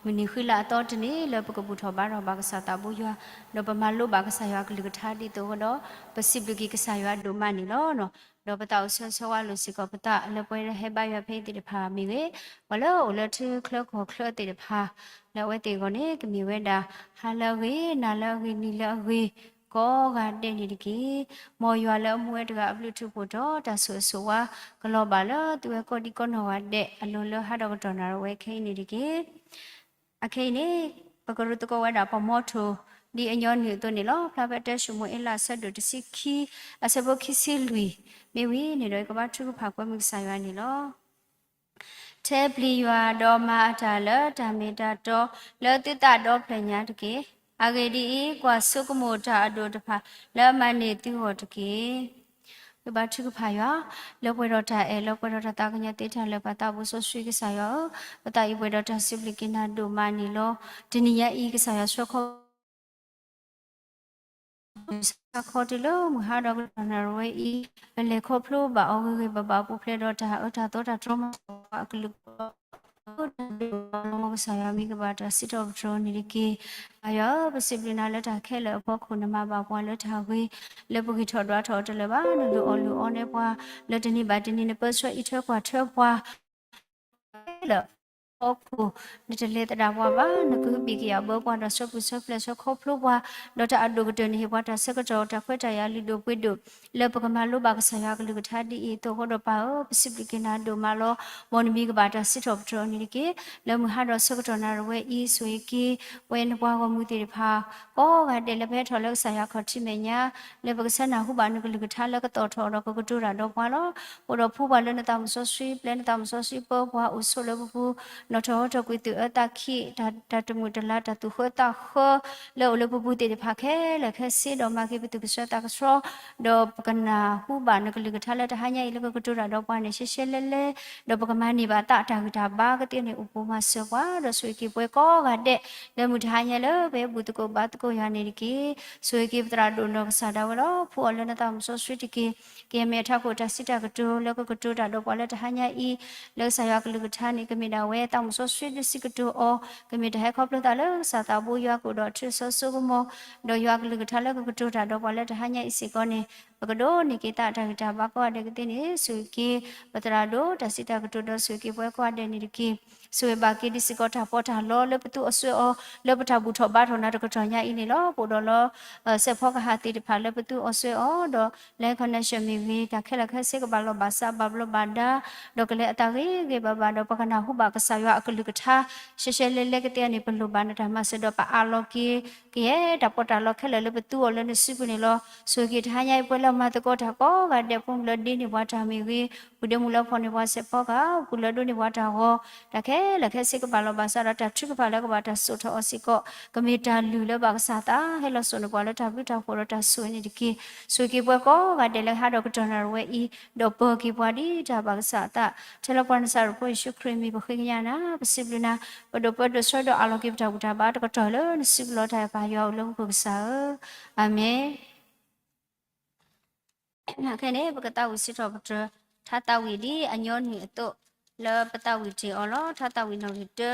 မုၢ်နံၤဃုလါအသီတနံၤ လၢပကဘူၣ်ထီၣ်ဘါထီၣ်ဘၣ်ကစၢ်သးဘိယွၤ, ဒီးပမၤလိဘၣ်ကစၢ်ယွၤအကလုၢ်ကထါဒ်သိးအဃိဒီး, ပစံးဘျုးက့ၤကစၢ်ယွၤဒိၣ်မးန့ၣ်လီၤ. ဒီးပသးအိၣ်ဆၢဂ့ၤဆၢဝါလိာ်စ့ၢ်ကီး ပသးလၢပှဲၤဒီးဟဲဘါယွၤဖဲအံၤသ့ၣ်တဖၣ်မ့ၢ်ဂ့ၤ, ပှၤလၢအအိၣ်လၢထံချၢကီၢ်ချၢသ့ၣ်တဖၣ်, လၢအဝဲသ့ၣ်အဂီၢ်န့ၣ် ကမ့ၢ်ဝဲဒၣ် ဟါလၢအဂ့ၤ, နၤလၢအဂ့ၤ, နံၤလၢအဂ့ၤ, ကိးဂၤဒဲးန့ၣ်တက့ၢ်. မ်ယွၤလၢအမူဝဲတဂၤအဘျုးထူးဖှိၣ်ဒီး တၢ်ဆိၣ်ဂ့ၤဆိၣ်ဝါ ကလီၤဘၣ်လၢသုဝဲကိးဒံကိးနီၢ်ဂၤဒဲး အလိၤလၢဟါဒီးကတီၢ်နၣ်ရံၣ်ဝဲခဲအံၤန့ၣ်တက့ၢ်. အခဲအံၤန့ၣ် ပကရူၢ်သကိးဝဲဒၣ်ပှၤမီထိၣ် ဒ်အညီနုၢ်အသိးန့ၣ်လီၤ. ဖျါဖဲတၢၡမူၤအ့လးအဆၢဒိၣ်တဆံခံ အဆၢဖိခံဆံလွံၢ် မ့ၢ်ဝံၤန့ၣ်ဒီး ယကဘါထုကဖၣ်ကွဲမုာ်ကစၢ်ယွၤန့ၣ်လီၤ. ထဲပျံၤယွၤဒီးမၤအတၢ်လၢတၢ်မ့ၢ်တၢ်တီ လၢသုသးဒီဖျၢၣ်ညါတက့ၢ်. အဂ့ၢ်ဒ်အံၤ, ကွၢ်ဆိကမိၣ်တၢ်အဒိၣ်တဖၣ် လၢအမၤန့ၢ်သုဂီၢ်တက့ၢ်. ယဘါထုကဖၣ်ယွၤ, လၢပှဲၤဒီးတၢ်အဲၣ်, လၢပှဲၤဒီးတၢ်သးကညီၤသ့တၢ်လၢာ် ပသးဘိစီဆှံကစၢ်ယွၤဧၢ, ပသးအံၤပှဲၤဒီးတၢ်စံးဘျုးက့ၤနၤဒိၣ်မးန့ၣ်လီၤ. တနံၤညါအံၤ ကစၢ်ယွၤဆှၢခီ ဆၢခီတုၤလၢမုၢ်ဟါဒီးကတီၢ်နၣ်ရံၣ်ဝဲအံၤ, ပလဲၤခီဖျိဘၣ်အီၤဂ့ၤဂ့ၤဘၣ်ဘၣ် ပူၤဖျဲးဒီးတၢ်အၢတၢ်သီတၢ်တြီမၤစၢၤပှၤအကလုာ်ကလုာ်, တၢ်ဒိၣ်မးလၢမ့ၢ်ကစၢ်ယွၤမံၤကဘၣ်တၢ်စံးထီၣ်ပတြၢၤန့ၣ်တက့ၢ်. ပၢ်ယွၤဧၢ, ပစံးဘျုးနၤလၢတၢ်ခဲလၢာ်အဖီခိၣ် နမၤဘၣ်ပှၤလၢတၢ်ဂ့ၤ, လၢပဂံၢ်ထီၣ်ဒွးထီၣ်အီၤတလၢာ်ဘၣ်, နလုၢ်အီၣ်လုၢ်အီန့ၢ်ပှၤ, လၢတနံၤဘၣ်တနံၤ နပၢဆှၢအံးထွဲကွၢ်ထွဲပှၤ လၢအဖီခိၣ် နတလဲၤသဒၣ်ပှၤဘၣ်, နကဟုဘံၣ်ကယာ်ဘၢပှၤဒီးဆှၢပူၤဆှၢဖျဲးဆှၢခီဖျိပှၤ, ဒီးတၢ်အဒိၣ်ကတၢၢ်န့ၣ်ဟ့ၣ်ပှၤတၢ်ဆၢကတီၢ်တၢ်ခွဲးတၢ်ယာ်လုၢ်ဒိၣ်ပှ့ၤဒိၣ်, လၢပကမၤလိဘၣ်ကစၢ်ယွၤအကလုၢ်ကထါဒ်အံၤအသိးအဃိဒီး ပၢ်ဧၢ, ပစံးဘျုးက့ၤနၤဒိၣ်မးလီၤ. မ်နမံၤကဘၣ်တၢ်စံးထီၣ်ပတြၢၤအီၤန့ၣ်တက့ၢ်. လၢမုၢ်ဟါဒီးဆၢကတီၢ်နၣ်ရံၣ်ဝဲအံၤ ဆိၣ်ဂ့ၤက့ၤ ပဝဲနပှၤဂီၢ်မုၢ်သ့ၣ်တဖၣ် ကိးဂၤဒဲးလၢပဟဲထီၣ်လၢကစၢ်ယွၤအခီၣ်ထံးမဲာ်ညါ, လၢပကဆၢနၢ်ဟူဘၣ်နကလုၢ်ကထါလၢကသီၣ်ထီၣ်ဒီးကကတိၤတၢ်ဒီးပှၤလီၤ. အိၣ်ဒီးဖှူပှၤလၢနသးမုၢ်စီဆှံ, ပျဲနသးမုၢ်စီဆှံပၢပှၤ, အိၣ်ဆိးလၢပပူၤ, နီၣ်ထီၣ်ဟီထီၣ်ကွံာ်သုးအၢသးခံး, တၢ်တမုာ်တလၤ တၢ်သူၣ်ဃၢသးဃၢ လၢအိၣ်လၢပပူၤသ့ၣ်တဖၣ်ခဲလၢာ်ခဲဆ့, ဒီးမၤက့ၤပသူၣ်ကဆှီသးကဆှီ, ဒီးပကနၢ်ဟူဘၣ်နကလုၢ်ကထါလၢတဟါညါအံၤလၢကကတိၤတၢ်ဒီးပှၤန့ၣ် ရှဲရှဲလဲလဲ, ဒီးပကမၤန့ၢ်ဘၣ်သးတၢ်ဂံၢ်တၢ်ဘါကသ့န့ၣ် အိၣ်ပိာ်မၤစၢၤပှၤ, ဒီးဆိၣ်ဂ့ၤက့ၤပဝဲကိးဂၤဒဲး လၢမုၢ်တဟါညါလၢပဟဲဘူၣ်သကိးဘါသကိးယွၤန့ၣ်တက့ၢ်. ဆိၣ်ဂ့ၤက့ၤပသရၣ်ဒိၣ်ဒီးကစၢ်ဒၣ်ဝဲလီၤ. ဖှူအီၤလၢနသးမုၢ်စီဆှံတက့ၢ်. ကယဲၢ်မ့ၢ်အထးခိၣ်တၢ်စံးတၢ်ကတိၤ လၢကကတိၤတၢ်ဒီးပှၤလၢတဟါညါအံၤ, လၢကစၢ်ယွၤကလုၢ်ကထါန့ၣ် ကမ့ၢ်ဒၣ်ဝဲသးမုၢ်စီဆှံလၢစံးကတိၤအီၤ, ကမ့ၢ်တၢ်ဟဲခီဖျိသးလၢကစၢ်သးဘိယွၤကအိၣ်ဒီးအထူအစီဆိကမိၣ်, ဒီးယွၤကလုၢ်ကထါလၢကကတိၤတၢ်ဒီးပှၤလၢတဟါညါအံၤစ့ၢ်ကီးန့ၣ် ပကဒိးန့ၢ်က့ၤသးတၢ်ဂံၢ်တၢ်ဘါကိးဂၤဒဲးကသ့န့ၣ် ဆိၣ်ဂ့ၤက့ၤ ပသရၣ်ဒိၣ်တၢ်စံးတၢ်ကတိၤဒီးဆိၣ်ဂ့ၤက့ၤပဝဲကိးဂၤဒဲးန့ၣ်တက့ၢ်. ဆိၣ်ဂ့ၤဘၣ်က့ၤဒ်စ့ၢ်ကီးတၢ်ပီးတၢ်လီလၢပသူအီၤစွဲအီၤ လၢပတၢ်ဘူၣ်ထီၣ်ဘါထီၣ်နၤတကတီၢ်ညါအံၤန့ၣ်လီၤ. ပအိၣ်ဒီးလၢ စဲးဖီကဟၣ်သ့ၣ်တဖၣ်လၢပသူအီၤစွဲအီၤဒီး လၢ connection မ့ၢ်ဂ့ၤ တၢ်ခဲလၢာ်ခဲဆ့ကဘၣ်လီၤဘၣ်စးဘၣ်ဘျီးဘၣ်ဒါ ဒီးကလဲၤအသးဂ့ၤဂ့ၤဘၣ်ဘၣ်ဒီး ပကနၢ်ဟူဘၣ်ကစၢ်ယွၤအကလုၢ်ကထါ ရှဲရှဲလဲလဲကသ့အီၤန့ၣ် ပလိၣ်ဘၣ်နတၢ်မၤစၢၤဒီးပအးလီၤက့ၤ ကယဲၢ်တၢ်ပီးတၢ်လီခဲလၢာ်လၢပသူအီၤလၢနစုပူၤန့ၣ်လီၤ. ဆိၣ်ဂ့ၤက့ၤတဟါညါအံၤ ပှၤလၢအမၤသကိးတၢ်ကိးဂၤဒဲး ဖိမုၣ်လၢဒ့န့ၢ်ပှၤတၢ်မ့ၢ်ဂ့ၤ, ပုၢ်ဒ့မုၣ်လၢဖီၣ်န့ၢ်ပှၤစဲးဖီကဟၣ်, ပုၢ်လၢဒိးန့ၢ်ပှၤတၢ်ဂီၤ, တၢ်ခဲလၢာ်ခဲဆ့ကဘၣ်လီၤဘၣ်စးဒီးတၢ်ထုကဖၣ်လၢကဘၣ်တၢ်စိာ်ထီၣ်အီၤစ့ၢ်ကီး ကမ့ၢ်တၢ်လုၢ်လၢဘၣ်ကစၢ်သး ဟဲလီၤစိာ်န့ၢ်ပှၤလၢတၢ်ဘျုးတၢ်ဖှိၣ်ဒီးတၢ်ဆိၣ်ဂ့ၤန့ၣ်တက့ၢ်. ဆိၣ်ဂ့ၤက့ၤပှၤကိးဂၤဒဲးလၢဟါဒီးကတီၢ်နၣ်ရံၣ်ဝဲအံၤ, ဒီးပၢၤက့ၤပှၤဒ်တၢ်ဘၣ်ကစၢ်အသး, ထဲလၢပှၤနစၤရ့းဖိယ့ၣ်ၡူးခရံာ်မံၤ ပဃ့ကညးနၤ, ပစံးဘျုးနၤ, ပဒိၣ်ပၢဒိၣ်ဆှၢဒီးအးလီၤက့ၤပတၢ်ဘူၣ်တၢ်ဘါတကတီၢ်လၢနစုပူၤလီၤ. တၢ်အဲၣ်ပၢ်ယွၤအိၣ်လၢမူခိၣ်ကစၢ်ဧၢ, အၤမ့ၣ်. ခဲန့ၣ် ပကသးဝံၣ်စံးထီၣ်ပတြၢၤ ထါသးဝံၣ်ဒ်အညီနုၢ်အသိး လၢပသးဝံၣ်တ့ၢ်အီၤလီၤ. ထါသးဝံၣ်နီၣ်ဂံၢ်တၢ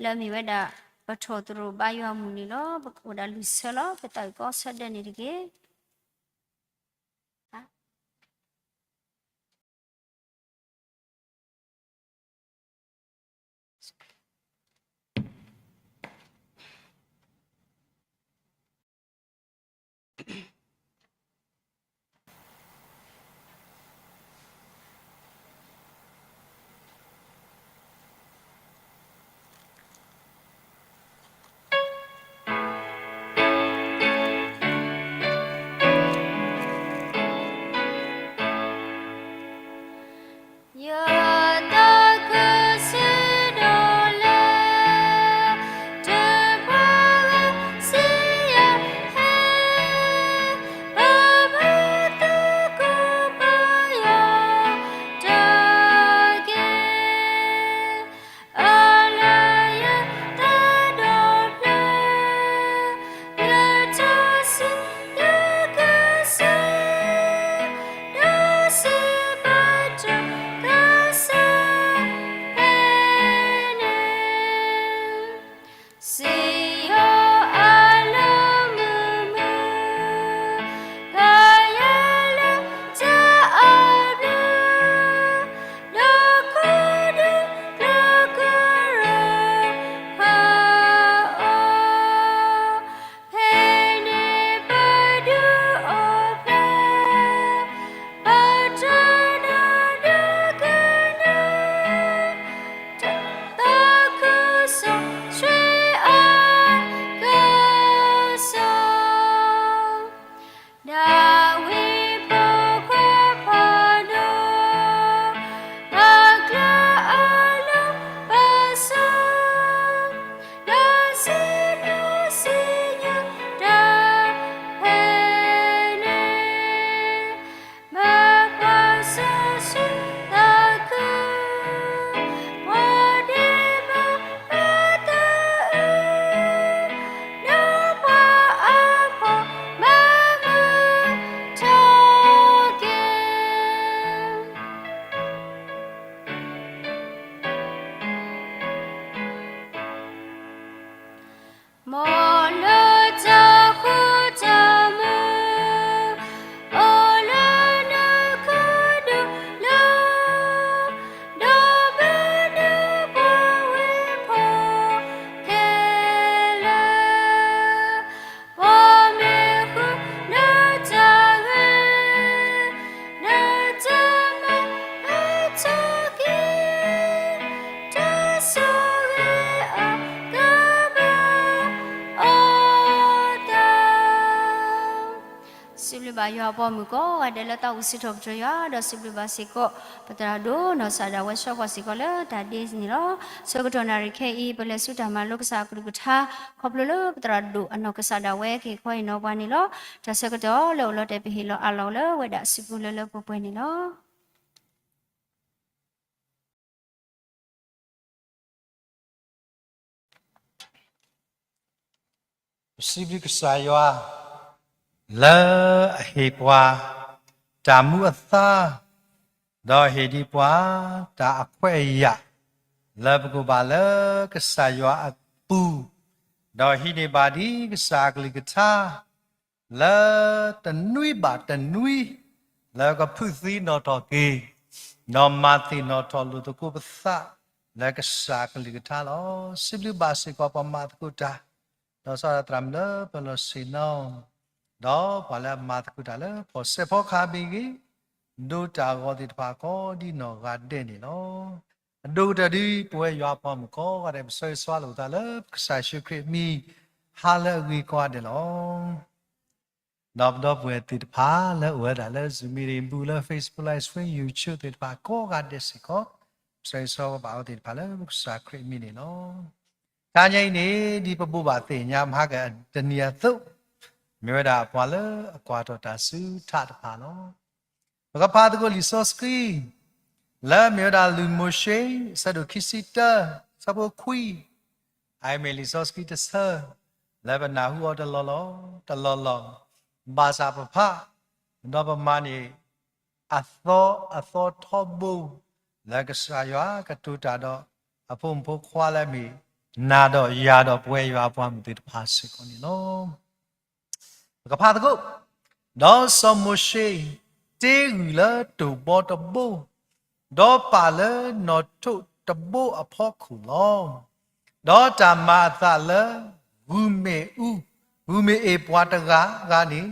လၢအမ့ၢ်ဝဲဒၣ် ပထီၣ်သရူးဘါယွၤအမုၢ်နံၤလီၤ. ပအိၣ်ဒၣ်လွံၢ်ဆၢလီၤ. ပသးဝံၣ်ကိးဆၢဒဲးန့ၣ်တက့ၢ်. စံးဘျုးဘၣ်ယွၤအပှၤမုၣ်ကိးဂၤဒဲးလၢတၢ်အိၣ်ဆူၣ်ထီၣ်ပတြၢၤယွၤ, ဒီးစံးဘျုးဘၣ်စ့ၢ်ကီး ပသရၣ်ဒိၣ်နီၢ်ကစၢ်ဒၣ်ဝဲဆှၢပှၤစ့ၢ်ကီးလၢတၢ်ဒ်န့ၣ်လီၤ. ဆၢကတီၢ်နၣ်ရံၣ်ခဲအံၤ ပလဲၤဆူတၢ်မၤလိကစၢ်အကလုၢ်ကထါ ခီဖျိလၢပသရၣ်ဒိၣ်အနီၢ်ကစၢ်ဒၣ်ဝဲကဟ့ၣ်ခီဟ့ၣ်နီၤပှၤန့ၣ်လီၤ. တၢ်ဆၢကတီၢ်လၢအိၣ်လီၤတဲာ် ပဟ့ၣ်လီၤအးလီၤလၢဝဲဒၣ်အစုပူၤလၢလၢပှဲၤပှဲၤန့ၣ်လီၤ. ပစံးဘျုးကစၢ်ယွၤ လၢအဟ့ၣ်ပှၤ တၢ်မူအသါ, ဒီးဟ့ၣ်ဒံးပှၤ တၢ်အခွဲးအယာ် လၢပကဘၣ်လၢကစၢ်ယွၤအပူၤ, ဒီးဟံးန့ၢ်ဘၣ်ဒံးကစၢ်အကလုၢ်ကထါ လၢတနွံဘၣ်တနွံ လၢကဖုၣ်သံနီၣ်ထီၣ်က့ၤ ဒီးမၤသ့ၣ်နီၣ်ထီၣ်လိာ်သကိးပသး လၢကစၢ်ကလုၢ်ကထါလီၤ. စံးဘျုးဘၣ်စ့ၢ်ကီးပှၤမၤသကိးတၢ်, ဒီးစီၤဒၣ်သရၣ်မုၣ်လၢပလီၢ်ဆ့ၣ်နီၤ, ဒီးပှၤလၢအမၤသကိးတၢ်လၢဖီၣ်စဲးဖီကဟၣ်မ့ၢ်ဂ့ၤ, ဒိတၢ်ဂီၤသ့ၣ်တဖၣ်ကိးဒ်နီၢ်ဂၤဒဲးန့ၣ်လီၤ. အဒိၣ်ကတၢၢ်ဒ်ပဝဲယွၤအပှၤမုၣ်ကိးဂၤဒဲး ပဆၢဂ့ၤဆၢဝါလိာ်ပသးလၢပကစၢ်ယ့ၣ်ၡူးခရံာ်အမံၤ ဟါလၢအဂ့ၤကိးဂၤဒဲးလီၤ. ဒီးပဒီပုၢ်ဝဲၢ်သ့ၣ်တဖၣ်လၢအိၣ်ဝဲဒၣ်လၢ Zoom meeting ပူၤ လၢ Facebook Live Stream YouTube သ့ၣ်တဖၣ်ကိးဂၤဒဲးစ့ၢ်ကီး, ပဆၢဂ့ၤဆၢဝါဘၣ်အဝဲသ့ၣ်တဖၣ်လၢပကစၢ်ခရံာ်အမံၤန့ၣ်လီၤ. တနံၤအံၤန့ၣ် ဒ်ပဘိးဘၣ်သ့ၣ်ညါမဟါကတနံၤအသိး, မ့ၢ်ဝဲဒၣ်ပှၤလၢအကွၢ်ထီၣ်တၢ်စုထၣ်တဖၣ်လီၤ. ပကဖးသကိးလံာ်စီဆှံ လၢမ့ၢ်ဝဲဒၣ်လံာ်မိၤၡ့ အဆၢဒိၣ်ခံဆံတၢ အဆၢဖိခွံ, အအံၤမ့ၢ်လံာ်စီဆှံတဆၢ လၢပနၢ်ဟူအီၤတလီၢ်လီၢ် တလီၢ်လီၢ်, ဘၣ်ဆၣ်ပဖး ဒီးပမၤန့ၢ် အသီအသီထီဘိ လၢကစၢ်ယွၤကတိၤတၢ်ဒီး အဖိမုၣ်ဖိခွါလၢအမ့ၢ် နၤဒီးယၤဒီးပဝဲယွၤအပှၤမုၣ်သ့ၣ်တဖၣ်စ့ၢ်ကီးန့ၣ်လီၤ. ပကဖးသကိး, ဒီးစီၤမိၤၡ့ တ့ဂုၢ်လၢတိၢ်ဘီတဘိ, ဒီးပာ်လၢနီၣ်ထိးတဘိအဖီခိၣ်လီၤ. ဒီးတၢ်မၤအသးလၢ ဂုၢ်မ့ၣ်အူ, ဂုၢ်မ့ၣ်အ့ၣ်ပှၤတဂၤဂၤန့ၣ်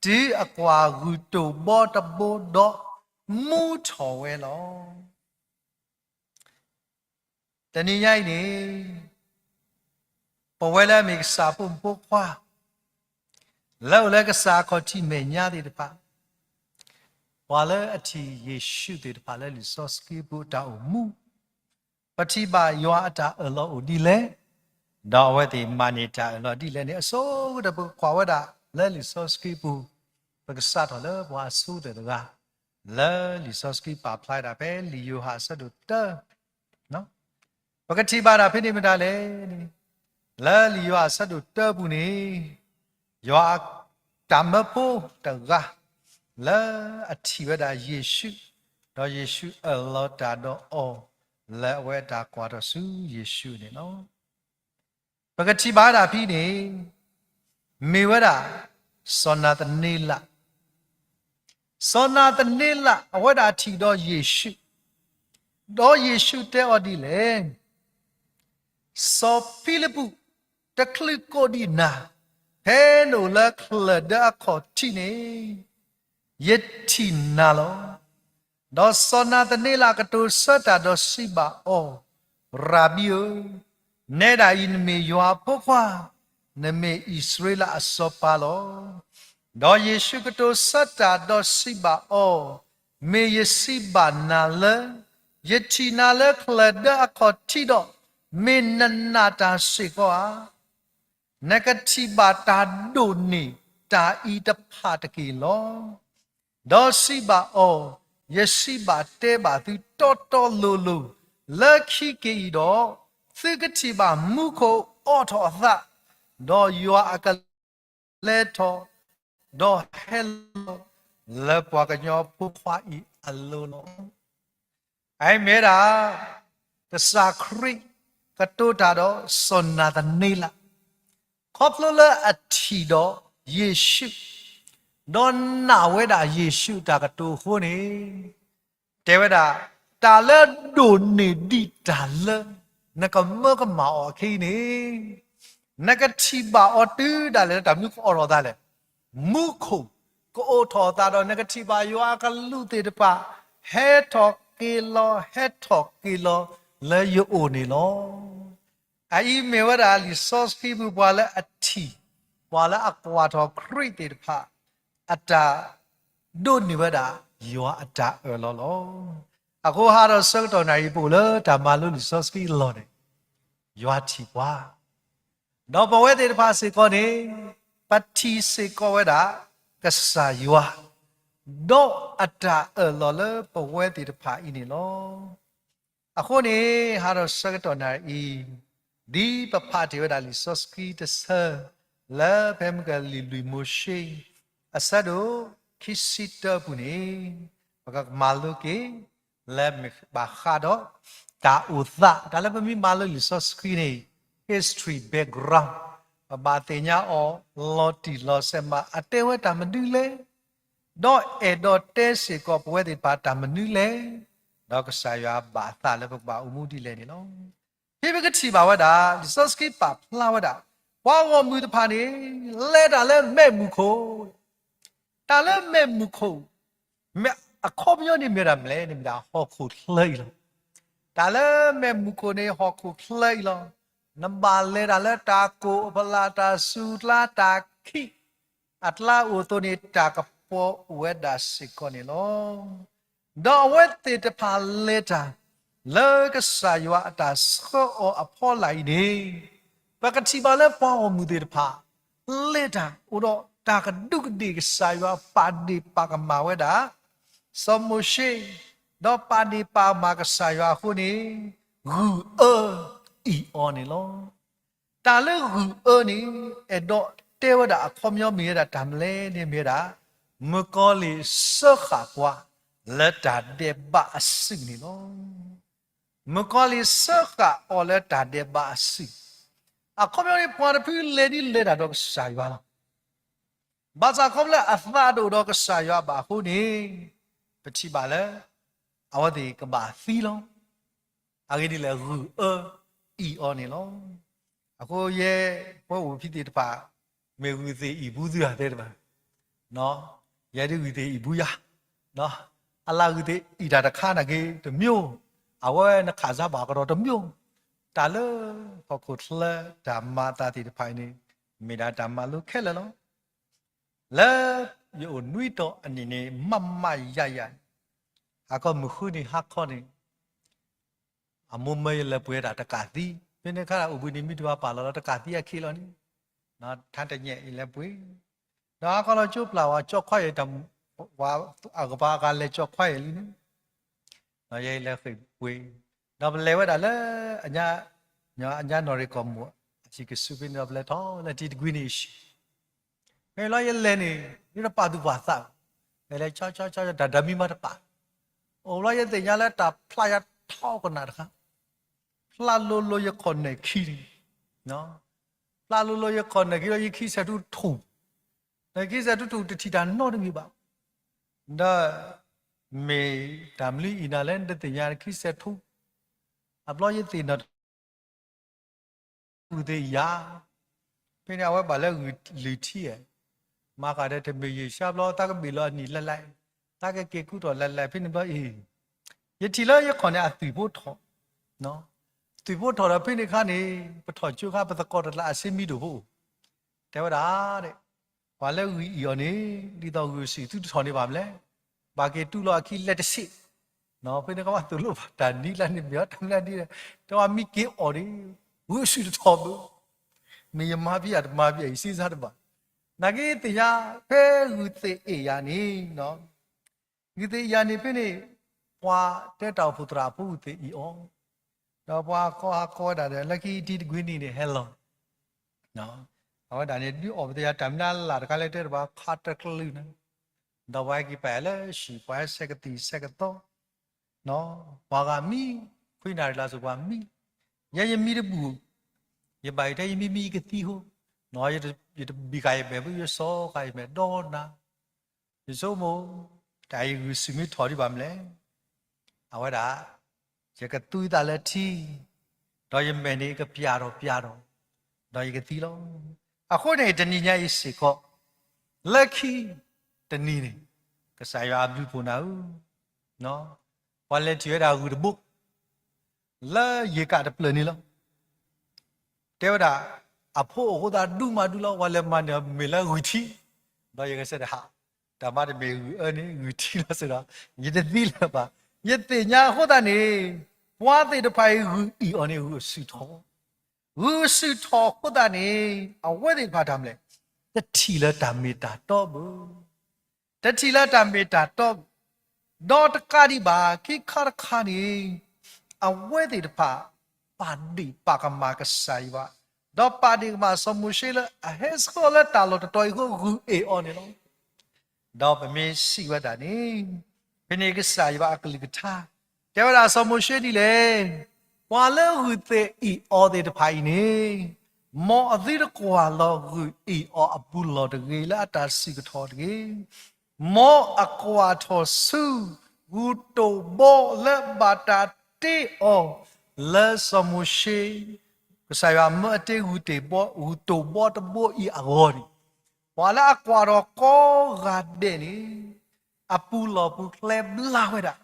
တုၤအကွၢ်ဂုၢ်တိၢ်ဘီတဘိဒီး မူထီၣ်ဝဲလီၤ. တနံၤညါအံၤန့ၣ် ပဝဲလၢအမ့ၢ်ကစၢ်ဖိမုၣ်ဖိခွါ လၢအိၣ်လၢကစၢ်အခီၣ်ထံးမဲာ်ညါသ့ၣ်တဖၣ်, ပှၤလၢအထံၣ်ယ့ၣ်ၡူးသ့ၣ်တဖၣ်လၢလံာ်စီဆှံပူၤအတၢ်အိၣ်မူ, ပထံၣ်ဘၣ်ယွၤအတၢ်အၢၣ်လီၤအိၣ်ဒ်လဲၣ်, ဒီးအဝဲသ့ၣ်မၤန့ၢ်တၢ်အၢၣ်လီၤဒ်လဲၣ်န့ၣ် အဆိကတၢၢ်ပကကွၢ်ဝဲဒၣ်လၢလံာ်စီဆှံပူၤ, ပကစးထီၣ်လၢပှၤအဆိကတၢၢ်တဂၤ လၢလံာ်စီဆှံပာ်ဖျါဒၣ်ဖဲလံာ်ယိၤဟၣ်အဆၢဒိၣ်တၢ ပကထံၣ်ဘၣ်ဒၣ်ဖဲန့ၣ်မတၤလဲၣ်န့ၣ်, လၢလံာ်ယိၤဟၣ်အဆၢဒိၣ်တၢပူၤန့ၣ်, ယွၤအတၢ်မၢဖိတဂၤ လၢအထံၣ်ဝဲဒၣ်ယ့ၣ်ၡူး, ဒီးယ့ၣ်ၡူးအၢၣ်လီၤတၢ်ဒီးအီၤ လၢအဝဲအတၢ်ကွၢ်ထီၣ်ဆူယ့ၣ်ၡူးန့ၣ်လီၤ. ပကထံၣ်ဘၣ်ဒၣ်ဖဲန့ၣ်, မ့ၢ်ဝဲဒၣ် စီၤနၤသန့လး စီၤနၤသန့လး အဝဲဒၣ်ထံၣ်ဒီးယ့ၣ်ၡူး, ဒီးယ့ၣ်ၡူးတဲအီၤဒ်လဲၣ်, စီၤဖံလံးပူး, တချုးကိးဒံးနၤ, ဖဲနအိၣ်လၢချၢၣ်ဒၢအခီၣ်ထံးန့ၣ်, ယထံၣ်နၤလီၤ. ဒီးစီၤနၤသန့လးကတိၤဆၢတၢ်ဒီးစံးဘၣ်အီၤ, ရၤဘံဧၢ, နဲဒၣ်အံၤနမ့ၢ်ယွၤအဖိခွါ, နမ့ၢ်အံၣ်စရ့လးအစီၤပၤလီၤ. ဒီးယ့ၣ်ၡူးကတိၤဆၢတၢ်ဒီးစံးဘၣ်အီၤ, မ့ၢ်ယစံးဘၣ်နၤလၢ ယထံၣ်နၤလၢချၢၣ်ဒၢအခီၣ်ထံးဒီး, မ့ၢ်နနာ်တၢ်စ့ၢ်ကီးဧါ. နကထံၣ်ဘၣ်တၢ်ဒိၣ်န့ၢ်တၢ်အံၤတဖၣ်တက့ၢ်လီၤ. ဒီးစံးဘၣ်အီၤ, ယစံးဘၣ်တဲဘၣ်သုတီတီလိၤလိၤ, လၢခံက့ၤအံၤဒီး, သုကထံၣ်ဘၣ်မူခိၣ်အိးထီၣ်အသး, ဒီးယွၤအကလဲၤထီၣ်, ဒီးဟဲလီၤ, လၢပှၤကညီဖိခွါအံၤအလိၤလီၤ. အအံၤမ့ၢ်ဝဲဒၣ် ကစၢ်ခရံာ်ကတိၤတၢ်ဒီးစီၤနၤသန့လး, ခီဖျိလၢအထံၣ်ဒီးယ့ၣ်ၡူး, ဒီးနာ်ဝဲဒၣ်ယ့ၣ်ၡူးအတၢ်ကတိၤအဃိန့ၣ်, တဲဝဲဒၣ်, တၢ်လၢဒိၣ်န့ၢ်ဒံးတၢ်လၢ နကမၢကမၣ်အီၤအခံန့ၣ်, နကထံၣ်ဘၣ်အီၤတုၤဒၣ်လဲာ်လၢတၢ်မနုၤကအိးထီၣ်သးလဲၣ်. မူခိၣ်ကအိးထီၣ်သးဒီး နကထံၣ်ဘၣ်ယွၤအကလူးသ့ၣ်တဖၣ် ဟဲထီၣ်က့ၤလီၤ ဟဲထီၣ်က့ၤလီၤလၢယအိၣ်န့ၣ်လီၤ. အအံၤမ့ၢ်ဝဲဒၣ်လံာ်စီဆှံပူၤ ပှၤလၢအထံၣ်, ပှၤလၢအကွၢ်ထီၣ်ခရံာ်သ့ၣ်တဖၣ် အတၢ်ဒိးန့ၢ်ဝဲဒၣ် ယွၤအတၢ်အၢၣ်လီၤလီၤ. အဃိဟးထီၣ်ဆၢကတီၢ်နၣ်ရံၣ် ပအိၣ်လၢတၢ်မၤလိလံာ်စီဆှံအလီၢ်န့ၣ် ယွၤထံၣ်ပှၤ ဒီးပဝဲသ့ၣ်တဖၣ်စ့ၢ်ကီးန့ၣ် ပထံၣ်စ့ၢ်ကီးဝဲဒၣ် ကစၢ်ယွၤ ဒီးအတၢ်အၢၣ်လီၤလၢပဝဲသ့ၣ်တဖၣ်အံၤန့ၣ်လီၤ. အဃိန့ၣ် ဟးထီၣ်ဆၢကတီၢ်နၣ်ရံၣ်အံၤ ဒ်ပဖးတ့ၢ်ဝဲဒၣ်လံာ်စီဆှံတဆၢ လၢဖဲမုၢ်ကလံၤလွံၢ်မိၤၡ့ အဆၢဒိၣ်ခံဆံတၢအပူၤန့ၣ် ပကမၤလိက့ၤ လၢမ့ၢ်ဘၣ်ဃးဒီး တၢ်အိၣ်သး တၢ်လၢပမ့ၢ်မၤလိလံာ်စီဆှံန့ၣ် history background ပဘၣ်သ့ၣ်ညါအီၤ လီၤတံၢ်လီၤဆဲးမး အတဲဝဲတၢ်မနုၤလဲၣ်, ဒီးအဲၣ်ဒိးတဲစ့ၢ်ကီးပဝဲသ့ၣ်တဖၣ်တၢ်မနုၤလဲၣ်, ဒီးကစၢ်ယွၤဘၣ်သးလၢပကဘၣ်အိၣ်မူဒ်လဲၣ်န့ၣ်လီၤ. ဖဲပကထံၣ်ဘၣ်ဝဲဒၣ် လံာ်စီဆှံပာ်ဖျါဝဲဒၣ် ပှၤဂီၢ်မုၢ်တဖၣ်န့ၣ် လဲၤတၢ်လၢမဲးမုၢ်ခိၣ် တၢ်လၢမဲးမုၢ်ခိၣ် အခီပညီန့ၣ်မ့ၢ်ဒၣ်မနုၤလဲၣ်န့ၣ် မ့ၢ်ဒၣ်ဟီၣ်ခိၣ်ချၢအံၤလီၤ. တၢ်လၢမဲးမုၢ်ခိၣ်န့ၣ် ဟီၣ်ခိၣ်ချၢအံၤလီၤ. နဘၣ်လဲၤတၢ်လၢတၢ်ကိၢ်အဖီလာ် တၢ်ဆူးကျါ တၢ်ခံး အကျါအိၣ်အသိးန့ၣ် တၢ်ကပီၤအိၣ်ဝဲဒၣ်စ့ၢ်ကီးန့ၣ်လီၤ. ဒီးအဝဲသ့ၣ်တဖၣ်လဲၤတၢ် လၢကစၢ်ယွၤအတၢ်ဆှၢအီၤအဖီလာ်အံၤန့ၣ် ပကထံၣ်ဘၣ်လၢပှၤဂီၢ်မုၢ်သ့ၣ်တဖၣ် လဲၤတၢ်အိၣ်ဒီးတၢ်ကဒူးကဒ့ၣ် ကစၢ်ယွၤပာ်ဒ့ၣ်ပာ်ကမၣ်ဝဲဒၣ် စီၤမိၤၡ့, ဒီးပာ်ဒ့ၣ်ပာ်ကမၣ်ကစၢ်ယွၤအဃိန့ၣ် ဂုၢ်အၢအံၣ်အီၤန့ၣ်လီၤ. တၢ်လၢဂုၢ်အၢန့ၣ် အဲၣ်ဒိးတဲဝဲဒၣ်အခီပညီမ့ၢ်ဝဲဒၣ်တၢ်မနုၤလဲၣ်န့ၣ်မ့ၢ်ဝဲဒၣ် မုၣ်ကီၤလံၢ်စၢဃာ်ပှၤ လၢတၢ်ဒဲးဘးအစုၣ်န့ၣ်လီၤ. မုၣ်ကီၤလံၢ်စၢဃာ်အီၤလၢတၢ်ဒဲးဘးအစုၣ်, အခီပညီန့ၣ် ပှၤတဖုလဲၤဒ်လဲၤတၢ်ဒီးကစၢ်ယွၤလီၤ. ဘၣ်ဆၣ်ခီဖျိလၢအသးတအိၣ်ဒီးကစၢ်ယွၤဘၣ်အဃိန့ၣ် ပထံၣ်ဘၣ်လၢ အဝဲသ့ၣ်ကဘၣ်သံလီၤ. အဂ့ၢ်ဒ်လဲၣ် ဂုၢ်အၢအံၣ်အီၤန့ၣ်လီၤ. အဃိယဲ ပဝဲအိၣ်ဖဲသ့ၣ်တဖၣ် မ့ၢ်ဂုၢ်သ့ၣ်အံၣ်ဘူးသုဧါတဲတဘၣ်, ယဲဒ်ဂုၢ်သ့ၣ်အံၣ်ဘူးယၤ, အလၢဂုၢ်သ့ၣ်အံၣ်တၢ်တခါနာ်က့တမျိုး, အဝဲနခးစါဘၣ်ကဒီးတမျိုး, တၢ်လၢဟီၣ်ခိၣ်ချၢတၢ်မၤအသးသ့ၣ်တဖၣ်အံၤန့ၣ် မ့ၢ်ဒၣ်တၢ်မၤလိခဲလၢာ်လီၤ. လၢယအိၣ်နွံတီၤအနံၣ်န့ၣ် မးမးယၤယၤ, ဟါခီမုၢ်ဃုနံၤဟါခီန့ၣ် အမိၢ်မၢယလဲၤပှ့ၤတၢ်တကးသံ, ဖဲန့ၣ်အခါ အိၣ်ဘှံးနံၤမ့ၢ်တုၤပာ်လီၤလီၤတကးသံအခံလီၤန့ၣ်, ထါတညဲၣ်အံၤလဲၤပှ့ၤ, ဒီးဟါခီလီၤကၠိပျၢ်ဝဲကၠီခွါယဲၢ်, အကပၤအဂၤလဲၤကၠီခွါယဲၢ်လံန့ၣ်, ဒီးယဲအံၤလဲၤဃ့ၢ်ပှ့ၤ, ဒီးပလဲၤဝဲဒၣ်လၢ အညါနီၢ်ရံၣ်ကီၢ်မိၢ် အဟံၣ်ကဆူးဖဲန့ၣ်ဒီးပလဲၤထီၣ်လၢထံတကွံနံၣ်အံၤ, ဖဲန့ၣ်လီၤယလဲၤန့ၣ် ယတပာ်သူၣ်ပာ်သး, လဲၤလဲၤကၠီကၠီကၠီ တၢ်ဒၢမံမးတပာ်, အိၣ်ဘျီယသ့ၣ်ညါလၢတၢ်ဖျါယၤထီကနၣ်တခါ, ဖျါလိၤလိၤယခီၣ်နဲၣ်ခံန့ၣ်, ဖျါလိၤလိၤယခီၣ်နဲၣ်ခံဒီးယခံဆဲးထူထူၣ်, ဒီးယခံဆဲးထူထူၣ်တထံၣ်တၢ်နီတမံၤဘၣ်, ဒီး မ့ၢ်တၢ်မနုၤအံၤနၤလဲၣ် နတသ့ၣ်ညါခံဆဲးထူ, အဘျီယသ့ၣ်နီၣ် ဂုၢ်သ့ၣ်ယၤ, ဖဲန့ၣ်အဝဲဘၣ်လၢဂုၢ်လွံၢ်ထံဧါ, မၤဃာ်ဒီးတမ့ၢ်ယ့ၣ်ရှါဘျီ သးကဘ့ၣ်လီၤအနံၣ်လဲၣ်လဲၣ်, သးကက့ၤကူထီၣ်လဲၣ်လဲၣ် ဖဲန့ၣ်ဘျီအံၤ, ယထံၣ်လၢယခီၣ်န့ၣ်အသွံၣ်ဖိထီၣ်, သွံၣ်ဖိထီၣ်ဒီးဖဲန့ၣ်အခါန့ၣ် ပထီၣ်ကၠိခါ ပသကိးတလးအဆ့မံၤဒိၣ်ဖိ, တဲဝဲဒၣ် ပှၤလၢဂုၢ်အံၣ်အီၤန့ၣ် ဒ်သိးဂုၢ်အစုၣ်သုတထီၣ်န့ၢ်ဘၣ်မလဲၣ်, ဘၣ်က့ၤတူၢ်လီၤအခံလဲၤတဆံး, ဖဲန့ၣ်ကဘၣ်သိၣ်လိဘၣ်တၢ်နံၤလၢန့ၣ်မ့ၢ်အီၤတၢ်မနုၤဒ်လဲၣ်, တဲဝဲမ့ၢ်က့ၤအီၣ်န့ၣ် ဂုၢ်အစုၣ်တထီၣ်ဘၣ်, မ့ၢ်ယမၤဖဲယၤတမၤဖဲယၤ ယစ့စါတဘၣ်, နာ်က့သ့ၣ်ညါ ဖဲဂုၢ်သ့ၣ်အ့ၣ်ယၤန့ၣ် ဂုၢ်သ့ၣ်အ့ၣ်ယၤန့ၣ်ဖဲန့ၣ် ပှၤတဲတၢ်အိၣ်ဖှိၣ်သရၣ်ဖိဂုၢ်သ့ၣ်အ့ၣ်အီၤ, ဒီးပှၤဟါခီဟါခီဝဲဒၣ်ဒီး လၢခံထံတကွံနံၣ်န့ၣ်ဟဲလီၤ, အဝဲဒၣ်န့ၣ် ဒုးအီၣ်ပသ့ၣ်ညါတၢ်မနုၤလၢ်တခါလၢတဲတဘၣ်ခးတကလုာ်န့ၣ်, ဒီးပှၤဟဲက့ၤပာ်ယၤလၢဟံၣ် ပှၤဟဲဆဲးကသံၣ်ဆဲးကသီ ပှၤဂၤမံ, ခွံနၣ်ရံၣ်လၢ်စိၤပှၤမံ, ယဲယမံတဘူၣ်, ယဘၣ်ယတဲယမံမံယကသံဟိ, ယတဘံၣ်ဃာ်ယမဲာ်ဘၣ် ယစီဃာ်ယမဲာ်ဒီနၤ, ယဆိကမိၣ်, တၢ်အံၤဂုၢ်စုၣ်မ့ၢ်ထီၣ်ဒံးဘၣ်မလဲၣ်, အဝဲဒၣ် ယကသူသးလၢထံ, ဒီးယမဲာ်န့ၣ်ကပျၢ်ထီၣ်ပျၢ်ထီၣ်, ဒီးယကသံလီၤ. အဃိန့ၣ် တနံၤညါအံၤစ့ၢ်ကီး, လၢခံတနံၤန့ၣ်, ကစၢ်ယွၤအဘျုးဖှိၣ်နၤဧၢ, ပှၤလဲၤထံၣ်ဝဲဒၣ်ဂုၢ်တဘိ လၢယ့ၣ်ကၣ်တဖျၢၣ်န့ၣ်လီၤ. တဲဝဲဒၣ် အဖိအိၣ်ဃိသတးဒူမၤဒူလီၤ, ပှၤလဲၤမၤန့ၢ်မ့ၢ်လၢဂုၢ်ထံ, ဒီးယကစဲးတဟး တၢ်မၤတမ့ၢ်ဂုၢ်အၢန့ၣ် ဂုၢ်ထံလီၤစ့ၢ်ဒီး ယတသံလၢၤဘၣ်. ယသ့ၣ်ညါအဃိသတးန့ၣ် ပှၤသ့ၣ်တဖၣ်အံၤဂုၢ်အံၣ်အီၤန့ၣ် ဂုၢ်အစုၣ်ထီၣ်, ဂုၢ်အစုၣ်ထီၣ်အဃိသတးန့ၣ် အဝဲသ့ၣ်တဖၣ်တၢ်မနုၤလဲၣ်, တထံၣ်လၢတၢ်မ့ၢ်တၢ်တီဘၣ် တထံၣ်လၢတၢ်မ့ၢ်တၢ်တီဘၣ်. ဒီးတကးဒံးဘၣ် ခံခါတခါန့ၣ် အဝဲသ့ၣ်တဖၣ် ပာ်ဒ့ၣ်ပာ်ကမၣ်ကစၢ်ယွၤ, ဒီးပာ်ဒ့ၣ်ကမၣ်စီၤမိၤၡ့လၢအဟဲဆှၢလၢတၢ်လီၢ်တတီၤအံၤအဃိ ဂုၢ်အ့ၣ်အီၤန့ၣ်လီၤ. ဒီးပမ့ၢ်စံးဝဲဒၣ်န့ၣ် ဖဲန့ၣ်ကစၢ်ယွၤအကလုၢ်ကထါ တဲဝဲဒၣ်စီၤမိၤၡ့ဒ်လဲၣ်, ပှၤလၢဂုၢ်သ့ၣ်အံၣ်အီၤသ့ၣ်တဖၣ်အံၤန့ၣ် မ်အသုတကွၢ်လီၤဂုၢ်အံၣ်အီၤအပူၤလီၢ်တဂ့ၤ လၢအတၢ်စံၣ်ကထီၣ်တဂ့ၤ. မ်အကွၢ်ထီၣ်ဆူ ဂုၢ်တိၢ်ဘီလၢဘၣ်တၢ်တ့အီၤ လၢစီၤမိၤၡ့ ကစၢ်ယွၤမၢအတ့ဂုၢ်တိၢ်ဘီ, ဂုၢ်တိၢ်ဘီတဘိအံၤအဂီၢ်န့ၣ်, ပှၤလၢအကွၢ်ထီၣ်ကိးဂၤဒဲးန့ၣ် အပူၤလီၢ်ပူၤဖျဲးဘျါဝဲဒၣ်,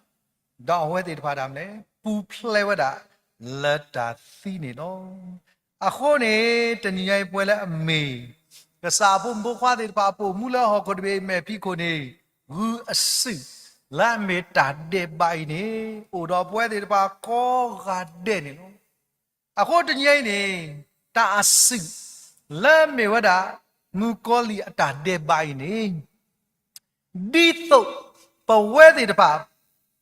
ဒီးအဝဲသ့ၣ်တဖၣ်တၢ်မနုၤလဲၣ်, ပူၤဖျဲးဝဲဒၣ်လၢတၢ်သံန့ၣ်လီၤ. အဃိန့ၣ် တနံၤညါအံၤပဝဲလၢအမ့ၢ် ကစၢ်အဖိမုၣ်ဖိခွါသ့ၣ်တဖၣ်အပိာ်မူလၢဟီၣ်ခိၣ်တဘ့ၣ်အမဲာ်ဖံးခိၣ်န့ၣ်, ဂုၢ်အစုၣ်လၢအမ့ၢ်တၢ်ဒဲးဘးအံၤန့ၣ် အိၣ်ဒီးပဝဲသ့ၣ်တဖၣ်ကိးဂၤဒဲးန့ၣ်လီၤ. အဃိတနံၤညါအံၤန့ၣ် တၢ်အစုၣ်လၢမ့ၢ်ဝဲဒၣ် မုၣ်ကီၤလံၢ်အတၢ်ဒဲးဘးအံၤန့ၣ် ဒ်သိးပဝဲသ့ၣ်တဖၣ်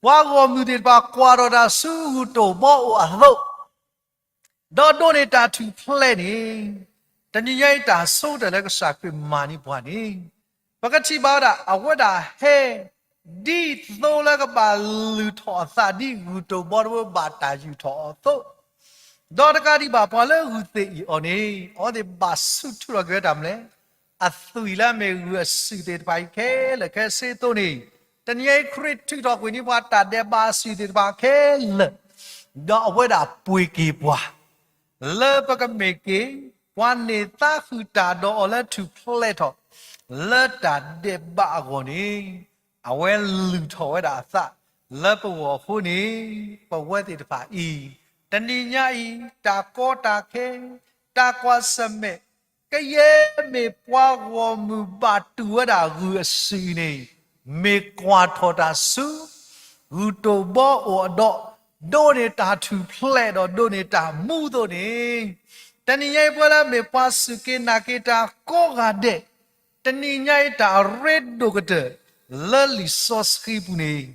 ပှၤဂီၢ်မုၢ်သ့ၣ်တဖၣ် ကွၢ်ထီၣ်တၢ်ဆူဂုၢ်တိၢ်ဘီအိၣ်အသိး ဒီးဒိးန့ၢ်တၢ်ထူၣ်ဖျဲးန့ၣ်, တနံၤညါအံၤတၢ်ဆိကတၢၢ်လၢကစၢ်ခရံာ်မၤန့ၢ်ပှၤန့ၣ်, ပကထံၣ်ဘၣ်ဝဲဒၣ် အဝဲဒၣ်ဟဲ ဒ်သိးလၢကဘၣ်လုၢ်ထီၣ်အသးဒ်ဂုၢ်တိၢ်ဘီတဘိဘၣ်တၢ်ယူာ်ထီၣ်အီၤအသိး, ဒီးတကးဒံးဘၣ် ပှၤလၢဂုၢ်သ့ၣ်အံၣ်အီၤန့ၣ် အဝဲသ့ၣ်ဘၣ်ဆူၣ်ထူးထီၣ်က့ၤဝဲတၢ်မနုၤလဲၣ်, အသွံၣ်လၢအမ့ၢ်ဂုၢ်အစုၣ်သ့ၣ်တဖၣ်အံၤခဲလၢာ်ခဲဆ့အသိးန့ၣ်, တနံၤညါအံၤခရံာ်ထုးထီၣ်ကွံာ်န့ၢ်ပှၤတၢ်ဒဲးဘးအစုၣ်သ့ၣ်တဖၣ်ခဲလၢာ်, ဒီးအဝဲဒၣ်ပှ့ၤက့ၤပှၤ လၢပကမ့ၢ်က့ၤ ပှၤန့ၢ်သါဃုာ်တၢ်ဒီးအီၤလၢထူၣ်ဖျဲးထီၣ် လၢတၢ်ဒဲးဘးအဂီၢ်န့ၣ်, အဝဲလုၢ်ထီၣ်ဝဲဒၣ်အသးလၢပဂီၢ်အဃိန့ၣ်, ပဝဲသ့ၣ်တဖၣ်အံၤ, တနံၤညါအံၤ တၢ်ကီတၢ်ခဲ, တၢ်ကွၢ်ဆၢၣ်မဲာ်, ကယဲၢ်မ့ၢ်ပှၤဂီၢ်မုၢ်ဘၣ်တူၢ်ဝဲဒၣ်ဂုၢ်အစုၣ်အံၤန့ၣ်, မ့ၢ်ကွၢ်ထီၣ်တၢ်ဆူ ဂုၢ်တိၢ်ဘီအိၣ်အဒီး, ဒိးန့ၢ်တၢ်ထူၣ်ဖျဲးဒီးဒိးန့ၢ်တၢ်မူအသိးန့ၣ်, တနံၤညါအံၤပဝဲလၢမ့ၢ်ပှၤစူၢ်က့ၤနာ်က့ၤတၢ်ကိးဂၤဒဲး, တနံၤညါအံၤတၢ်အရ့ဒိၣ်ကတၢၢ် လၢလံာ်စီဆှံပူၤန့ၣ်,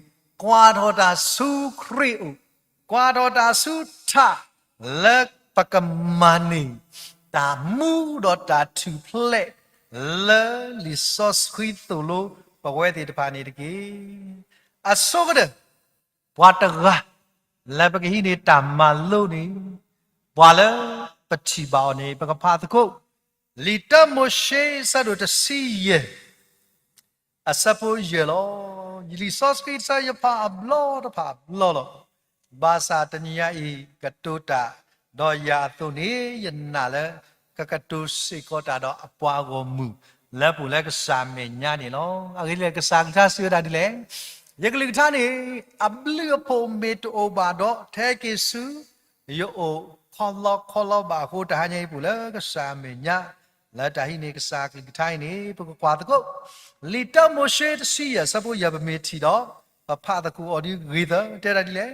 ကွၢ်ထီၣ်တၢ်ဆူခရံာ်အိၣ်, ကွၢ်ထီၣ်တၢ်ဆူထး လၢပကမၤန့ၢ် တၢ်မူဒီးတၢ်ထူၣ်ဖျဲး လၢလံာ်စီဆှံသိၣ်လိ ပဝဲသ့ၣ်တဖၣ်န့ၣ်တက့ၢ်. အဆိကတၢၢ် ပှၤတဂၤ လၢပကဟံးန့ၢ်တၢ်မၤလိန့ၣ်, ပှၤလၢပထံၣ်ဘၣ်အီၤန့ၣ် ပကဖးသကိး, လံာ်တၢမိၤၡ့ အဆၢဒိၣ်တဆံယဲၢ် အဆၢဖိယဲၢ်လီၤ. လံာ်စီဆှံတဆၢယဖးအဘျီတဖၣ်အဘျီလီၤ. ဘၣ်ဆၣ်တနံၤညါအံၤ ကတိၤတၢ်ဒီးယၤအသိးန့ၣ် ယနာ်လၢ ကကတိၤစ့ၢ်ကီးတၢ်ဒီးအပှၤဂီၢ်မုၢ် လၢပအိၣ်လၢကစၢ်အမဲာ်ညါန့ၣ်လီၤ. အဂ့ၢ်ဒ်လဲၣ် ကစၢ်ကလုၢ်ကထါစံးဝဲဒၣ်ဒ်လဲၣ်, ယကလုၢ်ကထါန့ၣ် အဘျုးအဖှိၣ်မ့ၢ်တအိၣ်ဘၣ်ဒီး ထဲက့ၤဆူ ယအိၣ်ခီလီခီလီဘၣ်အဃိ တဟါညါအံၤပအိၣ်လၢကစၢ်အမဲာ်ညါ, လၢတၢ်ဟံးန့ၢ်ကစၢ်ကလုၢ်ကထါအံၤန့ၣ် ပကကွၢ်သကိး, လံာ်တၢမိၤၡ့တဆံယဲၢ် အဆၢဖိယဲၢ် ပမ့ၢ်ထံၣ်ဒီး ပဖးသကိးအီၤဒ်အဂ့ၤသၢ တဲဒၣ်ဒ်လဲၣ်,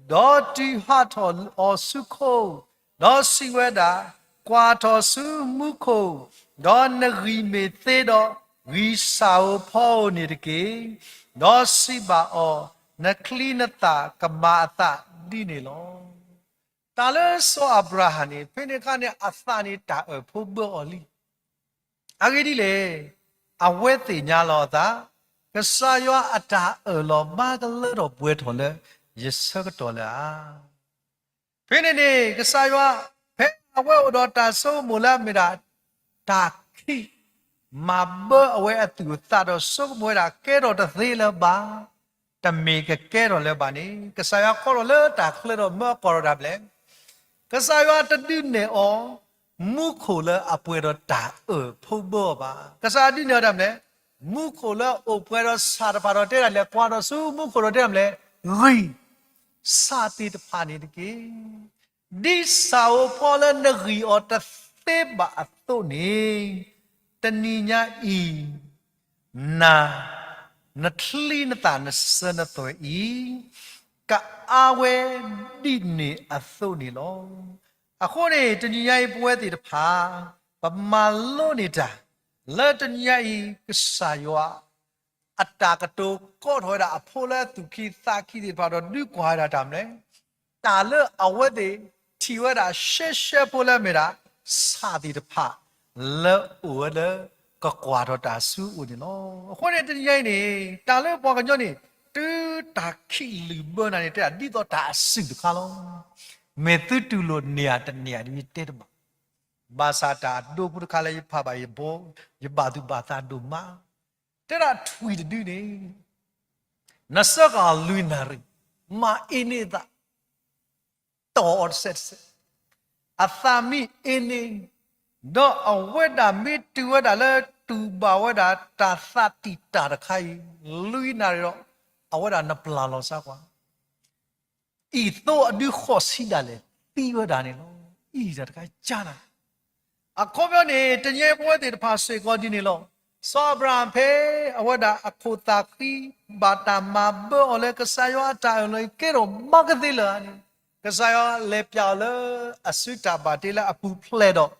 ဒီးတုၤဟးထီၣ်အီၤဆူခိၣ်, ဒီးစံးဝဲဒၣ်, ကွၢ်ထီၣ်ဆူမူခိၣ်, ဒီးနဂံၢ်မ့ၢ်သ့ဒီး ဂံၢ်စၢ်ဧိၤဖီဧိၤန့ၣ်တက့ၢ်. ဒီးစံးဘၣ်အီၤ, နချံနသၣ်ကမၤအသးဒ်န့ၣ်လီၤ. တၢ်လၢစီၤအၤဘြၤဟၣ်န့ၣ် ဖဲန့ၣ်အခါန့ၣ် အသးန့ၣ်တၢ်အၢၣ်ဖိဘၢအီၤလံ. အဂ့ၢ်ဒ်လဲၣ်, အဝဲသ့ၣ်ညါလီၤအသး, ကစၢ်ယွၤအတၢ်အၢၣ်လီၤမၤကလၢထီၣ်ပှဲၤထီၣ်လၢယဆၢကတီၢ်လၢၤဧါ. ဖဲန့ၣ်န့ၣ် ကစၢ်ယွၤ ဖဲအဝဲအိၣ်ဒီးတၢ်ဆိကမိၣ်လၢအမ့ၢ်ဒၣ် တၢ်ခံး မၤဘၢအဝဲအသူၣ်အသးဒီးဆိကမိၣ်ဝဲဒၣ်ကဲထီၣ်တသ့လၢၤဘၣ်, တမ့ၢ်ကကဲထီၣ်လၢၤဘၣ်န့ၣ် ကစၢ်ယွၤခီထီၣ်လၢတၢ်ချၢဒီးမၢအကွၢ်ထီၣ်တၢ်ဘျဲၣ်, ကစၢ်ယွၤတဒုးနဲၣ်အီၤ မူခိၣ်လၢအပှဲၤဒီးတၢ်အၢၣ်ဖိဘၢအီၤဘၣ်. ကစၢ်ယွၤဒုးနဲၣ်အီၤတၢ်ဘျဲၣ်, မူခိၣ်လၢအအိၣ်ပှဲၤဒီးဆၣ်တဖၣ်ဒီးတဲဒၣ်လဲာ် ကွၢ်ထီၣ်ဆူမူခိၣ်ဒီးတဲဒၣ်လဲာ်, ဂံၢ် ဆၣ်သ့ၣ်တဖၣ်န့ၣ်တက့ၢ်. ဒ်ဆၣ်ဧိၤဖီလၢနဂံၢ်အီၤတသ့ဘၣ်အသိးန့ၣ်, တနံၤညါအံၤ နၤ, နချံနသၣ်နစၢၤနသွဲၣ်အံၤ ကအါဝဲဒ်န့ၣ်အသိးန့ၣ်လီၤ. အဃိန့ၣ် တနံၤညါအံၤပဝဲသ့ၣ်တဖၣ် ပမၤလိန့ၢ်တၢ် လၢတနံၤညါအံၤ ကစၢ်ယွၤ အတၢ်ကတိၤကိးထီၣ်ဝဲဒၣ်အဖိလၢသူၣ်ခံသးခံသ့ၣ်တဖၣ် ဒီးဒုးကွၢ်ဝဲဒၣ်တၢ်မနုၤလဲၣ်, တၢ်လၢအဝဲသ့ၣ်ထံၣ်ဝဲဒၣ်ရှဲရှဲဖိလၢမ့ၢ်ဒၣ် ဆၣ်သ့ၣ်တဖၣ် လၢအိၣ်ဝဲလၢကကွၢ်ထီၣ်တၢ်ဆူအအိၣ်န့ၣ်လီၤ. အဃိန့ၣ်တနံၤညါအံၤန့ၣ် တၢ်လၢပှၤကညီန့ၣ် တုၤတၢ်ခံးလုၢ်ဘၢနၤန့ၣ် တဲဒၣ်ဒ်သိးတၢ်အစုၣ်တခါလီၤ. မ့ၢ်သုတူၢ်လိာ်န့ၢ်ဧါတန့ၢ်ဧါဒီး ယတဲတဘၣ်. ဘၣ်ဆၣ်တၢ်အဒိဖိတခါလၢယဖးဘၣ်ယဘိ ယဘၣ်သူၣ်ဘၣ်သးဒိၣ်မး, တဲဒၣ်ထွံၣ်တဒုန့ၣ် နစၢဃာ်လွံၢ်နၣ်ရံၣ် မၤအ့န့အသး, တီၢ်အီၤတစဲးတစဲး, အသးမ့ၢ်အ့န့ၣ်, ဒီးအဝဲဒၣ်မ့ၢ်တုၤဝဲဒၣ်လၢတူၢ်ဘၣ်ဝဲဒၣ်တၢ်သးတံာ်တာ်တခါအံၤ လွံၢ်နၣ်ရံၣ်ဒီး အဝဲဒၣ်နပျၢ်လီၤစၢ်ကွၢ် အံၤသိအဒုဃီၣ်ဆံးဒၣ်လဲာ် သံဝဲဒၣ်န့ၣ်လီၤ. အံၤတၢ်တခါကၢ်နၤ, အခီပညီန့ၣ် တနံၤညါအံၤပဝဲသ့ၣ်တဖၣ်စ့ၢ်ကီးဒ်န့ၣ်လီၤ. စီၤအၤဘြၤဟၣ်ဖဲအဝဲဒၣ်အခိၣ်သးဃံ ဘၣ်တၢ်မၤဘၢအီၤလၢကစၢ်ယွၤအတၢ်အၢၣ်လီၤအံၤကဲထီၣ်မၤကသ့လၢၤဧါန့ၣ်, ကစၢ်ယွၤလဲၤပျးအီၤလၢအစုတၢ်ဘၣ်တ့လၢအပူၤဖျဲးဒီး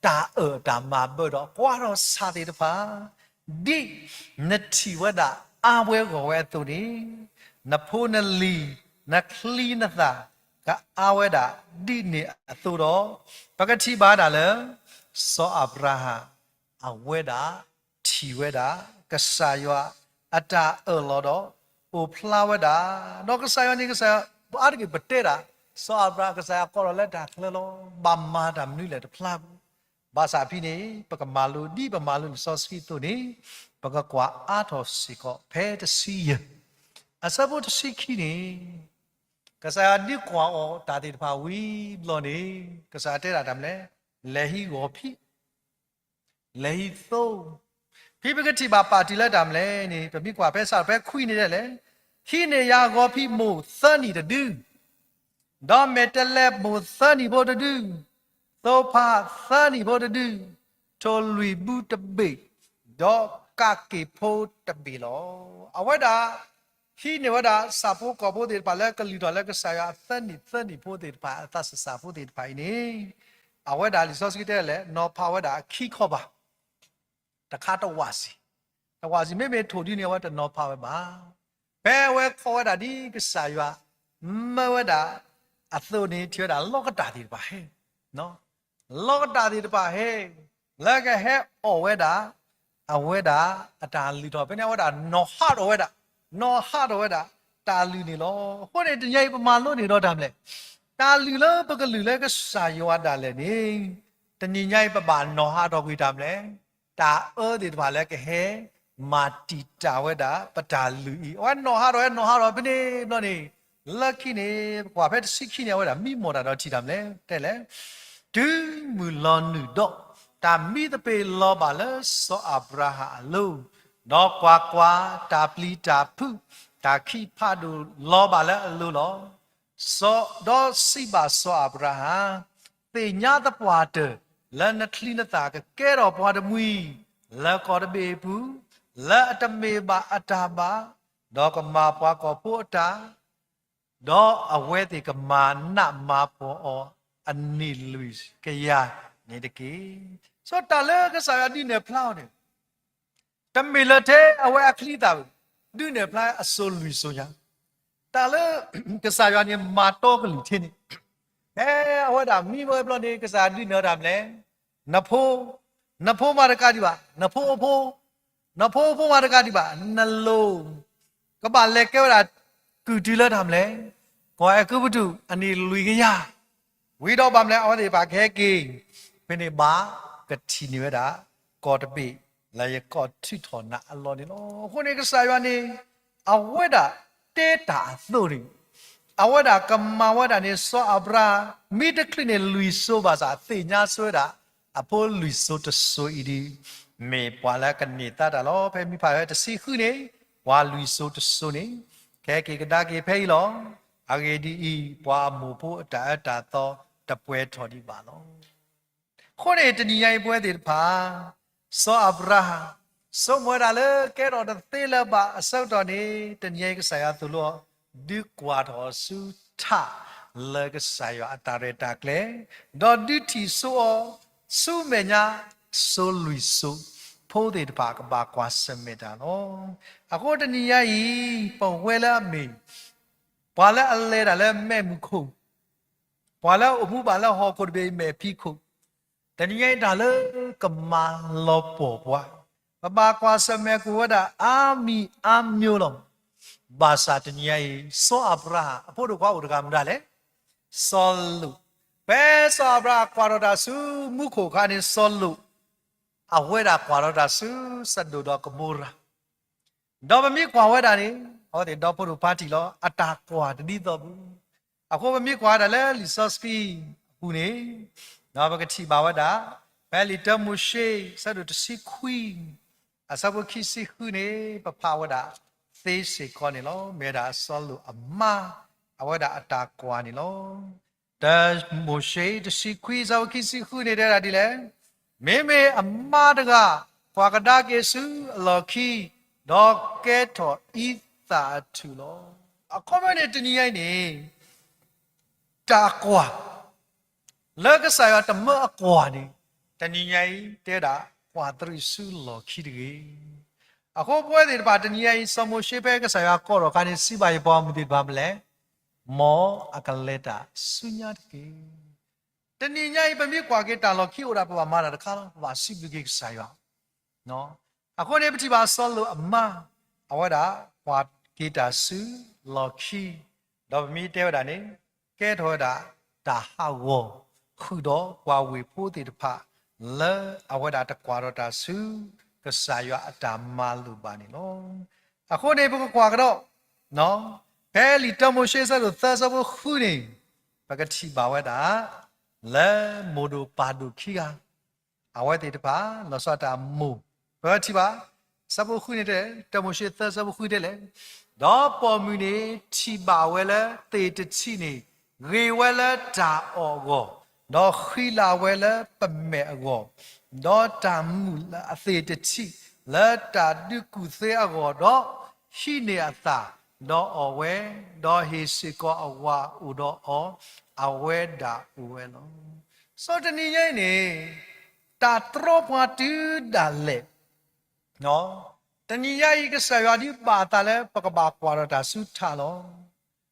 တၢ်အၢၣ်တၢ်မၤဘၢဒီး ကွၢ်ထီၣ်ဆၣ်သ့ၣ်တဖၣ် ဒ်နထံၣ်ဝဲဒၣ်အါဝဲဂီၢ်ဝဲအသိးန့ၣ်, နဖိနလံၤ နချံနသၣ် ကအါဝဲဒၣ်ဒ်န့ၣ်အသိးဒီး, ပကထံၣ်ဘၣ်ဒၣ်လၢ စီၤအၤဘြၤဟၣ် အဝဲဒၣ်ထံၣ်ဝဲဒၣ် ကစၢ်ယွၤအတၢ်အၢၣ်လီၤဒီး အိၣ်ဖျါဝဲဒၣ်, ဒီးကစၢ်ယွၤန့ၣ် ကစၢ်ယွၤ အါတက့ၢ်ပတဲဒၣ် စီၤအၤဘြၤဟၣ် ကစၢ်ယွၤကိးထီၣ်လၢတၢ်ချၢလီၤ. ဘၣ်မၤတၢ်မနုၤလဲၣ်တဖျါဘၣ်. ဘၣ်ဆၣ်ဖဲန့ၣ် ပကမၤလိဒ်ပမၤလိလံာ်စီဆှံအသိးန့ၣ်, ပကကွၢ်အါထီၣ်စ့ၢ်ကီးဖဲတဆံယဲၢ် အဆၢဖိတဆံခံန့ၣ်, ကစၢ်ယွၤဒုးကွၢ်အီၤတၢ်သ့ၣ်တဖၣ်ဝံၤဘျီန့ၣ်, ကစၢ်ယွၤတဲဒၣ်တၢ်မနုၤလဲၣ်, လဲၤဟံးဂီၤဖံး လဲၤဟံးသိ, ဖဲပကထံၣ်ဘၣ်ပာ်တံၢ်လၢတၢ်မနုၤလဲၣ်န့ၣ် ပမ့ၢ်ကွၢ်ဖဲစးထီၣ်ဖဲခွံန့ၣ်ဒ်လဲၣ်, ဟံးန့ၢ်ယၤဂီၤဖံးမိၢ်သၢနံၣ်တဒု, ဒီးမဲာ်တဲးလဲးမိၢ်သၢနံၣ်ဖိတဒု, သိဖးသၢနံၣ်ဖိတဒု, ထိၣ်လွံၢ်ဘုတဘ့ၣ်, ဒီးကးက့ၤဖိတဘ့ၣ်လီၤ. အဝဲဒၣ် ဟံးန့ၢ်ဝဲဒၣ်ဆၣ်ဖိကီၢ်ဖိသ့ၣ်တဖၣ်လၢကလုၢ်ထီၣ်လၢကစၢ်ယွၤအသၢနံၣ်သၢနံၣ်ဖိသ့ၣ်တဖၣ် အသးစၢ်ဖိသ့ၣ်တဖၣ်အံၤန့ၣ်, အဝဲဒၣ်လံာ်စီဆှံတဲလဲၣ် နီၤဖးဝဲဒၣ်အခံခီဘၣ် တခါတဝးစံး, တဝးစံး မ့မ့ၢ်ထိၣ်ဒုန့ၣ် အဝဲတနီၤဖးဝဲဘၣ်. ဖဲအဝဲခီဝဲဒၣ်ဒ်ကစၢ်ယွၤ မၢဝဲဒၣ်အသိးန့ၣ် ထံၣ်ဝဲဒၣ်လီကတၢ်သ့ၣ်တဖၣ်ဟဲ, လီကတၢ်သ့ၣ်တဖၣ်ဟဲ, လၢကဟဲအီၣ်ဝဲဒၣ် အဝဲဒၣ်အတၢ်လုၢ်ထီၣ် ဖဲန့ၣ်အဝဲဒၣ်နီၤဟးထီၣ်ဝဲဒၣ်, နီၤဟးထီၣ်ဝဲဒၣ် တၢ်လုၢ်န့ၣ်လီၤ. အဃိန့ၣ် တနံၤအံၤပမၤလိန့ၢ်ဒီးတၢ်မနုၤလဲၣ်, တၢ်လုၢ်လၢပကလုၢ်လၢကစၢ်ယွၤဒၣ်လဲာ်န့ၣ်, တနံၤညါအံၤပဘၣ်နီၤဟးထီၣ်ကွံာ်တၢ်မနုၤလဲၣ်, တၢ်အၢသ့ၣ်တဖၣ်လၢကဟဲ မၤတံာ်တာ်ဝဲဒၣ်ပတၢ်လုၢ်အံၤ, အဝဲနီၤဟးထီၣ်ဝဲ နီၤဟးထီၣ်ဖဲန့ၣ်ဘျီန့ၣ်, လၢခံန့ၣ် ပကွၢ်ဖဲတဆံခံန့ၣ် အဝဲဒၣ်မံမီၢ်တၢ်ဒီးထံၣ်တၢ်မနုၤလဲၣ် တဲလဲၣ် တုၤမုၢ်လီၤနုာ်ဒီး, တၢ်မံသပ့ၤလီၤဘၣ်လၢစီၤအၤဘြၤဟၣ်အလိၤ, ဒီးကွၢ်ကွၢ်, တၢ်ပျံၤတၢ်ဖုး, တၢ်ခံးဖးဒိၣ်လီၤဘၣ်လၢအလိၤလီၤ. စီၤ, ဒီးစံးဘၣ်စီၤအၤဘြၤဟၣ်, သ့ၣ်ညါသပှၢ်တၢၢ်, လၢနချံနသၣ်ကကဲထီၣ်ပှၤတမှံၤ, လၢကီၢ်တဘ့ၣ်အပူၤ, လၢအတမ့ၢ်ဘၣ်အတၢ်ဘၣ်, ဒီးကမၤပှၤကီၢ်ဖိအတၢ် ဒီးအဝဲသ့ၣ်ကမၤနးမၤဖှီၣ်အီၤအနံၣ်လွံၢ်ကယၤန့ၣ်တက့ၢ်. စီၤတၢ်လၢကစၢ်ယွၤဒုးနဲၣ်ဖျါအီၤန့ၣ်, တမ့ၢ်လၢထဲအဝဲအချံအသၣ်ဘၣ်, ဒုးနဲၣ်ဖျါအစိၤလွံၢ်စိၤညါ, တၢ်လၢကစၢ်ယွၤန့ၣ်မၤတီကလုၢ်ထဲန့ၣ်, ဖဲအဝဲဒၣ်မံဝဲဘျီန့ၣ် ကစၢ်ယွၤဒုးနဲၣ်တၢ်မနုၤလဲၣ်, နဖိ, နဖိမၤတကးဒံးဘၣ်, နဖိအဖိ နဖိဖိမၤတကးဒံးဘၣ်, နလိၤ, ကဘၣ်လဲၤကဲဝဲဒၣ် ကုၢ်တုၤလၢတၢ်မနုၤလဲၣ်, ကီၢ်အဲၤကူပတူးအနံၣ်လွံၢ်ကယၤ, ဝံၤဒီးဘၣ်မနုၤလဲၣ် အဝဲသ့ၣ်တဖၣ်ကဟဲက့ၤ, ဖဲန့ၣ်ဘၣ်ကထံၣ်န့ၢ်ဝဲဒၣ် ကီၢ်တဘ့ၣ်လၢယကီၢ်ထုးထီၣ်နၤအလီၢ်န့ၣ်လီၤ. အဃိန့ၣ်ကစၢ်ယွၤန့ၣ် အဝဲဒၣ်တဲတၢ်အသိးန့ၣ်, အဝဲဒၣ်ကမၤဝဲဒၣ်န့ၣ် စီၤအၤဘြၤဟၣ် မံတချုးန့ၣ်လွံၢ်စိၤဘၣ်ဆၣ် သ့ၣ်ညါဆိဝဲဒၣ် အဖိလွံၢ်စိၤတစိၤအံၤဒီး မ့ၢ်ပှၤလၢကန့ၢ်သါတၢ်လီၤ. ဖဲမ့ၢ်ဖးဖဲတဆံဃုန့ၣ်, ပှၤလွံၢ်စိၤတစိၤန့ၣ် ကဟဲက့ၤကဒါက့ၤဖဲအံၤလီၤ. အဂ့ၢ်ဒ်အံၤ, ပှၤအမိၢ်ဖိအတၢ်အၢတၢ်သီတပှဲၤထီၣ်ဒံးဘၣ်လီၤ. အဃိန့ၣ် တနံၤညါအံၤပဝဲသ့ၣ်တဖၣ်, စီၤအၤဘြၤဟၣ် ဆိကမိၣ်ဝဲဒၣ်လၢကဲထီၣ်တသ့လၢၤဘၣ်အဆၢကတီၢ်န့ၣ် တနံၤအံၤကစၢ်ယွၤသိၣ်လိအီၤ ဒုးကွၢ်ထီၣ်ဆူထးလၢကစၢ်ယွၤအတၢ်ရဲၣ်တၢ်ကျဲၤ, ဒီးဒုးထံၣ်ဆိအီၤ ဆူမဲာ်ညါ ဆိလွံၢ်ဆိ, ဖိသ့ၣ်တဖၣ်ကဘၣ်ကွၢ်ဆၢၣ်မဲာ်တၢ်လီၤ. အဃိတနံၤညါအံၤ ပဝဲလၢအမ့ၢ် ပှၤလၢအလဲၤတၢ်လၢမဲးမုၢ်ခိၣ်, ပှၤလၢအအိၣ်မူဘၣ်လၢဟီၣ်ခိၣ်တဘ့ၣ်အမဲာ်ဖံးခိၣ်, တနံၤညါအံၤတၢ်လၢကမၤလီၤပှီၢ်ပှၤ, ပဘၣ်ကွၢ်ဆၢၣ်မဲာ်ကွံာ်ဝဲဒၣ်အါမံၤအါမံၤလီၤ. ဘၣ်ဆၣ်တနံၤညါအံၤ စီၤအၤဘြၤဟၣ်အဖိဒိၣ်ခွါအိၣ်တဂၤမတၤလဲၣ်, စီၤလိာ်. ဖဲစီၤအၤဘြၤဟၣ်ကွၢ်ထီၣ်တၢ်ဆူမူခိၣ်အခါန့ၣ် စီၤလိာ် အဝဲဒၣ်ကွၢ်ထီၣ်တၢ်ဆူစဒိၣ်ဒီးကမိရၤ ဒီးပမ့ၢ်ကွၢ်ဝဲဒၣ်န့ၣ် အဝဲသ့ၣ်ဒီဖိဒိၣ်ခွါထံၣ်လီၤ အတၢ်ကွၢ်တဒ်သိးပူၤ. အဃိပမ့ၢ်ကွၢ်ဝဲဒၣ်လၢလံာ်စီဆှံအပူၤန့ၣ် ဒီးပကထံၣ်ဘၣ်ဝဲဒၣ် ဖဲလံာ်တၢမိၤၡ့ ဆၢဒိၣ်တဆံခွံ အဆၢဖိခံဆံဃုန့ၣ် ပဖးဝဲဒၣ်သ့စ့ၢ်ကီးန့ၣ်လီၤ. မ့ၢ်ဝဲဒၣ်စီၤလိာ်အမါ အဝဲဒၣ်အတၢ်ကွၢ်န့ၣ်လီၤ. တၢမိၤၡ့ တဆံခွံ ဆၢဖိခံဆံဃုန့ၣ် တဲဝဲဒၣ်ဒ်လဲၣ်, မ့မ့ၢ်အမါတဂၤ ကွၢ်ကဒါက့ၤဆူအလီၢ်ခံ ဒီးကဲထီၣ်အံသၣ်အထူၣ်လီၤ. အခီပညီန့ၣ် တနံၤညါအံၤန့ၣ် တၢ်ကွၢ် လၢကစၢ်ယွၤတမၢအကွၢ်န့ၣ် တနံၤညါအံၤ တဲဒၣ် ကွၢ်တရံးဆူလီၢ်ခံတဂ့ၤ. အဃိပဝဲသ့ၣ်တဖၣ် တနံၤညါအံၤ စီၤမိၤၡ့ဖဲကစၢ်ယွၤကိးထီၣ်အခါန့ၣ် စံးဘၣ်ယပှၤဂီၢ်မုၢ်သ့ၣ်တဖၣ်မနုၤလဲၣ်, မ်အကလဲၤတၢ်ဆူညါတက့ၢ်. တနံၤညါအံၤ ပမ့ၢ်ကွၢ်က့ၤတၢ်လီၢ်ခံအိၣ်ဒၣ် ပဘၣ်မၤတၢ်တခါလီၤ, ပဘၣ်စံးဘျုးက့ၤကစၢ်ယွၤ အဃိန့ၣ် ပထံၣ်ဘၣ်စီၤလိာ်အမါ အဝဲဒၣ်ကွၢ်က့ၤတၢ်ဆူလီၢ်ခံ, ဒီးပမ့ၢ်တဲဝဲဒၣ်န့ၣ် ကဲထီၣ်ဝဲဒၣ်တၢ်ဟးဂီၤ ဃုာ်ဒီးပှၤဝ့ၢ်ဖိသ့ၣ်တဖၣ် လၢအဝဲဒၣ်တကွၢ်ထီၣ်တၢ်ဆူ ကစၢ်ယွၤအတၢ်မၤလိာ်ဘၣ်န့ၣ်လီၤ. အဃိန့ၣ် ပကကွၢ်ကဒီး ဖဲလံာ်တၢမိၤၡ့ ဆၢဒိၣ်သၢ ဆၢဖိဃုန့ၣ် ပကထံၣ်ဘၣ်ဝဲဒၣ် လၢမိၢ်ဒိၣ်ပၢ်ဒိၣ်ခံဂၤ အဝဲသ့ၣ်တဖၣ် လီၤဆီဒၣ်တၢ်အမိၢ် ပထံၣ်ဘၣ် ဆၢဖိဃုန့ၣ်တဲလဲၣ်, တၢမိၤၡ့သၢ ဆၢဖိဃုတဲလဲၣ်, ဒီးပိာ်မုၣ်န့ၣ် ထံၣ်ဘၣ်ဝဲလၢသ့ၣ်တထံၣ်န့ၣ် ဂ့ၤဝဲလၢတၢ်အီၣ်အဂီၢ်, ဒီးဃံလၤဝဲလၢပမဲာ်အဂီၢ်, ဒီးတၢ်မုာ်အသ့ၣ်တထံၣ်လၢတၢ်ဒုးကူၣ်သ့အဂီၢ်, ဒီးဟံးန့ၢ်အသၣ်, ဒီးအီၣ်ဝဲ, ဒီးဟ့ၣ်စ့ၢ်ကီးအဝၤအိၣ်ဒီးအီၤ, အဝဲဒၣ်အိၣ်ဝဲလီၤ. စီၤတနံၤညါအံၤန့ၣ် တၢ်တြီပှၤတုၤဒၣ်လဲာ် တနံၤညါအံၤ ကစၢ်ယွၤဒုးဘၣ်အသးလၢ ပကဘၣ်ကွၢ်ထီၣ်တၢ်ဆူထးလီၤ.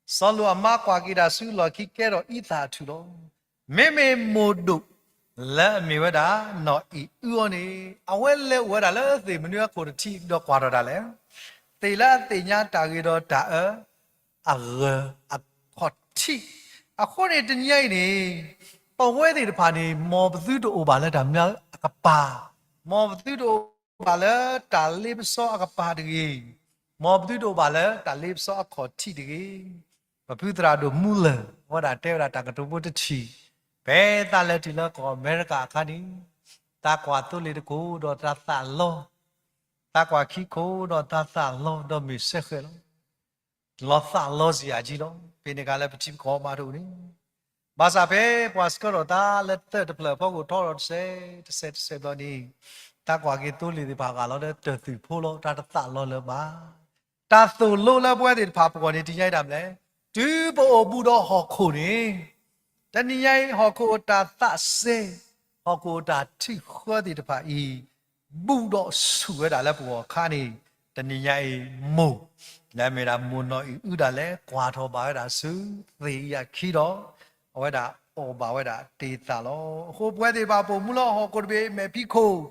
စီၤလိာ်အမါကွၢ်က့ၤတၢ်ဆူလီၢ်ခံ ကဲထီၣ်အံသၣ်အထူၣ်လီၤ. မ့မ့ၢ်မိၢ်ဒိၣ် လၢအမ့ၢ်ဝဲဒၣ် နီၢ်အံၣ်အုအီၤန့ၣ် အဝဲလဲၤအိၣ်ဝဲဒၣ်လၢသ့ၣ်မနုၤအခိၣ်တထံး ဒီးကွၢ်ထီၣ်တၢ်လဲၣ်, သ့ၣ်လၢအသ့ၣ်ညါတၢ်ဂ့ၤဒီးတၢ်အၢ အဂၢၤအခီၣ်ထံး. အဃိန့ၣ် တနံၤညါအံၤန့ၣ် ပဝဲသ့ၣ်တဖၣ်န့ၣ် မ်ပသုတအိၣ်ဘၣ်လၢတၢ်မနုၤအကပၤ, မ်ပသုတအိၣ်ဘၣ်လၢတၢ်လ့ပစီအကပၤတဂ့ၤ, မ်ပသုတအိၣ်ဘၣ်လၢတၢ်လ့ပစီအခီၣ်ထံးတဂ့ၤ. ပဖုသရၣ်ဒိၣ်မူလၢာ် အဝဲဒၣ်တဲဝဲဒၣ်တၢ်ကတိၤဖိတထံၣ်, ဖဲသးလဲၤတုၤလၢကီၢ်အမဲရကၤအခါန့ၣ် သးကွၢ်သိလ့ၣ်တကိးဒီးတၢ်သးလီ, သးကွၢ်ခံခိၣ်ဒီးတၢ်သးလီ ဒီးမ့ၢ်စဲဃဲၤလီၤ. လီၤသးလီစ့ၢ်ကီးလီၤ. ဖဲန့ၣ်အခါလၢပထံပကီၢ်မးတအိၣ်န့ၣ်, ဘၣ်ဆၣ်ဖဲပှၤဆှၢထီၣ်သးလၢသၢၣ်တဖျၢၣ်အဖီခိၣ်ထီထီၣ်တစဲးတစဲးတစဲးဘျီန့ၣ်, သးကွၢ်က့ၤသိလ့ၣ်သ့ၣ်တဖၣ်ဂာ်လီၤလၢတၢ်သူၣ်ဖိလီၤ, တၢ်တသးလီလၢၤဘၣ်. တၢ်သိၣ်လိလၢပဝဲသ့ၣ်တဖၣ်ပဂီၢ်န့ၣ် တနံၤညါအံၤဒၣ်မနုၤလဲၣ်, တုၤပအိၣ်ဘူးဒီးဟီၣ်ခိၣ်န့ၣ်, တနံၤညါအံၤ ဟီၣ်ခိၣ်အတၢ်သးစဲ, ဟီၣ်ခိၣ်အတၢ်ထုးဃၢသ့ၣ်တဖၣ်အံၤ ဘူးဒီးဆူၣ်ဝဲဒၣ်လၢပဂီၢ်အခါန့ၣ်, တနံၤညါအံၤ မိၢ် လၢအမ့ၢ်ဒၣ်မိၢ်နီၢ်အံၣ်အုဒၣ်လဲာ် ကွၢ်ထီၣ်ဘၣ်ဝဲဒၣ်ဆူသ့ၣ်အံၤအခံဒီး, အဝဲဒၣ်အီၣ်ဘၣ်ဝဲဒၣ်တ့ၢ်သးလီၤ. အဃိပဝဲသ့ၣ်တဖၣ်ပအိၣ်မူလၢဟီၣ်ခိၣ်တဘ့ၣ်အမဲာ်ဖံးခိၣ်,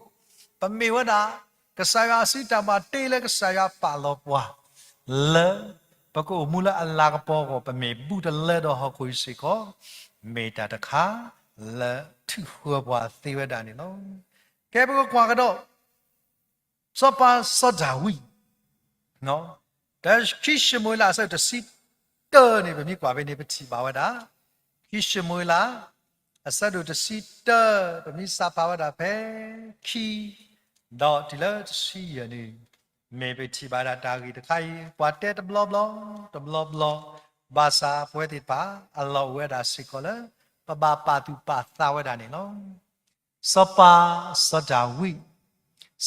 ပမ့ၢ်ဝဲဒၣ် ကစၢ်ယွၤအစုတၢ်မၤတ့လၢကစၢ်ယွၤပာ်လီၤပှၤ လၢပကအိၣ်မူလၢအလၤကပီၤအဂီၢ် ပမ့ၢ်ဘူးတလၢဒီးဟီၣ်ခိၣ်အံၤစ့ၢ်ကီး, မ့ၢ်တၢ်တခါလၢထုးဃၢပှၤသ့ဝဲဒၣ်န့ၣ်လီၤ. ကဲပကကွၢ်ကဒီး စီၤပၤစီၤဒၤဝံး, တၢ ခံၡမူၤအ့လး အဆၢဒိၣ်တဆံတၢန့ၣ် ပမ့ၢ်ကွၢ်ဖဲန့ၣ် ပထံၣ်ဘၣ်ဝဲဒၣ် ခံၡမူၤအ့လး အဆၢဒိၣ်တဆံတၢ, ပမ့ၢ်စးဖးဝဲဒၣ်ဖဲခံ ဒီးတုၤလၢတဆံယဲၢ်န့ၣ်, မ့ၢ်ပထံၣ်ဘၣ်ဒၣ်တၢ်ဂ့ၢ်တခါအံၤ ပှၤတဲတဘျီဘျီ တဘျီဘျီ, ဘၣ်ဆၣ်ပဝဲသ့ၣ်တဖၣ် အလီၢ်အိၣ်ဝဲဒၣ်စ့ၢ်ကီးလၢ ပဘၣ်ပာ်သူၣ်ပာ်သးဝဲဒၣ်န့ၣ်လီၤ. စီၤပၤစီၤဒၤဝံး,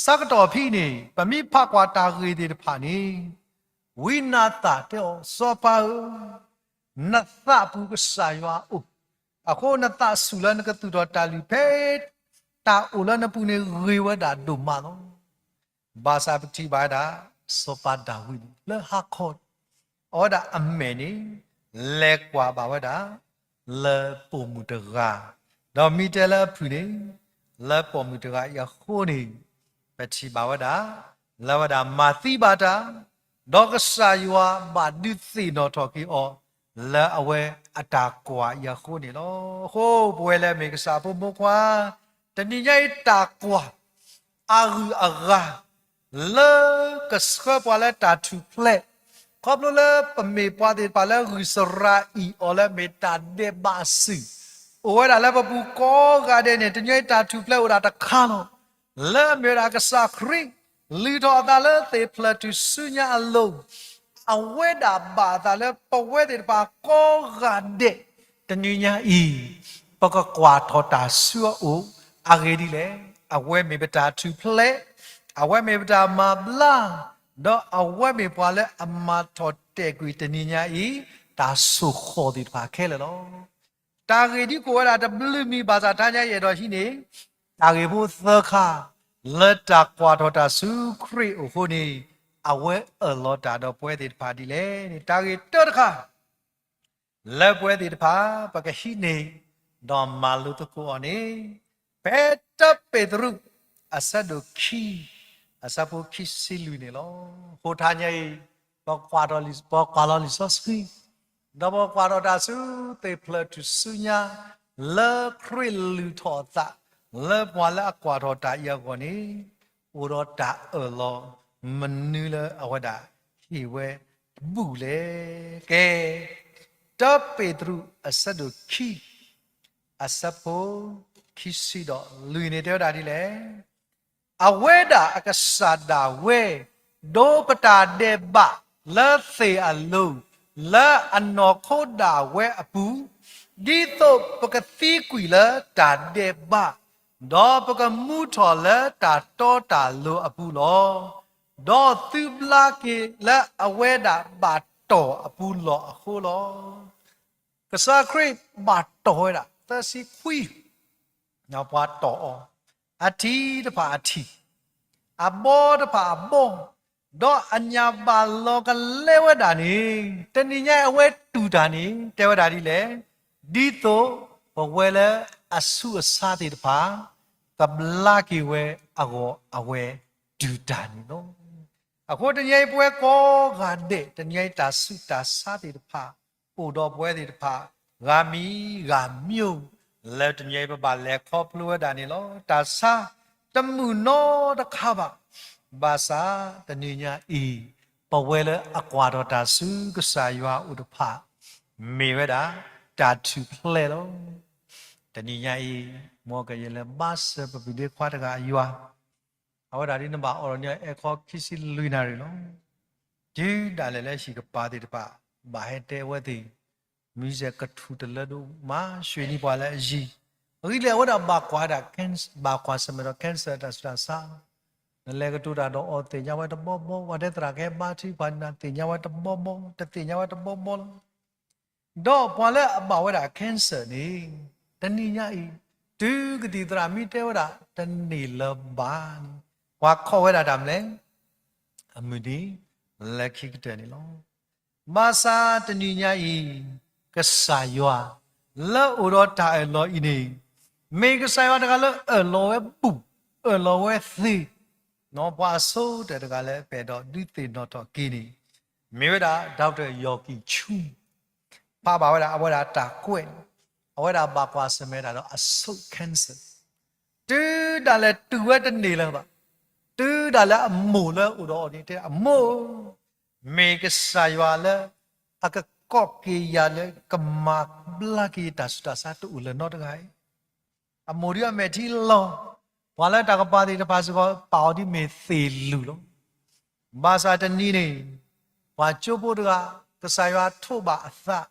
ဆၢကတီၢ်ဖဲအံၤန့ၣ် ပမ့ၢ်ဖးကွၢ်တၢ်ဂ့ၢ်သ့ၣ်တဖၣ်န့ၣ် ဝံနၤသၣ်တဲအီၤ, စီၤပၤဧၢ, နသးပူၤကစၢ်ယွၤအအိၣ်, အဃိနသးဆူၣ်လၢနကသူၣ်ထီၣ်တၢ်လုၢ်ဖဲ တၢ်အိၣ်လၢနပူၤန့ၣ်ဂ့ၤဝဲဒၣ်ဒိၣ်မးလီၤ. ဘၣ်ဆၣ်ပထံၣ်ဘၣ်ဝဲဒၣ် စီၤပၤဒၤဝံးန့ၣ် လၢဟါခီ အဝဲဒၣ်အမဲာ်န့ၣ် လဲၤကွၢ်ဘၣ်ဝဲဒၣ် လၢပိာ်မုၣ်တဂၤ, ဒီးမ့ၢ်တဲလၢအဖုၣ်န့ၣ် လၢပိာ်မုၣ်တဂၤအံၤအဃိန့ၣ် ပထံၣ်ဘၣ်ဝဲဒၣ် လၢအဝဲဒၣ်မၤသံဘၣ်တၢ်, ဒီးကစၢ်ယွၤဘၣ်ဒုးသ့ၣ်နီၣ်ထီၣ်က့ၤအီၤ လၢအဝဲအတၢ်ကွၢ်အံၤအဃိန့ၣ်လီၤ. အဃိပဝဲလၢအမ့ၢ်ကစၢ်ဖိမိၢ်ခွါ တနံၤညါအံၤတၢ်ကွၢ် အဂုၤအဂၤ လၢကဆှၢပှၤလၢတၢ်ထူၣ်ဖျဲး, ခီဖျိလၢပမ့ၢ်ပှၤသ့ၣ်တဖၣ်လၢဂုာ်စရၤအံၣ်အီၤလၢအမ့ၢ်တၢ်ဒဲးဘးအစုၣ်, အိၣ်ဝဲဒၣ်လၢပပူၤကိးဂၤဒဲးန့ၣ် တနံၤညါအံၤတၢ်ထူၣ်ဖျဲးအိၣ်ဒၣ်တခါလီၤ. လၢအမ့ၢ်ဝဲဒၣ်ကစၢ်ခရံာ် လုၢ်ထီၣ်အသးလၢသ့ၣ်ဖျၢၣ်ထူၣ်စုညါအလိၤ, အဝဲဒၣ်ဘၣ်အသးလၢပဝဲသ့ၣ်တဖၣ်ကိးဂၤဒဲး တနံၤညါအံၤ ပကကွၢ်ထီၣ်တၢ်ဆူအအိၣ်အဂ့ၢ်ဒ်လဲၣ်. အဝဲမ့ၢ်ပတၢ်ထူၣ်ဖျဲး, အဝဲမ့ၢ်ပတၢ်မၤဘျါ, ဒီးအဝဲမ့ၢ်ပှၤလၢအမၤထီၣ်တဲာ်ကွံာ်တနံၤညါအံၤ တၢ်ဆိၣ်ဃီၣ်သ့ၣ်တဖၣ်ခဲလၢာ်လီၤ. တၢ်ဂ့ၢ်ဒ်ကိးဝဲဒၣ်တဘျုးမံၤဘၣ်ဆၣ် တနံၤညါအံၤအဲၣ်ဒိးဟံးန့ၢ် တၢ်ဂ့ၢ်ဖိသၢခါ လၢတၢ်ကွၢ်ထီၣ်တၢ်ဆူခရံာ်အအိၣ်အဃိန့ၣ် အဝဲအၢၣ်လီၤတၢ်ဒီးပဝဲသ့ၣ်တဖၣ်ဒ်လဲၣ်န့ၣ် တၢ်ဂ့ၢ်တၢတခါ လၢပဝဲသ့ၣ်တဖၣ် ပကဟံးန့ၢ် ဒီးမၤလိသကိးအီၤန့ၣ် ဖဲတၢပ့းတရူး အဆၢဒိၣ်ခံ အဆၢဖိခံဆံလွံၢ်န့ၣ်လီၤ. အဃိတနံၤညါအံၤ ပကွၢ်လီၤလံာ်စီဆှံ ဒီးပကွၢ်ထီၣ်တၢ်ဆူသ့ၣ်ဖျၢၣ်ထူၣ်စုညါ လၢခရံာ်လုၢ်ထီၣ်အသး လၢပှၤလၢအကွၢ်ထီၣ်တၢ်အံၤအဂီၢ်န့ၣ် အိၣ်ဒီးတၢ်အၢၣ်လီၤ မနုၤလၢအဝဲဒၣ်ဟ့ၣ်ဝဲဘူၣ်လဲၣ်. ကဲ တၢပ့းတရူး အဆၢဒိၣ်ခံ အဆၢဖိခံဆံဒီးလွံၢ်န့ၣ် တဲဝဲဒၣ်ဒ်လဲၣ်. အဝဲဒၣ်အကစၢ်ဒၣ်ဝဲ ဒိပတၢ်ဒဲးဘးလၢသ့ၣ်အလိၤ လၢအနီၢ်ခိဒၣ်ဝဲအပူၤ, ဒ်သိးပကသံကွံာ်လၢတၢ်ဒဲးဘး, ဒီးပကမူထီၣ်လၢတၢ်တီတၢ်လိၤအပူၤလီၤ. ဒီးသုဘျါက့ၤလၢအဝဲဒၣ်ဘၣ်တီၢ်အပူၤလီၢ်အဃိလီၤ. ကစၢ်ခရံာ်ဘၣ်တီၢ်ဝဲဒၣ် သၢဆံခွံ ပှၤတီၢ်အီၤ, အထံတဖၣ်အထံၣ်, အဘီတဖၣ်အဘီ, ဒီးအညၣ်ဘၣ်လီၤကလဲဝဲဒၣ်န့ၣ်, တနံၤညါအံၤအဝဲတူၢ်တၢ်န့ၣ် တဲဝဲဒၣ်ဒ်လဲၣ်, ဒ်သိးပဝဲလၢအဆူးအဆါသ့ၣ်တဖၣ် ကဘျါက့ၤဝဲအဂီၢ်အဝဲတူၢ်တၢ်န့ၣ်လီၤ. အဃိတနံၤညါအံၤပဝဲကိးဂၤဒဲး တနံၤညါအံၤတၢ်ဆူးတၢ်ဆါသ့ၣ်တဖၣ် အိၣ်ဒီးပဝဲသ့ၣ်တဖၣ် ဂၤမံၤဂၤမံၤ, လၢတနံၤအံၤပဘၣ်လဲၤခီဖျိဝဲဒၣ်န့ၣ်လီၤ. တၢ်ဆါတမုာ်နီတခါဘၣ်. ဘၣ်ဆၣ်တနံၤညါအံၤ ပဝဲလၢအကွၢ်ထီၣ်တၢ်ဆူကစၢ်ယွၤအအိၣ်တဖၣ် မ့ၢ်ဝဲဒၣ်တၢ်ထူၣ်ဖျဲးလီၤ. တနံၤညါအံၤ မ်ကယဲၢ်လဲၤဘါစၢၤပပှၤဒ့ခွါတဂၤအယွၤ အဝဲဒၣ်ဒ်နဘၣ်အိးထီၣ်န့ၣ် အဲၣ်ခီခံဆံလွံၢ်နၣ်ရံၣ်လီၤ. တုၤဒၣ်လဲာ်လၢဟံၣ်ကပၤသ့ၣ်တဖၣ် ဘၣ်ဟဲတဲအဝဲသ့ၣ် မံၤစဲးကထူၣ်တလၢဒိၣ်မး ရွှေနံၤပှၤလၢအယံၤ, အဂ့ၢ်ဒ်လဲၣ် အဝဲဒၣ်ဘၣ်ကွၢ်ဒၣ် ဘၣ်ကွၢ်ဆၢၣ်မဲာ်ဒီး cancer တၢ်ဆူးတၢ်ဆါ, နလဲၤကတိၤတၢ်ဒီးအီၤသ့ၣ်ညါဝဲတဘီဘီ, ပှၤတဲသရၣ်ကဟဲဘါထုကဖၣ်နၤ သ့ၣ်ညါဝဲတဘီဘီ, တသ့ၣ်ညါဝဲတဘီဘီလီၤ. ဒီးပှၤလၢအဘၣ်ဝဲဒၣ် cancer န့ၣ် တနံၤညါအံၤ တုၤကသံၣ်သရၣ်မ့ၢ်တဲဝဲဒၣ် တန့ၢ်လၢၤဘၣ်န့ၣ် ပှၤခိးဝဲဒၣ်တၢ်မနုၤလဲၣ်, အမုၢ်နံၤလၢခံကတၢၢ်န့ၣ်လီၤ. ဘၣ်ဆၣ်တနံၤညါအံၤ ကစၢ်ယွၤ လၢအိၣ်ဒီးတၢ်အၢၣ်လီၤအံၤန့ၣ် မ့ၢ်ကစၢ်ယွၤတဂၤလၢအၢၣ်လီၤဝဲဘူၣ် အၢၣ်လီၤဝဲသ့, ပှၤအဆိကတၢၢ်တဂၤလၢပအဲၣ်ဒိးဒုးသ့ၣ်နီၣ်ထီၣ်က့ၤန့ၣ် မ့ၢ်ဝဲဒၣ် Doctor Yonggi Cho ဖးဘၣ်ဝဲဒၣ် အဝဲဒၣ်တၢ်ကွဲးန့ၣ် အဝဲဒၣ်ဘၣ်ကွၢ်ဆၢၣ်မဲာ်တၢ်ဒီးအဆိ cancer, တုၤဒၣ်လဲာ်တုၤဝဲတန့ၢ်လၢၤဘၣ်, တုၤဒၣ်လဲာ်အမိၢ်လၢအိၣ်ဒီးအီၤန့ၣ်တဲ အမိၢ်ဧၢ, မ့ၢ်ကစၢ်ယွၤလၢ အကကိးက့ၤယၤလၢ ကမၤဘျါက့ၤယတၢ်ဆူးတၢ်ဆါတအိၣ်လၢၤနီတဂၤအံၤ, အမိၢ်ဒ်အမဲာ်ထံလီၤ, ပှၤလၢတၢ်ကပၤသ့ၣ်တဖၣ်စ့ၢ်ကီး ပာ်အီၤဒ်မ့ၢ်သ့ၣ်လုၢ်လီၤ. ဘၣ်ဆၣ်တနံၤန့ၣ် ပှၤကၠိဖိတဂၤ ကစၢ်ယွၤထိးဘၣ်အသး,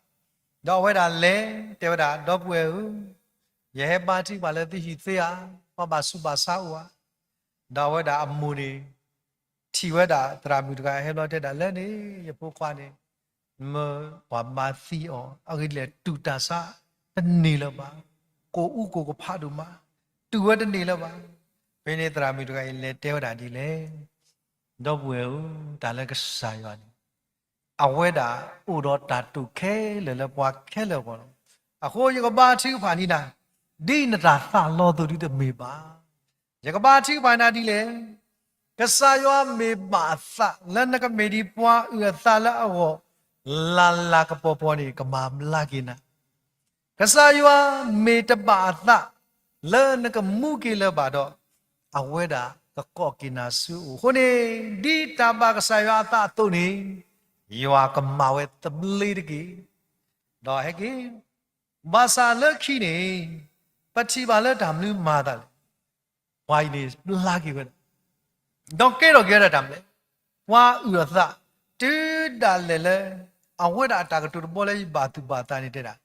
ဒီးအဝဲဒၣ်လဲၤ တဲဝဲဒၣ် ဒီပုၢ်ဝဲၢ်ဧၢ, ယဟဲဘါထုကဖၣ်လၢသုဟံၣ်သ့ဧါ, ပှၤဘၣ်ဆူးဘၣ်ဆါအိၣ်ဧါ, ဒီးအဝဲဒၣ်အမိၢ်န့ၣ် ထံၣ်ဝဲဒၣ်သရၣ်မုၣ်တဂၤဟဲဘျီတဲဒၣ်လၢန့ၣ် ယဖိခွါန့ၣ် မၢပှၤမၤသံအီၤ အဂ့ၢ်ဒ်လဲၣ် တူၢ်တၢ်ဆါတန့ၢ်လၢၤဘၣ်, ကိၣ်အူကိၣ်ကဖးဒိၣ်မး, တူၢ်ဝဲတန့ၢ်လၢၤဘၣ်. ဖဲန့ၣ်သရၣ်မုၣ်တဂၤအံၤလဲၤတဲဝဲဒၣ်ဒ်လဲၣ်, ဒီပုၢ်ဝဲၢ်ဧၢ, တၢ်လၢကစၢ်ယွၤန့ၣ် အဝဲဒၣ်အိၣ်ဒီးတၢ်တိာ်ခဲလၢာ်လၢပှၤခဲလၢာ်အဂီၢ်လီၤ. အဃိယကဘါထုကဖၣ်န့ၢ်နၤ, ဒ်နတၢ်သးလီၤအသိးဒ်တမ့ၢ်ဘၣ်. ယကဘါထုကဖၣ်နၤဒ်လဲၣ်, ကစၢ်ယွၤမ့ၢ်ဘၣ်အသးလၢနကမ့ၢ်ဒ်ပှၤအုၣ်အသးလၢအဂီၢ်, လၢ်လၢ်ကပီၤပီၤန့ၣ် ကမၤဘျါက့ၤနၤ ကစၢ်ယွၤမ့ၢ်တဘၣ်အသးလၢနကမူက့ၤလၢၤဘၣ်ဒီး, အဝဲဒၣ်ကကိးက့ၤနၤဆူအအိၣ်. အဃိန့ၣ်, ဒ်တၢ်ဘၣ်ကစၢ်ယွၤအသးအသိးန့ၣ်, ယွၤကမၤဝဲသဘျ့တက့ၢ်. ဒီးဟဲက့ၤ, ဘၣ်ဆၣ်လၢခံန့ၣ်, ပထံၣ်ဘၣ်လၢတၢ်မနုၤမၤအသးလဲၣ်. ပှၤအံၤန့ၣ်ဘျါက့ၤဝဲဒၣ် ဒီးကဲထီၣ်က့ၤဝဲဒၣ်တၢ်မနုၤလဲၣ်, ပှၤအုၣ်အသး, တုၤဒၣ်လဲာ်လၢ အဝဲဒၣ်အတၢ်ကတိၤတဘီလၢယဘၣ်သူၣ်ဘၣ်သးန့ၣ်တဲဒၣ်,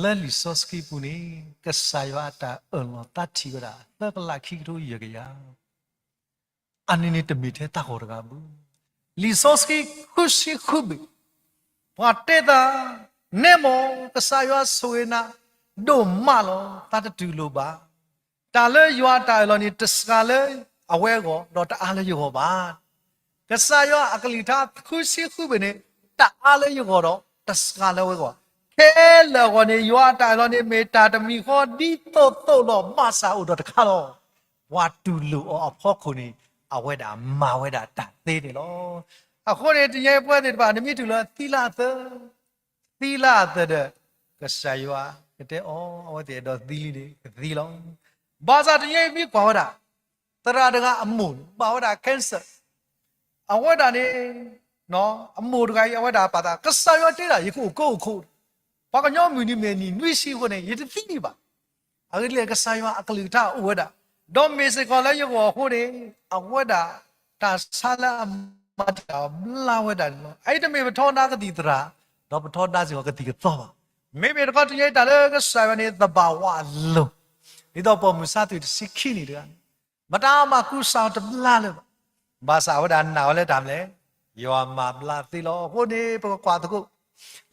လၢလံာ်စီဆှံပူၤန့ၣ် ကစၢ်ယွၤအတၢ်အၢၣ်လီၤသးထံၣ်ဝဲဒၣ် သၢကလးခံကထိယဲၢ်ကယၤ အန့ၣ်န့ၣ်တမ့ၢ်ထဲသးဂီၤတဂၤဘၣ်. လံာ်စီဆှံဃုဆံဃုဘ့ၣ်, ပှၤတဲသး, နဲမ့ၢ်ကစၢ်ယွၤဆိၣ်ဂ့ၤနၤဒိၣ်မးလီၤ, သးတတူၢ်လိာ်ဘၣ်. တၢ်လၢယွၤအတၢ်အၢၣ်လီၤန့ၣ် တစှၤလၢအဝဲအဂီၢ် ဒီးတအါလၢယဂီၢ်ဘၣ်. ကစၢ်ယွၤအကလုၢ်ကထါဃုဆံဃုဘ့ၣ်န့ၣ် တအါလၢယဂီၢ်ဒီးတစှၤလၢအဝဲအဂီၢ်, ခဲလၢာ်အဂီၢ်န့ၣ် ယွၤအတၢ်အၢၣ်လီၤန့ၣ် မ့ၢ်တၢ်တမံၤဃီဒ်သိးသိးလီၤ ဘၣ်ဆၣ်အိၣ်ဒီးတခါလီၤ. ပှၤတူၢ်လိာ်အီၤအဖီခိၣ်န့ၣ် အဝဲဒၣ်မၤဝဲဒၣ်တၢ်သ့န့ၣ်လီၤ. အဃိန့ၣ် တနံၤအံၤပဝဲသ့ၣ်တဖၣ် နမ့ၢ်တူၢ်လိာ်သံလၢအသၢ သံလၢအသၢဒီး ကစၢ်ယွၤကတဲအီၤ အဝဲသ့ၣ်အဲၣ်ဒိးသံလံန့ၣ် ကသံလီၤ. ဘၣ်ဆၣ်တနံၤအံၤမ့ၢ်ကွၢ်ဝဲဒၣ် သရၣ်တဂၤအမိၢ်န့ၣ် ဘၣ်ဝဲဒၣ် cancer အဝဲဒၣ်န့ၣ် အမိၢ်တဂၤအံၤ အဝဲဒၣ်ပာ်သး ကစၢ်ယွၤတဲဒၣ် ယကအိၣ်ကၢအိၣ်ခိး, ပှၤကညီမုၢ်နံၤမဲာ်နံၤနွံဆံအဃိန့ၣ် ယတသံဒံးဘၣ်. အဂ့ၢ်ဒ်လဲၣ် ကစၢ်ယွၤအကလုၢ်ကထါအိၣ်ဝဲဒၣ်, ဒီးမ့ၢ်စ့ၢ်ကီးလၢယဂီၢ်အဃိန့ၣ် အဝဲဒၣ်တၢ်ဆါလၢအမၤတၢ်အီၤဘျါဝဲဒၣ်န့ၣ်လီၤ. အအံၤတမ့ၢ်ပထီဒါကသံၣ်သရၣ်, ဒီးပထီဒါစ့ၢ်ကီးကသံၣ်ကသီဘၣ်. မ့မ့ၢ်တခီတနံၤအံၤတၢ်လၢကစၢ်ယွၤန့ၣ် သဘၣ်ဝးအလိၤ, ဒ်သိးပိာ်မုၣ်ဆါသွံၣ်တဆံခံနံၣ်တဂၤန့ၣ် မတၤမၤကူစါအီၤတဘျါလၢၤဘၣ်. ဘၣ်ဆၣ်အဝဲဒၣ်နာ်ဝဲလၢတၢ်မနုၤလဲၣ်, ယွၤမၤဘျါသ့လီၤ. အဃိန့ၣ် ပကကွၢ်သကိး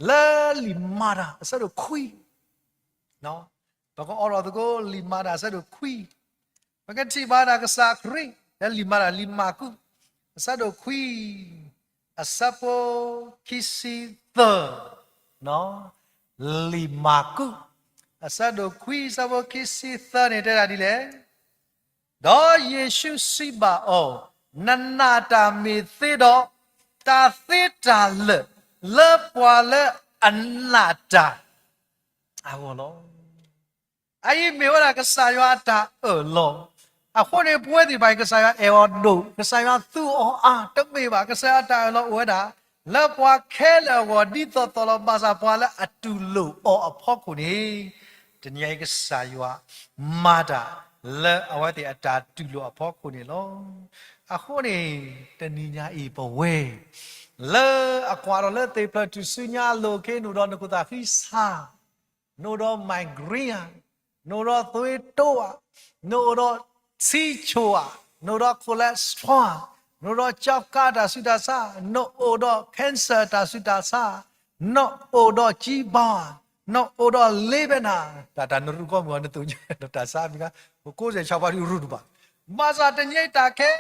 လၢလံာ်မၤတၢ်အဆၢဒိၣ်ခွံ ပကအိးထီၣ်သကိးလံာ်မၤတၢ်အဆၢဒိၣ်ခွံ, ပကထံၣ်ဘၣ်ဒၣ်ကစၢ်ခရံာ် လၢလံာ်မၤတၢ် လံာ်မၢ်ကူး အဆၢဒိၣ်ခွံ အဆၢဖိခံဆံသၢ, လံာ်မၢ်ကူး အဆၢဒိၣ်ခွံ အဆၢဖိခံဆံသၢန့ၣ် တဲဒၣ်ဒ်လဲၣ်, ဒီးယ့ၣ်ၡူးစံးဘၣ်အီၤ, နနာ်တၢ်မ့ၢ်သ့ဒီး, တၢ်သ့တၢ်လၢာ်လၢပှၤလၢအနာ်တၢ် အဂီၢ်လီၤ. အအံၤမ့ၢ်ဝဲဒၣ်ကစၢ်ယွၤအတၢ်အၢၣ်လီၤ. အဃိန့ၣ် ပဝဲသ့ၣ်တဖၣ်အံၤ ကစၢ်ယွၤအဲၣ်အီၤဒိၣ်, ကစၢ်ယွၤသူအီၤအါ, တမ့ၢ်ဘၣ်, ကစၢ်ယွၤအတၢ်အၢၣ်လီၤအိၣ်ဝဲဒၣ် လၢပှၤခဲလၢာ်အဂီၢ် ဒ်သိးသိးလီၤ. ဘၣ်ဆၣ်ပှၤလၢအတူၢ်လိာ်အီၤအဖီခိၣ်န့ၣ် တနံၤအံၤကစၢ်ယွၤ မၤတၢ်လၢအဝဲသ့ၣ်အတၢ်တူၢ်လိာ်အဖီခိၣ်န့ၣ်လီၤ. အဃိန့ၣ် တနံၤညါအံၤပဝဲ လၢအကွၢ်ထီၣ်လၢသ့ၣ်ဖျၢၣ်ထူၣ်စုညါအလိၤ ခဲအံၤနအိၣ်ဒီးနခိၣ်သးဃံဆး, နအိၣ်ဒီး migraine ဧါ, နအိၣ်ဒီးသွေးတိုးဧါ, နအိၣ်ဒီးထံဆိၣ်ဧါ, နအိၣ်ဒီး cholesterol ဧါ, နအိၣ်ဒီး ကျောက်ကန်း တၢ်ဆူးတၢ်ဆါ, နအိၣ်ဒီး cancer တၢ်ဆူးတၢ်ဆါ, နအိၣ်ဒီး ကြီးပေါင် ဧါ, နအိၣ်ဒီး လ့ဘဲနၤ, တၢ်တၢ်နရူၢ်ကီၢ်မုၢ်အီၤ နသိၣ်ညါဒီးတၢ်ဆါမံၤခါ, ပကိးစဲးဆီဖါဒုးရူၢ်တဘၣ်. ဘၣ်ဆၣ်တနံၤအံၤတၢ်ခဲ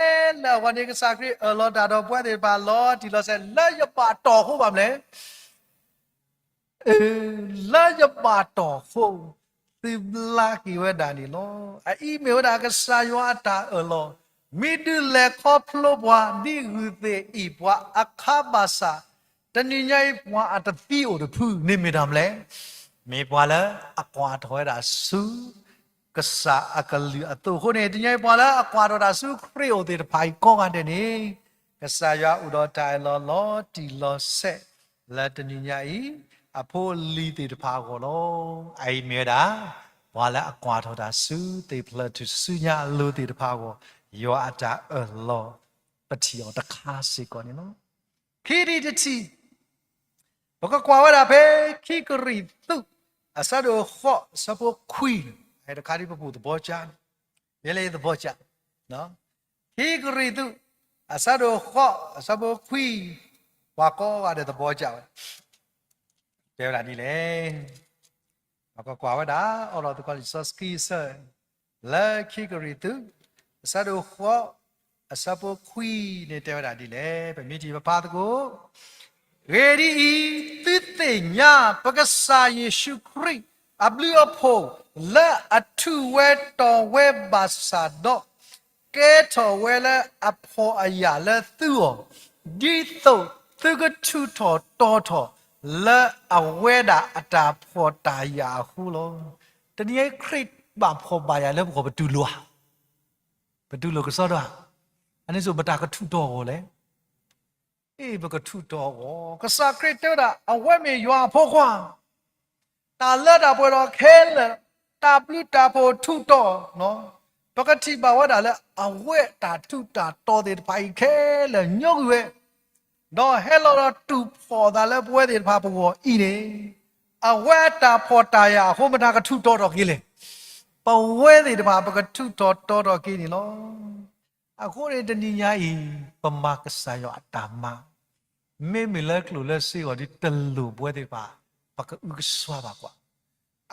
လၢာ်အဂီၢ်န့ၣ် ကစၢ်ခရံာ်အၢၣ်လီၤတၢ်ဒီးပဝဲသ့ၣ်တဖၣ်လီၤတံၢ်လီၤဆဲး လၢယဘၣ်တီၢ်အဃိဘၣ်မနုၤလဲၣ် လၢယဘၣ်တီၢ်အဃိ သုဘျါက့ၤဝဲဒၣ်န့ၣ်လီၤ. အအံၤမ့ၢ်ဝဲဒၣ်ကစၢ်ယွၤအတၢ်အၢၣ်လီၤ, မ့ၢ်ဒုးလဲၤခီဖျိပှၤဒ်ဂုၢ်သ့ၣ်အံၤ ပှၤအခါဘၣ်ဆၣ်, တနံၤညါအံၤပှၤအတသံအိၣ်တဖုန့ၣ်မ့ၢ်တၢ်မနုၤလဲၣ်, မ့ၢ်ပှၤလၢအကွၢ်ထီၣ်ဝဲဒၣ်ဆူ ကစၢ်အကလုၢ်အသိးအဃိန့ၣ် တနံၤညါအံၤပှၤလၢအကွၢ်ထီၣ်တၢ်ဆူခရံာ်အအိၣ်သ့ၣ်တဖၣ်အံၤကိးဂၤဒဲးန့ၣ် ကစၢ်ယွၤအိၣ်ဒီးတၢ်အၢၣ်လီၤလီၤတံၢ်လီၤဆဲး လၢတနံၤညါအံၤ အဖိအလံၤသ့ၣ်တဖၣ်အဂီၢ်လီၤ. အအံၤမ့ၢ်ဝဲဒၣ် ပှၤလၢအကွၢ်ထီၣ်တၢ်ဆူသ့ၣ်ဖျၢၣ်ထူၣ်စုညါအလိၤသ့ၣ်တဖၣ်အဂီၢ် ယွၤအတၢ်အၢၣ်လီၤ ပထံၣ်အီၤတခါစ့ၢ်ကီးန့ၣ်လီၤ. ခံထံၣ်တထံၣ် ပကကွၢ်ဝဲဒၣ်ဖဲခံကရံၣ်သူး အဆၢဒိၣ်ဃိး အဆၢဖိခွံန့ၣ် တခါဒ်ပပူၤသဘီကၠါန့ၣ် ယဲလၢယသဘီကၠါ ခံ ခံကရံၣ်သူး အဆၢဒိၣ်ဃိး အဆၢဖိခွံ, ပှၤကိးဂၤဒဲးသဘီကၢ်ဝဲ တဲဝဲဒၣ်ဒ်လဲၣ်. ပကွၢ်ဝဲဒၣ် အိၣ်ဒီးသကိးလံာ်စီဆှံဆၢ လၢခံကရံၣ်သူး အဆၢဒိၣ်ဃိး အဆၢဖိခွံန့ၣ်တဲဝဲဒၣ်ဒ်လဲၣ်. ပမ့ၢ်ထံၣ်ပဖးသကိး, ဂ့ၢ်ဒ်အံၤ, သုသ့ၣ်ညါပကစၢ်ယ့ၣ်ၡူးခရံာ်အဘျုးအဖှိၣ် လၢအထူးဝဲတီၤဝဲဘၣ်ဆၣ်ဒီး ကဲထီၣ်ဝဲလၢအဖှီၣ်အယာ်လၢသုဂီၢ်, ဒ်သိးသုကထူးထီၣ်တီၤထီၣ်လၢအဝဲဒၣ်အတၢ်ဖှီၣ်တၢ်ယာ်အဃိလီၤ. တနံၤအံၤခရံာ်ဘၣ်ဖှီၣ်ဘၣ်ယာ်လၢပဂီၢ် ပတူၢ်လိာ်ဧါ, ပတူၢ်လိာ်ကစီဒီဧါ. အန့ၣ်စိၤပတၢ်ကထူးတီၤအဂီၢ်လဲၣ်. အ့ၣ် ပကထူးတီၤအဂီၢ်, ကစၢ်ခရံာ်တဲဝဲဒၣ် အဝဲမ့ၢ်ယွၤအဖိခွါ တၢ်လၢတၢ်ပှဲၤဒီးခဲလၢာ်, တၢ်ဘျုးတၢ်ဖှိၣ်ထူးတီၤ, ပကထံၣ်ဘၣ်ဝဲဒၣ်လၢအဝဲတၢ်ထူးတၢ်တီၤသ့ၣ်တဖၣ်အံၤခဲလၢာ်ညီကွံာ်ဝဲ, ဒီးဟဲလီၤဒီးတူၢ်ဖှီၣ်သးလၢပဝဲသ့ၣ်တဖၣ်ပဂီၢ်အံၤန့ၣ်, အဝဲအတၢ်ဖှီၣ်တၢ်ယာ်အဃိ မတၤကထူးတီၤထီၣ်က့ၤလဲၣ်. ပဝဲသ့ၣ်တဖၣ်ပကထူးထီၣ်တီၤထီၣ်က့ၤန့ၣ်လီၤ. အဃိန့ၣ်တနံၤညါအံၤ ပမၤကစၢ်ယွၤအတၢ်မၤ, မ့မ့ၢ်လၢကျိၣ်လၢစ့အဂီၢ်ဒ်တလိၣ်ပဝဲသ့ၣ်တဖၣ် ပကအုကစွါဘၣ်ကွၢ်.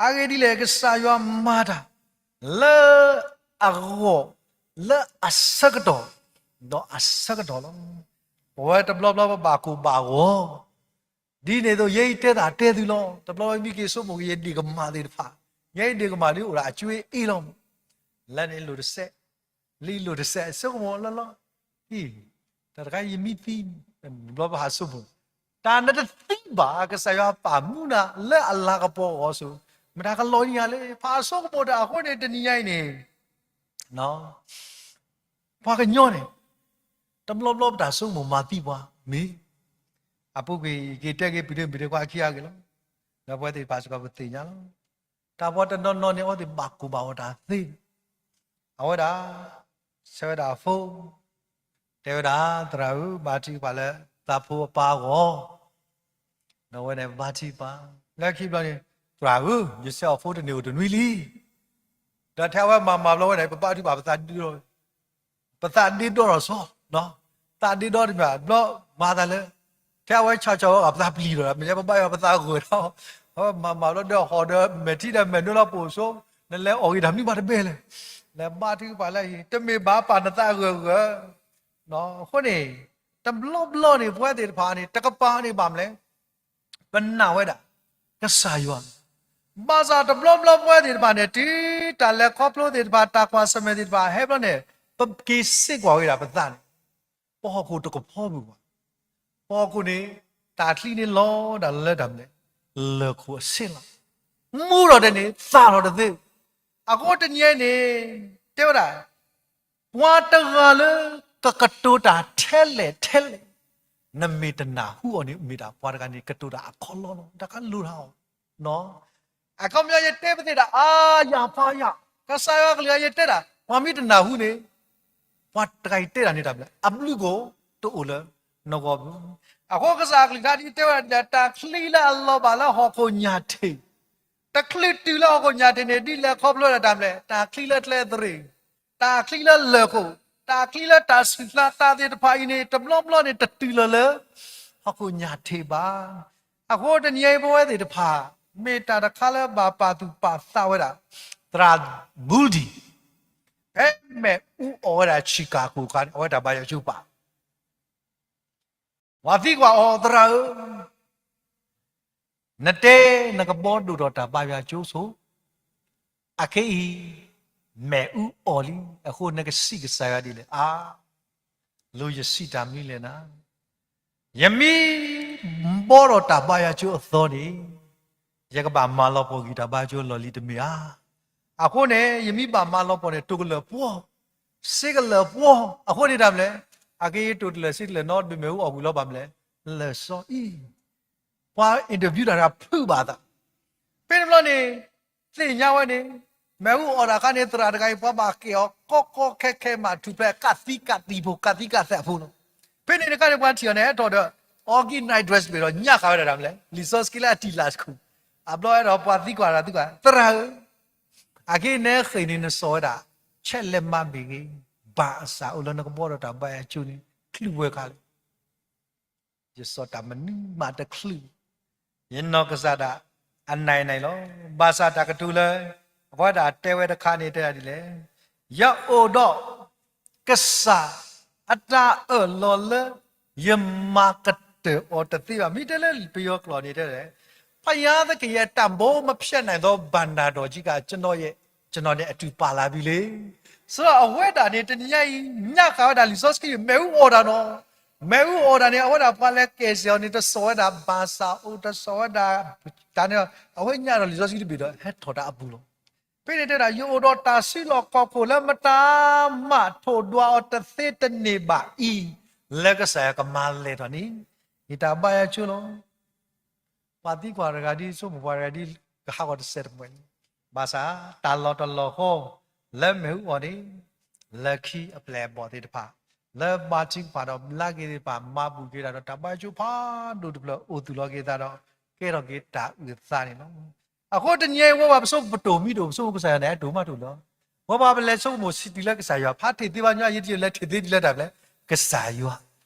အဂ့ၢ်ဒ်လဲၣ် ကစၢ်ယွၤမၤတၢ် လၢအဂီၢ် လၢအဆၢကတီၢ် ဒီးအဆၢကတီၢ်လီၤ. ပဝဲတဘျီဘျီပဘၣ်ကိၢ်ဘၣ်ဂီၤ ဒ်န့ၣ်အသိး ယဲအံၤတဲတၢ်တဲသုလီၤ. တဘျီဘျီမ့ၢ်က့ၤဆိကမိၣ်က့ၤယဒ့ၣ်ကမၢ်သ့ၣ်တဖၣ်, ယဲအံၤဒ့ၣ်ကမၢ်ဒ်အိၣ်ဒီးအကွ့အ့လီၤ. လၢန့ၣ်လိၣ်တစဲး, လံလိၣ်တစဲး ဆိကမိၣ်လီၤလီၤ. တၢ်တခါယမံသံ, တဘျီဘျီဟးဆိကမိၣ်, တၢ်နတသံဘၣ် ကစၢ်ယွၤပာ်မူနၤလၢအလၤကပီၤအဂီၢ်ဆိ, မတၤကလီၤန့ၢ်ယၤလဲၣ်. ပဟးဆိကမိၣ်တၢ်အဃိန့ၣ် တနံၤညါအံၤန့ၣ် ပှၤကညီန့ၣ် တဘျီဘျီပတၢ်ဆိကမိၣ်မၤသံပှၤ မ့ၢ် အပူၤကွံာ် ယက့ၤတဲက့ၤပဒုးမုၢ်ဒုးခွါခံဂၤဂ့ၤလီၤ. ဒီးပဝဲသ့ၣ်တဖၣ်စ့ၢ်ကီးပသ့ၣ်ညါလီၤ. တၢ်ပှၤတနီၤနီၤန့ၣ် အဝဲသ့ၣ်ဘၣ်ကိၢ်ဘၣ်ဂီၤတၢ်သ့, အဝဲဒၣ် ဆဲးဝဲဒၣ်အဖိ, တဲဝဲဒၣ် သရၣ်ဧၢ, ဘါထုကဖၣ်လၢသးဖိအပၢ်အဂီၢ်, ဒီးအဝဲန့ၣ်ဘါထုကဖၣ်, လၢခံဘျီန့ၣ် သရၣ်ဧၢ, ယဆဲးအီၤဖိတန့ၢ်အိၣ်တနွံလံ. ဒီးထဲအဝဲမၤမၤဘျီဝဲန့ၣ် ပဘါထုကဖၣ်ပသးဒ့ဒီ ပသးဒ့ဒီထီၣ်စီ, သးဒ့ဒီတမ့ၢ်ဘျီမၤသးလၢ ထဲအဝဲဆီၣ်ဆီၣ်ဝဲအီၤ ပသးပျံၤဒီး မ့ၢ်ညါပဘါယွၤပသးဂၢၢ်ဒီး, အဝဲမၤမၤဘျီဒီးဟီၣ်ဒီးမဲာ်ထံဒီးမဲာ်နိလီၤပိာ်ဆိ, နလဲၤအီၣ်ဂ့ၤတၢ်မနုၤမးတဘဲလဲၣ်, လဲၤဘါထုကဖၣ်လၢအံၤ တမ့ၢ်ဘၣ်ပာ်နသးဂၢၢ်ဂၢၢ်. အဃိန့ၣ် တဘျီဘျီန့ၣ် ပဝဲသ့ၣ်တဖၣ်န့ၣ် တကပၤန့ၣ်ဘၣ်မနုၤလဲၣ် ပနာ်ဝဲဒၣ် ကစၢ်ယွၤ, ဘၣ်ဆၣ်တဘျီဘျီပဝဲသ့ၣ်တဖၣ်န့ၣ် တုၤတၢ်လဲၤခီဖျိသ့ၣ်တဖၣ် တၢ်ကွၢ်ဆၢၣ်မဲာ်သ့ၣ်တဖၣ်ဟဲဘျီန့ၣ် ပက့ၤစ့ကွၢ်ဝဲဒၣ်ပသးန့ၣ် ပဟီၣ်ခိၣ်တကဖီပူၤဘၣ်. ပဟီၣ်ခိၣ်န့ၣ် တၢ်ချံန့ၣ်လီၤဒၣ်လၢတၢ်မနုၤလဲၣ် လၢၢ်ခိၣ်အဆ့လီၤ. မူထီၣ်ဒဲးန့ၣ် သၣ်ထီၣ်တသ့. အဃိတနံၤအံၤန့ၣ် တဲဝဲဒၣ် ပှၤတဂၤလၢကကတိၤတၢ်ထဲလဲၣ်ထဲလဲၣ်, နမ့ၢ်တနၢ်ဟူအီၤန့ၣ် မ့ၢ်ဒၣ်ပှၤတဂၤန့ၣ် ကတိၤတၢ်အခီလီလီၤ, တၢ်ခါလိၣ်တၢ်အီၣ်. အခီပညီယတဲပသ့ၣ်တၢ် အါယၤဖးယၤ, ကစၢ်ယွၤကလုၢ်အယတဲတၢ် ပှၤမ့ၢ်တနၢ်ဟူန့ၣ် ပှၤတဂၤအံၤတဲတၢ်န့ၣ်တၢ်မနုၤလဲၣ် အဘျုးကိၣ်တအိၣ်လၢနဂီၢ်ဘၣ်. အဃိကစၢ်အကလုၢ်ကထါဒ်တဲဝဲဒၣ် တၢ်ချံလၢအလီၤဘၣ်လၢဟီၣ်ခိၣ်ညၣ်ထ့ၣ်, တချုးတုၤလၢဟီၣ်ခိၣ်ညၣ်ထ့ၣ်န့ၣ် ဒ်လဲၤခီဖျိဒၣ်တၢ်မနုၤလဲၣ် တၢ်ချံလၢကျဲသရ့ၣ်, တၢ်ချံလၢလၢၢ်ခိၣ်, တၢ်ချံလၢတၢ်ဆူၣ်သးသ့ၣ်တဖၣ်အံၤန့ၣ် တဘျီဘျီန့ၣ် တတုၤလီၤလၢ ဟီၣ်ခိၣ်ညၣ်ထ့ၣ်ဘၣ်. အဃိတနံၤအံၤပဝဲသ့ၣ်တဖၣ် မ့ၢ်တၢ်တခါလၢဘၣ်ပာ်သူၣ်ပာ်သးဝဲဒၣ် သရၣ် Moody ဖဲမဲာ်အူအီၣ်ဝဲဒၣ် Chicago အခါန့ၣ် အဝဲတၢ်ဘါယွၤကၠိပာ် ပှၤသံကွၢ်အီၤ သရၣ်ဧၢ, နတဲနကဘီဒိၣ်ထီၣ်တၢ်ဘါယွၤကၠိဆိ, အခဲအံၤ မဲာ်အူအီၣ်လံ, အဃိနကစံးကစၢ်ယွၤဒ်လဲၣ်. အါ, လိၣ်ယစံးတၢ်မနုၤလဲၣ်နၤ, ယမ့ၢ်ဘီထီၣ်တၢ်ဘါယွၤကၠိအသီန့ၣ်, ယကဘၣ်မၤလီၤပှီၢ်ဂံၢ်တၢ်ဘါယွၤကၠိအလီၢ်လံတမ့ၢ်ဧါ. အဃိန့ၣ် ယမ့ၢ်ဘၣ်မၤလီၤပှီၢ်န့ၣ် တိာ်ကလၢာ်ပှီၢ်, စ့ကလၢာ်ပှီၢ်, အဃိန့ၣ်တၢ်မနုၤလဲၣ်, အက့ယတိာ်တလၢာ်စ့တလၢာ်နီတဘ့ၣ် မ့ၣ်အူအီၣ်ကွံာ်လီၤဘၣ်မနုၤလဲၣ်, လၢာ်စီအံၤ ပှၤ interview တၢ်တဖုးဘၣ်အသး, ဖဲန့ၣ်ဘျီန့ၣ် သ့ၣ်ညါဝဲန့ၣ်, မ့ၣ်အူအီၣ်တၢ်အခါန့ၣ် သရၣ်တဂၤအံၤ ပှၤဘၣ်ကဲအီၤ ကီကီခဲခဲမး ထူၣ်ဖျဲး ကးသံကးသံဖိ ကးသံကးသးဖိလီၤ. ဖဲန့ၣ်တခါန့ၣ် ပှၤထံၣ်အီၤန့ၣ် ဟဲထီၣ်ဒီး organized dress တဘ့ၣ်ဒီး ညၣ်ဃာ်ဝဲဒၣ်တၢ်မနုၤလဲၣ် လံာ်စီဆှံလၢအတံၢ်လၢ်စခူၣ်, အဘျီဟဲဒီးပှၤသံကွၢ်တၢ်သံကွၢ် သရၣ်ဧၢ, အက့နဲဃ့ၢ်န့ၣ် နစိာ်ဝဲဒၣ် ဆဲးလဲးမးဘ့ၣ်ဂ့ၤ ပၢ်အစၢ်အိၣ်လၢနကဘီဒီးတၢ်ဘါယွၤကၠိန့ၣ် ချုးဝဲခါလဲၣ်. ယစီၤတၢ်မနုၤမးတချုး, ယနီၢ်ကစၢ်ဒၣ်အနၢၤနၢၤလီၤ. ဘၣ်ဆၣ်တၢ်ကတိၤလၢ အဝဲဒၣ်တဲဝဲတခါန့ၣ်တဲဒ်လဲၣ်, ယအိၣ်ဒီးကစၢ်အတၢ်အၢၣ်လီၤလၢ ယမၤကတၢၢ်အီၤတသ့ဘၣ်. မ့ၢ်တဲလၢပယီၤကျိာ်န့ၣ်တဲလဲၣ်, ဘုရားသခင်ရဲ့တန်ဖိုးမဖျက်နိုင်သောဘဏ္ဍာတော်ကြီးက ကျွန်တော်ရဲ့, ကျွန်တော်နဲ့အတူပါလာပြီလေ. ဆိုတော့အဝဲဒၣ်န့ၣ် တနံၤညါအံၤ ညၣ်ဃာ်ဝဲဒၣ်လံာ်စီဆှံ မ့ၣ်အူအီၣ်တၢ်နီၤ, မ့ၣ်အူအီၣ်တၢ်န့ၣ် အဝဲဒၣ်ပှၤလဲၤကဲၣ်စ့ၢ်အီၤန့ၣ် တစိာ်ဝဲဒၣ်ဘၣ်ဆၣ်အိၣ် တစိာ်ဝဲဒၣ် တၢ်န့ၣ် အဝဲညၣ်ဒီးလံာ်စီဆှံတဘ့ၣ်ဒီး ဟဲထီၣ်တၢ်အပူၤလီၤ. ဖဲန့ၣ်တဲဒၣ် ယအိၣ်ဒီးတၢ်စုလီၢ်ခီၣ်ခိၣ်လၢမတၤမးထိၣ်ဒွးအီၤတသ့တန့ၢ်ဘၣ်အံၤ, လၢကစၢ်ယွၤကမၤလဲၢ်ထီၣ်န့ၣ်, ယတၢ်ဘါယွၤကၠိလီၤ. ပှၤသံကွၢ်တဂၤဒ် ဆိကမိၣ်ပှၤတဂၤဒ် ကဟးဂီၤတစဲးတမှဲာ်လံ. ဘၣ်ဆၣ် တၢ်လီၢ်တလီၢ်ဃီ လၢမ့ၣ်အူအီၣ်န့ၣ် လၢခံအပျဲၢ်အဘီၣ်သ့ၣ်တဖၣ် လၢဘါထုကဖၣ်ဒီးဘျါက့ၤသ့ၣ်တဖၣ် မၤဘူၣ်က့ၤတၢ်ဒီး တၢ်ဘါယွၤကၠိဖးဒိၣ်တဖျၢၣ်အိၣ်သူၣ်လီၤက့ၤသးဒီး ကဲထီၣ်က့ၤတၢ်အုၣ်သးန့ၣ်လီၤ. အဃိတနံၤအံၤ ဝဲပှၤပဆိကမိၣ်ပတိၢ်မံၤတအိၣ် ပဆိကမိၣ်ကစၢ်ယွၤန့ၣ် အတိၢ်မးတအိၣ်လီၤ. ဝဲပှၤပလဲၤဆိကမိၣ်စံးတုၤလၢကစၢ်ယွၤ ဖးထီၣ်သ့ဘၣ်ညီ ယတလဲၤထီၣ်သ့ဒ်လဲၣ်တၢ်ဖဲလဲၣ် ကစၢ်ယွၤ.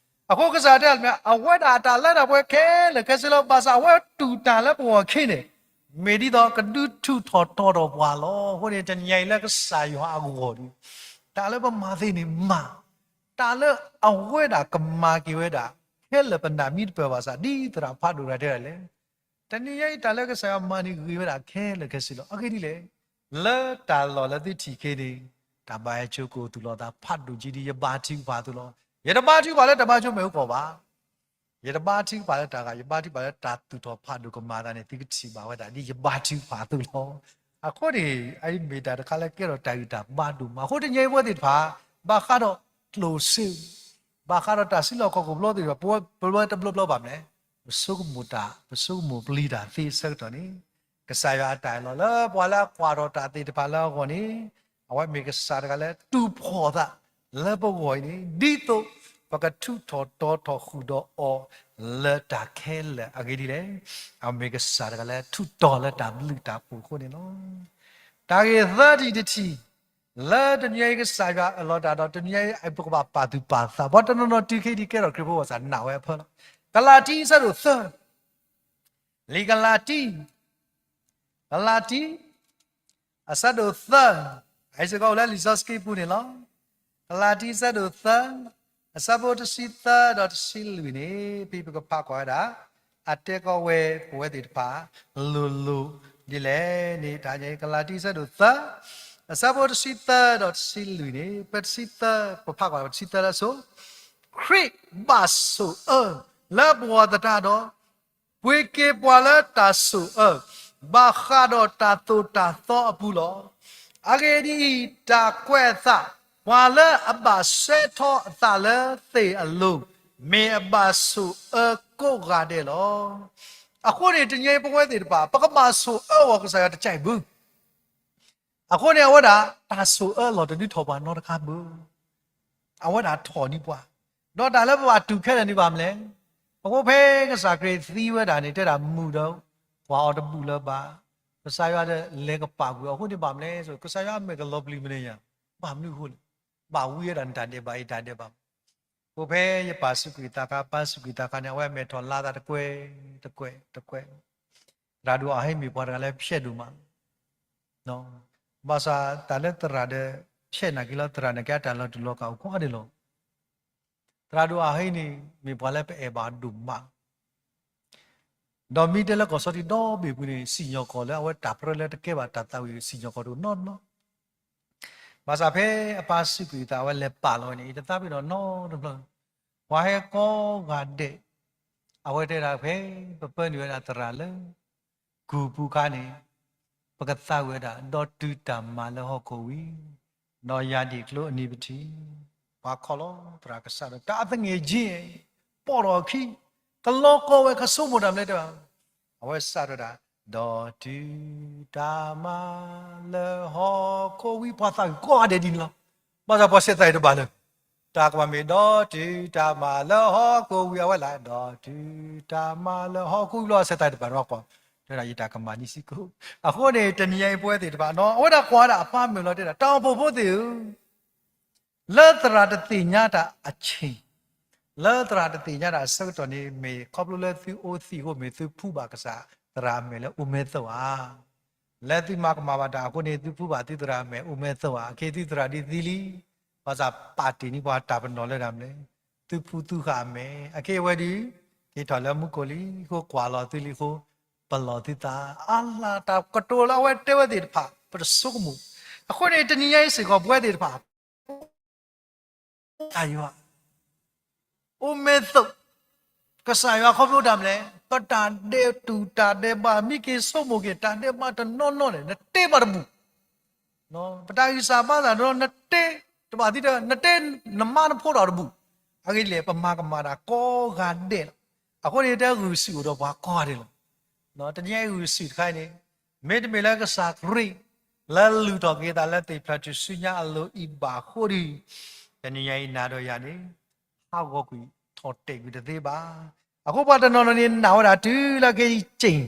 အဃိကစၢ်တဲလၢ အဝဲဒၣ်အတၢ်လၢတၢ်ပှဲၤခဲလၢာ်ခဲဆ့လီၤ. ဘၣ်ဆၣ်အဝဲတူၢ်တၢ်လၢပဂီၢ်ခံန့ၣ် မ့ၢ်ဒ်သိးကဒုးထူးထီၣ်တီထီၣ်ပှၤလီၤ. အဃိန့ၣ် တနံၤအံၤလၢကစၢ်ယွၤအဂီၢ်ဒီး တၢ်လၢပမၤသ့န့ၣ်မၤ, တၢ်လၢအဝဲဒၣ်ကမၤက့ၤဝဲဒၣ် ခဲလၢာ်ပနၢ်မံတပၢၢ်ဘၣ်ဆၣ် ဒ်သရၣ်ဖးဒိၣ်တဂၤတဲဒ်လဲၣ်, တနံၤအံၤ တၢ်လၢကစၢ်ယွၤမၤန့ၣ်ဂ့ၤဝဲဒၣ်ခဲလၢာ်ခဲဆ့လီၤ. အဂ့ၢ်ဒ်လဲၣ်, လၢတၢ်လီၢ်လၢသုထံၣ်ခဲန့ၣ် တၢ်ဘါယွၤကၠိကအိၣ်သူၣ်လီၤသးဖးဒိၣ်က့ၤဒ်ယဘါထုကဖၣ်အသိးလီၤ. ယတဘါထုကဖၣ်လၢတၢ်ဘါကၠိမ့ၣ်အူအီၣ်ဘၣ်. ယတဘါထုကဖၣ်လၢတၢ်ဂၤ, ယဘါထုကဖၣ်လၢတၢ်သူၣ်ထီၣ်ဖးဒိၣ်ကမၤသးန့ၣ် သုကထံၣ်ဘၣ်ဝဲဒၣ်ဒ်ယဘါထုကဖၣ်အသိးလီၤ. အဃိန့ၣ် အအံၤမ့ၢ်တၢ်တခါလၢကဲထီၣ်တၢ်ဂံၢ်တၢ်ဘါဒိၣ်မး. အဃိတနံၤအံၤပဝဲသ့ၣ်တဖၣ် ဘၣ်ဃးဒီးကျိၣ်စ့, ဘၣ်ဃးဒီးတၢ်စုလီၢ်ခီၣ်ခိၣ်ဘျီသ့ၣ်တဖၣ် ပဝဲတဘျီဘျီဘၣ်မနုၤလဲၣ်, ပဆိကမိၣ်တၢ်, ပဆိကမိၣ်ပျံၤတၢ်သ့အဆၢကတီၢ်န့ၣ် ကစၢ်ယွၤအတၢ်အၢၣ်လီၤလၢပှၤလၢအကွၢ်ထီၣ်တၢ်သ့ၣ်တဖၣ်လၢအဂီၢ်န့ၣ် အဝဲမ့ၢ်ကစၢ်တဂၤလၢတူၢ်ဖှီၣ်သးလၢပဂီၢ်အံၤန့ၣ် ဒ်သိးပကထူးထီၣ်တီထီၣ်ဃုာ်ဒီးအီၤ လၢတၢ်ခဲလၢာ်အဂ့ၢ်ဒ်လဲၣ်. အမ့ၢ်ကစၢ်တဂၤလၢထူးတီၤလၢတၢ်ဘျုးတၢ်ဖှိၣ်အဃိန့ၣ်လီၤ. တၢ်ဂ့ၢ်သၢထံၣ်တထံၣ် လၢတနံၤအံၤကစၢ်ယွၤအၢၣ်လီၤတၢ်ဒီး တနံၤအံၤပကဘၣ်ပာ်သူၣ်ပာ်သး ပှၤတနီၤနီၤတုၤခဲအံၤဒ်ကဲထီၣ်ခရံာ်ဖိဘၣ်ဆၣ် နာ်ဝဲအဖၢလီၤ. ကလၤတံ အဆၢဒိၣ်သၢ, လံာ်ကလၤတံ ကလၤတံ အဆၢဒိၣ်သၢ, အအံၤစ့ၢ်ကီးအိၣ်လၢလံာ်စီဆှံပူၤန့ၣ်လီၤ. ကလၤတံ အဆၢဒိၣ်သၢ, အဆၢဖိတဆံသၢဒီးတဆံလွံၢ်န့ၣ် ဖဲပကဖးကွၢ်ဝဲဒၣ် အတဲကီးဝဲပဝဲသ့ၣ်တဖၣ် လိၤလိၤဒ်လဲၣ်န့ၣ် တၢ်ကလၤတံ အဆၢဒိၣ်သၢ, အဆၢဖိတဆံသၢဒီးတဆံလွံၢ်န့ၣ် ပတဆံသၢ ပဖးကွၢ်ပတဆံသၢလၢအဆိ ခရံာ်ဘၣ်ဆိၣ်အၢ လၢပဂီၢ်သတးဒီး ပှ့ၤက့ၤပှၤလၢတၢ်ဆိၣ်အၢ ဘၣ်ဃးဒီးတၢ်သိၣ်တၢ်သီအပူၤလီၤ. အဂ့ၢ်ဒ်အံၤ, တၢ်ကွဲးအသး ပှၤလၢအဘၣ်ဆှဲထီၣ်အသးလၢသ့ၣ်အလိၤ မ့ၢ်အဘၣ်ဆိၣ်အၢကိးဂၤဒဲးလီၤ. အဃိန့ၣ် တနံၤအံၤပဝဲသ့ၣ်တဖၣ် ပကဘၣ်ဆိၣ်အၢဂီၤကစၢ်ယွၤတကဲဘၣ်. အဃိန့ၣ် အဝဲဒၣ် တၢ်ဆိၣ်အၢလီၢ်တဒုးထီၣ်ပှၤနီတခါဘၣ်. အဝဲဒၣ်ထီၣ်န့ၢ်ပှၤ, ဒီးတၢ်လၢပဘၣ်တူၢ်ခဲလၢာ်န့ၣ်ဘၣ်မနုၤလဲၣ်. အဃိဖဲကစၢ်ခရံာ်သံဝဲဒၣ်န့ၣ် တဲဒၣ်မုာ်ဒီး ကွၢ်အီၤတဘူၣ်လၢၤဘၣ်, ကစၢ်ယွၤဒီးလဲၤကပာ်ကွံာ်အီၤအဃိန့ၣ်ဘၣ်မနုၤလဲၣ်. ကစၢ်ယွၤအမဲာ်ကလီၤပျံၤမနုၤညါ, ဘၣ်မနုၤအဃိလဲၣ်, ဘၣ်ဝံဝဲဒၣ်နတၢ်ဒဲးဘးအံၤတၢ်ဒဲးဘး အဃိဖဲယပၢ်စူးကွံာ်သးခါ ပၢ်စူးကွံာ်သးခါန့ၣ် အဝဲအမဲာ်ထီၣ်လါသးတကွဲး တကွဲး တကွဲး. သရၣ်ဒိၣ်အဟ့မ့ၢ်ပှၤတဂၤလၢဖျဲးဒိၣ်မးလီၤ. ဘၣ်ဆၣ်တၢ်လၢသရၣ်ဒီး ဖျဲးနာ်က့ၤလီၤ သရၣ်နာ်က့ၤအတၢ်လီၤတူၢ်လီၤကာ်အိၣ်ကိးဂၤဒဲးလီၤ. သရၣ်ဒိၣ်အဟ့န့ၣ် မ့ၢ်ပှၤလၢပအဲၣ်ဘၣ်ဒိၣ်မး ဒီးမ့ၢ်တဲလၢကီၢ်စီၤတံဒီဘ့ၣ်ပူၤန့ၣ် စံၣ်ညီၣ်ကွီၢ်လၢအဝဲတၢ်ပြၢလၢတကဲဘၣ်တၢ်သးဝံၣ် စံၣ်ညီၣ်ကွီၢ်တအိၣ်နီတဘျီ. ဘၣ်ဆၣ်ဖဲအပၢ်စူးကွံာ်အသး အဝဲလဲၤပာ်လီၤဝဲန့ၣ် ယတသးပ့ၤနီၣ်နီတဘျီ. ပှၤဟဲကိးဂၤဒဲး အဝဲတဲဒၣ်ဖဲ ပပၢနုာ်ဝဲဒၣ်သရၣ်လၢ ကူၢ်ပူၤခါန့ၣ် ပကသးဝံၣ်ဝဲဒၣ် ဒီးတုၤတၢ်မၤလၢဟီၣ်ခိၣ်ဝံၤ ဒီးယၤဒ့ၣ်ကျိအနံၤပထံၣ် ပှၤခီလီၤသရၣ်ကစၢ်ဒီး တၢ်အသင့ၢ်က့ ပိာ်ထီၣ်အခံ ကလီကီဝဲ ကဆိကမိၣ်တၢ်မနုၤလဲၣ်တဲဘၣ်. အဝဲစးထီၣ်ဒၣ် ဒီးတုၤတၢ်မၤလၢဟီၣ်ခိၣ်ဝံၤ ပှၤသးဝံၣ်ကိးဂၤဒဲးဒ်န့ၣ်လီၤ. ဘၣ်ဆၣ်ပှၤဆဲးသးအံၤတဘၣ်လၢၤ တၢ်ကမၣ်မ့ၢ် ဒီးတုၤတၢ်မၤလၢဟီၣ်ခိၣ်ဝံၤ အဝဲလၢ ဒီးတုၤတၢ်မၤလၢဟီၣ်ခိၣ်ဝံၤလီၤ ဆဲးသးအံၤတဘၣ်နီၤကွၢ် တဲဒၣ်ယတၢ်ကမၣ်န့ၣ်စ့ၢ်ကီး. အဃိန့ၣ် တနံၤအံၤပဝဲသ့ၣ်တဖၣ်နီၤ အဝဲဒၣ်ကွၢ်ဒၣ်အပၢ်မုၢ်လီၤတဲဒၣ် တၢ်အိၣ်ဖှိၣ်ဖိသ့ၣ်ဧၢ လၢသရၣ်တသ့ၣ်ညါတၢ်အဆ့ၣ်, လၢသရၣ်တသ့ၣ်ညါတၢ်အဆၢကတီၢ်န့ၣ် မ့ၢ်ခီဖျိလၢသုအိၣ်သံးအဃိ မ့ၢ်သုဖှူဘၣ်ကစၢ်သရၣ်အမဲာ်လၢအိၣ်မဲာ်သၣ်ဧါ. လၢသုမၤကမၣ်ဘၣ်တၢ်အဃိန့ၣ် သုဖှူဘၣ်သုသရၣ်အမဲာ်အိၣ်မဲာ်သၣ်ဧါ. အခဲအံၤသုသရၣ်ဒ်သံလံ, ဘၣ်ဆၣ်ပာ်တ့ၢ်န့ၢ်ပှၤတၢ်ပနီၣ်လၢဒၣ်မနုၤလဲၣ်, သုဖှူသုဃာ်အမဲာ်. အခဲအံၤဝဲဒၣ် က့ၤထီၣ်လၢမူခိၣ်လံအဃိ ကွၢ်လီၤသုလံအဃိ ပလီၢ်သုသး, အါလၢတၢ်ကတိၤလၢအဝဲတဲဝဲသ့ၣ်တဖၣ် ပတဆိကမိၣ်. အဃိန့ၣ် တနံၤညါအံၤစ့ၢ်ကီး ပဝဲသ့ၣ်တဖၣ် တၢ်ယွၤ အိၣ်မဲာ်သၣ်, ကစၢ်ယွၤခီဖျိတၢ်မနုၤလဲၣ်, ပတၢ်ဒဲးတူၢ်တၢ်ဒဲးဘး မ့ၢ်က့ၤဆိကမိၣ်က့ၤ တၢ်ဒဲးဘးတနီၤနီၤန့ၣ် နတ့ဘၣ်တဘူၣ် ပတၢ်ဂံၢ်စၢ်ဘါစၢ်ဒီး နတ့တဘၣ်သံတၢ် နတ့နမါနဖိထီၣ်တဘူၣ်. အဂ့ၢ်ဒ်လဲၣ် ပမၤကမၣ်တၢ်ကိးဂၤဒဲးလီၤ. အဃိန့ၣ် တၢ်ဂုာ်ဆူၣ်အိၣ်ဒီးပှၤကိးဂၤဒဲးလီၤ. တနံၤညါအံၤဂုာ်ဆူၣ်တခါအံၤန့ၣ် မ့တမ့ၢ်လၢကစၢ်ခရံာ် လၢလုၢ်ထီၣ်က့ၤသးလၢသ့ၣ်ဖျၢၣ်ထူၣ်စုညါအလိၤအံၤဘၣ်အဃိဒီး တနံၤညါအံၤနၤဒီးယၤန့ၣ် ဟးဂီၤကွံာ်ထီၣ်တဲာ်ကွံာ်တသ့ဘၣ်. အဃိပှၤတနီၤနီၤန့ၣ်နာ်ဝဲဒၣ်တုၤလၢခဲအံၤ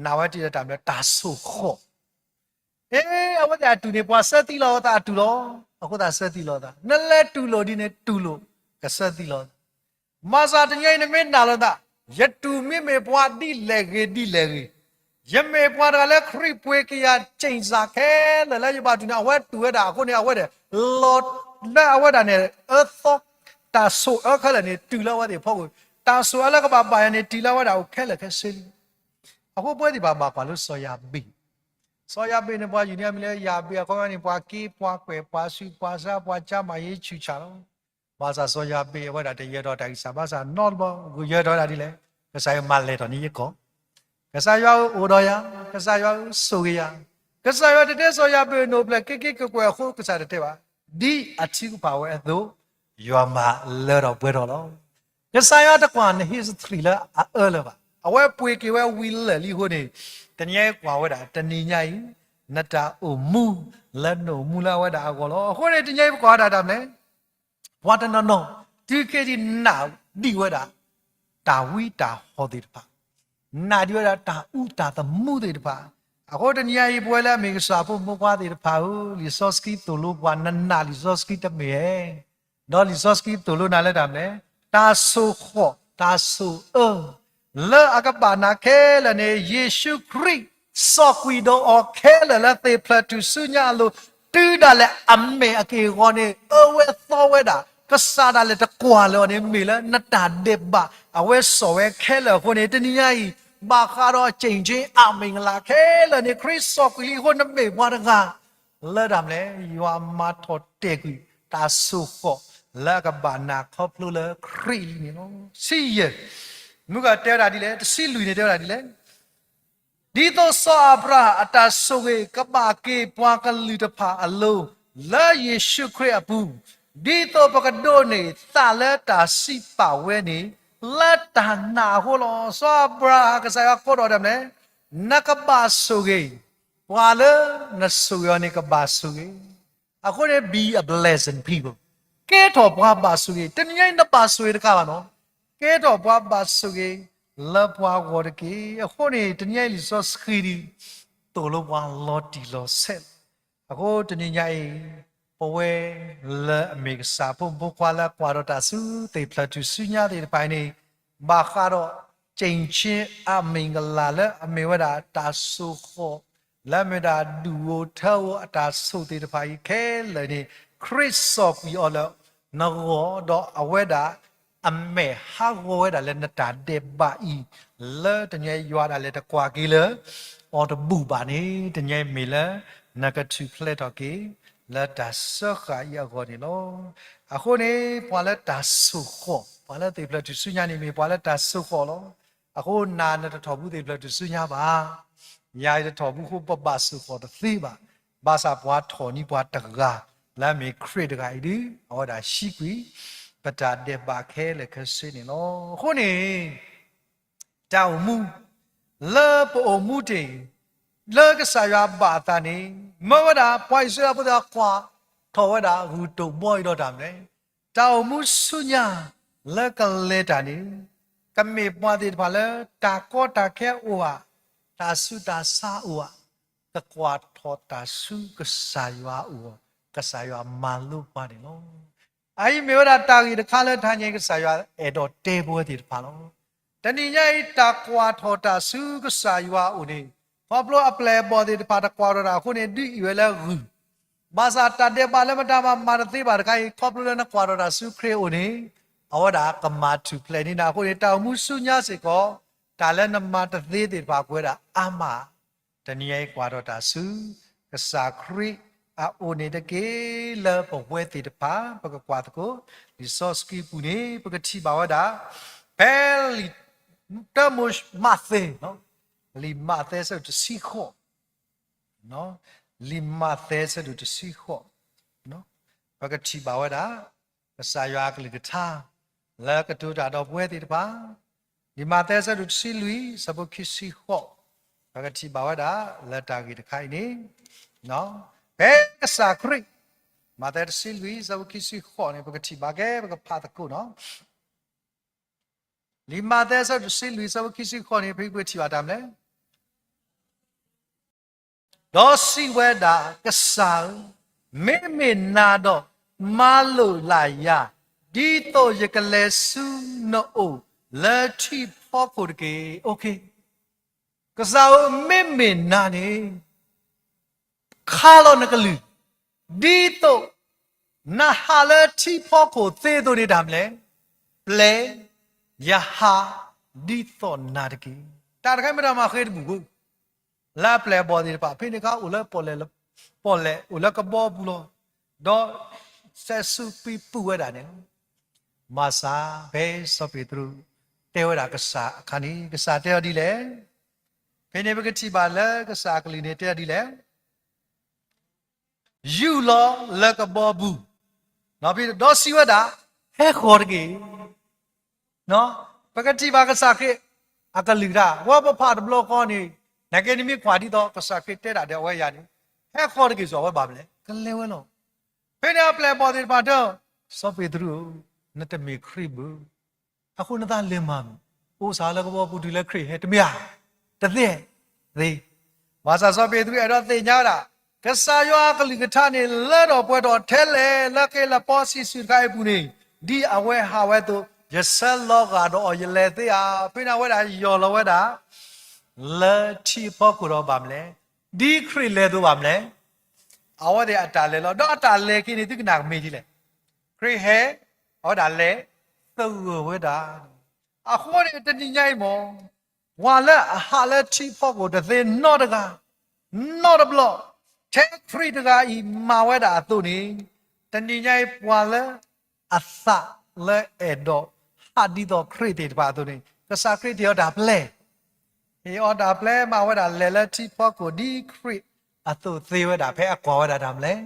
နာ်ဝဲတုၤလၢတၢ်မနုၤလဲၣ် တၢ်ဆိၣ်ဃီၣ် အ့ အဝဲသ့ၣ်အတူၢ်န့ၣ် ပှၤဆၢသံလီၤအသးအတူၢ်လီၤ. အဃိသတးဆၢသံလီၤသး, နလဲၤတူၢ်လိာ်ဒ်န့ၣ်တူၢ်လိာ် ကဆၢသံလီၤသး. မၤစၢ်တနံၤအံၤနမ့ၢ်နာ်လီၤသး, ယတူၢ်မ့မ့ၢ်ပှၤဒ်လဲၣ်ဂ့ၤဒ်လဲၣ်ဂ့ၤ, ယမ့ၢ်ပှၤတဂၤလၢခရံာ်ပှ့ၤက့ၤယၤ ကၠ့ၣ်စၢ်ခဲလၢာ်လၢယဘၣ်တူၢ်န့ၣ် အဝဲတူၢ်ဝဲဒၣ်အဃိန့ၣ် အဝဲဒၣ် လီၤလၢအဝဲဒၣ်န့ၣ် အၢသီ တၢ်ဆိၣ်အၢခဲလၢာ်န့ၣ် တုၤလၢအဝဲသ့ၣ်အဖီခိၣ်, တၢ်ဆိၣ်အၢလၢကဘၣ်ဘၣ်ယၤန့ၣ် တုၤလၢအဝဲဒၣ်အိၣ်ခဲလၢာ်ခဲဆ့လံ. အဃိပဝဲသ့ၣ်တဖၣ်ဘၣ်ကွၢ်လၢစီၤယၤဘ့း, စီၤယၤဘ့းန့ၣ် ပှၤယူၤန့ၢ်အမံၤလၢယၤဘ့း အခီပညီန့ၣ် ပှၤက့ပှၤကွဲး ပှၤဆူးပှၤဆါ ပှၤကၠါမၤယ့ဆူၣ်ဆါလီၤ. ဘၣ်ဆၣ်စီၤယၤဘ့းအဝဲဒၣ်တယၢၤထီၣ်တၢ်ဂံၢ်စၢ်ဘါစၢ်နီတဘျီ, ဂုာ်ယၢၤထီၣ်ဝဲဒၣ်ဒ်လဲၣ်, ကစၢ်ယွၤမၤလဲၢ်ထီၣ်န့ၢ်ယကီၢ် ကစၢ်ယွၤဧၢ အိၣ်ဒီးယၤ, ကစၢ်ယွၤဧၢ ဆိၣ်ဂ့ၤယၤ. ကစၢ်ယွၤတတဲစီၤယၤဘ့းအိၣ်ဖျဲၣ်က့ၤက့ၤကွဲးကွဲးအဃိ ကစၢ်တတဲဘၣ်. ဒ်အထုကဖၣ်ဝဲအသိး, ယွၤမၤလၢထီၣ်ပှဲၤထီၣ်လီၤ. ကစၢ်ယွၤတကွၢ်န history လၢအအၢလၢၤဘၣ်. အဝဲပှ့ၤက့ၤဝဲဝံၤလၢာ်လံအဃိန့ၣ်, တနံၤညါအံၤကွၢ်ဝဲဒၣ် တနံၤညါအံၤ နတၢ်အိၣ်မူ လၢနအိၣ်မူလၢအဝဲဒၣ်အဂီၢ်လီၤ. အဃိန့ၣ် တနံၤညါအံၤပကွၢ်ဝဲဒၣ်တၢ်မနုၤလဲၣ် ပှၤတနီၤနီၤ တုၤခဲအံၤနာ်ဒံးဝဲဒၣ် တၢ်ဝံတၢ်ဟီၣ်သ့ၣ်တဖၣ်, နာ်ဒံးဝဲဒၣ်တၢ်အူတၢ်သမူသ့ၣ်တဖၣ်. အဃိတနံၤညါအံၤ ပဝဲလၢအမ့ၢ်ကစၢ်ဖိမုၣ်ဖိခွါသ့ၣ်တဖၣ်ဧၢ, လံာ်စီဆှံသိၣ်လိပှၤ နနာ်လံာ်စီဆှံတမ့ၢ်ဧါ. ဒီးလံာ်စီဆှံသိၣ်လိနၤလၢတၢ်မနုၤလဲၣ်, တၢ်ဆိၣ်ဃီၣ် တၢ်ဆိၣ်အၢ လၢအကဘၣ်နၤခဲလၢာ်န့ၣ် ယ့ၣ်ၡူးခရံာ် စိာ်ကွံာ်ဒီးအီၤခဲလၢာ်လၢသ့ၣ်ဖျၢၣ်ထူၣ်စုညါအလိၤ, တုၤဒၣ်လဲာ်အမဲာ်အက့ၢ်အဂီၤန့ၣ် အၢဝဲသီဝဲဒၣ်, ကစၢ်ဒၣ်လဲာ်တကွၢ်လၢၤအီၤန့ၣ် မ့ၢ်လၢနတၢ်ဒဲးဘး အဝဲစိာ်ဝဲခဲလၢာ်အဃိန့ၣ် တနံၤညါအံၤ ဘၣ်ဃးဒီး ကၠ့ၣ်ကၠ့ အမ့ၢ်ကလးခဲလၢာ်န့ၣ် ခရံာ်စိာ်ကွံာ်လံအဃိ နမ့ၢ်ပှၤတဂၤ လၢတၢ်မနုၤလဲၣ်, ယွၤမၤထီၣ်တဲာ်ကွံာ် တၢ်ဆိၣ်ဃီၣ် လၢအကဘၣ်နၤခီဖျိလၢခရံာ်လံန့ၣ်လီၤ. ဆံယဲၢ်, မုၢ်ဂၤတဲဝဲဒၣ်ဒ်လဲၣ်, တဆံလွံၢ်န့ၣ်တဲဝဲဒၣ်ဒ်လဲၣ်, ဒ်သိးစီၤအၤဘြၤဟၣ်အတၢ်ဆိၣ်ဂ့ၤ ကဘၣ်က့ၤပှၤကလုာ်တဖၣ်အလိၤ လၢယ့ၣ်ၡူးခရံာ်အပူၤ, ဒ်သိးပကဒိးန့ၢ်သးလၢတၢ်စံးပာ်ဝဲန့ၣ်, လၢတၢ်နာ်အဃိလီၤ. စီၤအၤဘြၤဟၣ် ကစၢ်ယွၤကိးထီၣ်တၢ်မနုၤလဲၣ်, နကဘၣ်ဆိၣ်ဂ့ၤ, ပှၤလၢနဆိၣ်ဂ့ၤအီၤန့ၣ် ကဘၣ်ဆိၣ်ဂ့ၤ. အဃိန့ၣ် be a blessing people, ကဲထီၣ်ပှၤဘၣ်ဆိၣ်ဂ့ၤ. တနံၤညါအံၤနဘၣ်ဆိၣ်ဂ့ၤတကးဘၣ်နီၤ, ကဲထီၣ်ပှၤဘၣ်ဆိၣ်ဂ့ၤ လၢပှၤဂီၢ်တက့ၢ်. အဃိန့ၣ် တနံၤညါအံၤလံာ်စီဆှံဒ် သိၣ်လိပှၤလီၤတံၢ်လီၤဆဲးလီၤ. အဃိတနံၤညါအံၤ ပဝဲလၢအမ့ၢ်ကစၢ်ဖိမုၣ်ဖိခွါလၢအကွၢ်ဒီးတၢ်ဆူသ့ၣ်ဖျၢၣ်ထူၣ်စုညါသ့ၣ်တဖၣ်အံၤန့ၣ်, ဘၣ်ဃးဒီး ကၠ့ၣ်ကၠ့ အမ့ၢ်ကလးလၢအမ့ၢ်ဝဲဒၣ်တၢ်ဆိၣ်ဃီၣ် လၢအမ့ၢ်ဒၣ်ဒူၣ်ဧိၤထၢဧိၤအတၢ်ဆိၣ်သ့ၣ်တဖၣ်အံၤခဲလၢာ်န့ၣ်, ခရံာ်စိာ်ကွံာ်အီၤလၢနဂီၢ် ဒီးအဝဲဒၣ် အမဲာ်ဟးဂီၤဝဲဒၣ်လၢနတၢ်ဒဲးဘးအံၤ, လၢတနံၤညါယွၤဒၣ်လဲာ်တကွၢ်က့ၤလၢ အီၤတဘူၣ်ဘၣ်န့ၣ်, တနံၤညါအံၤမ့ၢ်လၢ နကထူၣ်ဖျဲးထီၣ်က့ၤ လၢတၢ်စၢဃာ်အံၤအဂီၢ်န့ၣ်လီၤ. အဃိန့ၣ် ပှၤလၢတၢ်ဆိၣ်ဃီၣ်, ပှၤလၢသ့ၣ်ဖျၢၣ်ထူၣ်စုညါန့ၣ် မ့ၢ်ပှၤလၢတၢ်ဆိၣ်ဃီၣ်လီၤ. အဃိနၤနတထီၣ်ဘူးသ့ၣ်ဖျၢၣ်ထူၣ်စုညါဘၣ်. ယၤအံၤတထီၣ်ဘူးအဃိ ပဘၣ်ဆိၣ်ဃီၣ်တသ့ဘၣ်. ဘၣ်ဆၣ်ပှၤထီၣ်န့ၢ်ပှၤတဂၤ လၢအမ့ၢ်ခရံာ်တဂၤအံၤဒုး အဝဲဒၣ်ဟံးကွံာ် ပတၢ်ဒဲးဘးခဲလၢာ်ခဲဆ့န့ၣ်လီၤ. အဃိန့ၣ် တၢ်အိၣ်မူ လၢပအိၣ်မူတ့ၢ် လၢကစၢ်ယွၤဘၣ်အသးန့ၣ် မၢဝဲဒၣ် ပှၤအံၣ်စရ့လးဖိသ့ၣ်တဖၣ်ကွၢ်ထီၣ်ဝဲဒၣ်ဂုၢ်တိာ်ဘှီအံၤဒီးတၢ်မနုၤလဲၣ်, တၢ်အိၣ်မူဆူညါ လၢကလဲၤတၢ်န့ၣ် ကမ့ၢ်ပှၤသ့ၣ်တဖၣ်လၢ တၢ်ကီတၢ်ခဲအိၣ်ဧါ, တၢ်ဆူးတၢ်ဆါအိၣ်ဧါ, ကကွၢ်ထီၣ်တၢ်ဆူကစၢ်ယွၤအအိၣ် ကစၢ်ယွၤမၤလိပှၤန့ၣ်လီၤ. အအံၤမ့ၢ်ဝဲဒၣ်တၢ်ဂ့ၢ်တခါလၢတဟါညါအံၤ ကစၢ်ယွၤအဲၣ်ဒိးတဲပဝဲသ့ၣ်တဖၣ်လီၤ. တနံၤညါအံၤ တၢ်ကွၢ်ထီၣ်တၢ်ဆူကစၢ်ယွၤအအိၣ်န့ၣ် ခီဖျိအပျဲၢ်အဘီၣ်သ့ၣ်တဖၣ်တကွၢ်ထီၣ်တၢ်အဃိန့ၣ် ဒုးအံၣ်ဝဲလၢဂုၢ်, ဘၣ်ဆၣ်တၢ်ဒဲးဘးလၢမတၤမၤမၤတသ့ဘၣ်တခါအံၤ ခီဖျိလၢနကွၢ်ထီၣ်တၢ်ဆူခရံာ်အအိၣ်န့ၣ် အဝဲဒၣ်ကမၤထူၣ်ဖျဲးန့ၢ်နၤအဃိန့ၣ် တၢ်အိၣ်မူဆူညါစ့ၢ်ကီး တၢ်လၢနမၤတသ့သ့ၣ်တဖၣ်ကွဲးဒၣ်အါမး တနံၤညါအံၤကွၢ်ထီၣ်တၢ်ဆူ ကစၢ်ခရံာ်အအိၣ်န့ၣ်တက့ၢ်. လၢပဝဲသ့ၣ်တဖၣ် ပကကွၢ်သကိး လံာ်စီဆှံပူၤန့ၣ် ပကထံၣ်ဘၣ်ဝဲဒၣ် ဖဲလံာ်တၢမိၤမးသဲ, လံာ်မးသဲဆၢဒိၣ်တဆံဃိး, လံာ်မးသဲဆၢဒိၣ်တဆံဃိး, ပကထံၣ်ဘၣ်ဝဲဒၣ် ကစၢ်ယွၤအကလုၢ်ကထါ လၢကတိၤတၢ်ဒီးပဝဲသ့ၣ်တဖၣ်, လံာ်မးသဲဆၢဒိၣ်တဆံလွံၢ် ဆၢဖိခံဆံဃိး, ပကထံၣ်ဘၣ်ဝဲဒၣ်လၢတၢ်ဂ့ၢ်တခါအံၤန့ၣ်, ဖဲကစၢ်ခရံာ်, မးသဲတဆံလွံၢ် ဆၢဖိခံဆံဃိးန့ၣ် ပကထံၣ်ဘၣ်ကဲ ပကဖးသကိးနီၤ. လံာ်မးသဲဆၢဒိၣ်တဆံလွံၢ် ဆၢဖိခံဆံဃိးန့ၣ် ဖဲပကထံၣ်ဘၣ်တၢ်မနုၤလဲၣ်. ဒီးစံးဝဲဒၣ်, ကစၢ်ဧၢ, မ့မ့ၢ်နၤဒီး မၤလိာ်လၢ်ယၤ, ဒ်သိးယကလဲၤဆူနအိၣ်လၢထံဖီခိၣ်တက့ၢ်. ကစၢ်ဧၢ, မ့မ့ၢ်နၤန့ၣ် ခါလီၤနကလုၢ်, ဒ်သိးနဟးလၢထံဖီခိၣ်သ့အသိးန့ၣ်တၢ်မနုၤလဲၣ်, ပျဲယဟးဒ်သိးနၤတက့ၢ်. တၢ်တခါမ့ၢ်တၢ်မၤဃ့တဘူၣ်ဘၣ် လၢအပျဲၢ်အဘီၣ်သ့ၣ်တဖၣ် ဖဲန့ၣ်အခါအိၣ်လၢပီၣ်လဲၣ်, ပီၣ်လဲၣ်အိၣ်လၢကဘီပူၤလီၤ. ဒီးစဲးဆူပံပူၤဝဲဒၣ်န့ၣ်လီၤ. မၤစၢၤဖဲစီၤပ့းတရူး တဲဝဲဒၣ်ကစၢ်အခါန့ၣ် ကစၢ်တဲအီၤဒ်လဲၣ်. ဖဲန့ၣ်ပကထံၣ်ဘၣ်လၢကစၢ်အကလုၢ်န့ၣ်တဲအီၤဒ်လဲၣ်. ယူၢ်လီၤလၢကဘီပူၤ, ဒီးစံးဝဲဒၣ်, ဟဲဃီၤတက့ၢ်. ပကထံၣ်ဘၣ်ကစၢ်ခရံာ်အကလုၢ်တၢ် ဝဲပဖးတဘျီဃီန့ၣ်, နာ်က့နမ့ၢ်ကွၢ်ဒ်သိး ကစၢ်ခရံာ်တဲဒၣ်ဒီးအဝဲယၤန့ၣ်, ဟဲဃီၤတက့ၢ် စီၤဝဲဘၣ်မလဲၣ်, ကလဲၤဝဲလီၤ. ဖဲန့ၣ်အပျဲၢ်အဘီၣ်သ့ၣ်တဖၣ်တဲ, စီၤပ့းတရူးဧၢ, နတမ့ၢ်ခရံာ်ဘၣ်. အဃိနသးလဲၤမၤမး, အိၣ်စ့ၢ်လၢကဘီပူၤတုၤလၢခရံာ်ဟဲ, တမ့ၢ်ဧါ. တသ့, သ့. ဘၣ်ဆၣ်စီၤပ့းတရူးအဲၣ်ဒိးသ့ၣ်ညါဝဲဒၣ်, ကစၢ်ယွၤအကလုၢ်ကထါန့ၣ် လၢထီၣ်ပှဲၤထီၣ်ထဲလဲၣ် လၢက့ၤလၢပီဆံးစုတခါအံၤအပူၤန့ၣ်, ဒ်အဝဲဟးဝဲအသိး, ယဆၢလီၤဂာ်ဒီးအီၤ ယလဲၤသ့ဧါ. ဖဲန့ၣ်အဝဲဒၣ်ယီၢ်လီၤဝဲဒၣ် လၢထံဖီခိၣ်ဒီးဘၣ်မလဲၣ်, ဒ်ခရံာ်လဲၤအသိးဘၣ်မလဲၣ်. အဝဲသ့ၣ်အတၢ်လဲၤလီၤ, ဒီးအတၢ်လဲၤက့ၤန့ၣ် သုကနၣ်ကမ့ၢ်ဒ်လဲၣ်. ခရံာ်ဟဲ, အဝဲဒၣ်လဲၤ, သဂၢၢ်ဝဲဒၣ်. အဃိန့ၣ်တနံၤညါအံၤမ့ၢ်, ပှၤလၢအဟးလၢထံဖီခိၣ်တသ့နီတဂၤ, နီတဘျီ, ထဲခရံာ်တဂၤအံၤမၤဝဲဒၣ်အသိးန့ၣ်, တနံၤညါအံၤပှၤလၢ အသးလၢအဲၣ်ဒိးဟးဒ်သိးခရံာ်သ့ၣ်တဖၣ်အသိးန့ၣ် ကစၢ်ခရံာ်တ့အီၤတၢ်ပျဲ, တ့အီၤတၢ်ပျဲမးဝဲဒၣ်လဲၤလၢထံဖီခိၣ်ဒ်ခရံာ်အသိးသ့ဝဲဒၣ် ဖဲအကွၢ်ဝဲဒၣ်တၢ်မလဲၣ်,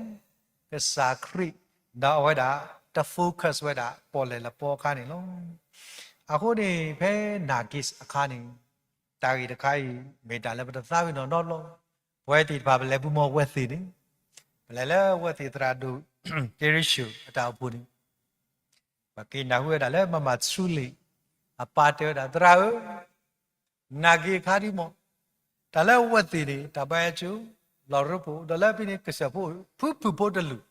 ကစၢ်ခရံာ်, ဒီးအဝဲဒၣ်တ focus ဝဲဒၣ်ပီၣ်လဲၣ်လၢပီအခါန့ၣ်လီၤ. အဃိန့ၣ် ဖဲနၢ်က့အခါန့ၣ် တၢ်ဂ့ၢ်တခါအံၤ မ့ၢ်တၢ်လၢပတသးဝံၣ်နီၢ်နီတဘျီ, ပဝဲသ့ၣ်တဖၣ်ပလဲၤပူၤမီၢ်ဝဲၢ်သ့ၣ်န့ၣ်, ပလဲၤလၢဝဲၢ်သ့ၣ်သရၣ်ဒိၣ် က့ရံၡိၣ်အတၢ်အိၣ်ဖှိၣ်န့ၣ်, ပက့ၤနၢ်ဟူဝဲဒၣ်လၢမၤမၤဆူလံာ်, အပၢ်တဲဝဲဒၣ် သရၣ်ဧၢ, နၢ်က့အခါဒ်မီၢ်, တၢ်လၢဝဲၢ်သ့ၣ်န့ၣ် တၢ်ဘါယွၤကၠိ, လီၤရၢဖိ, ဒီးလၢဖဲန့ၣ်ကစၢၢ်ဖိ, ဖုဖုဖိတလူး,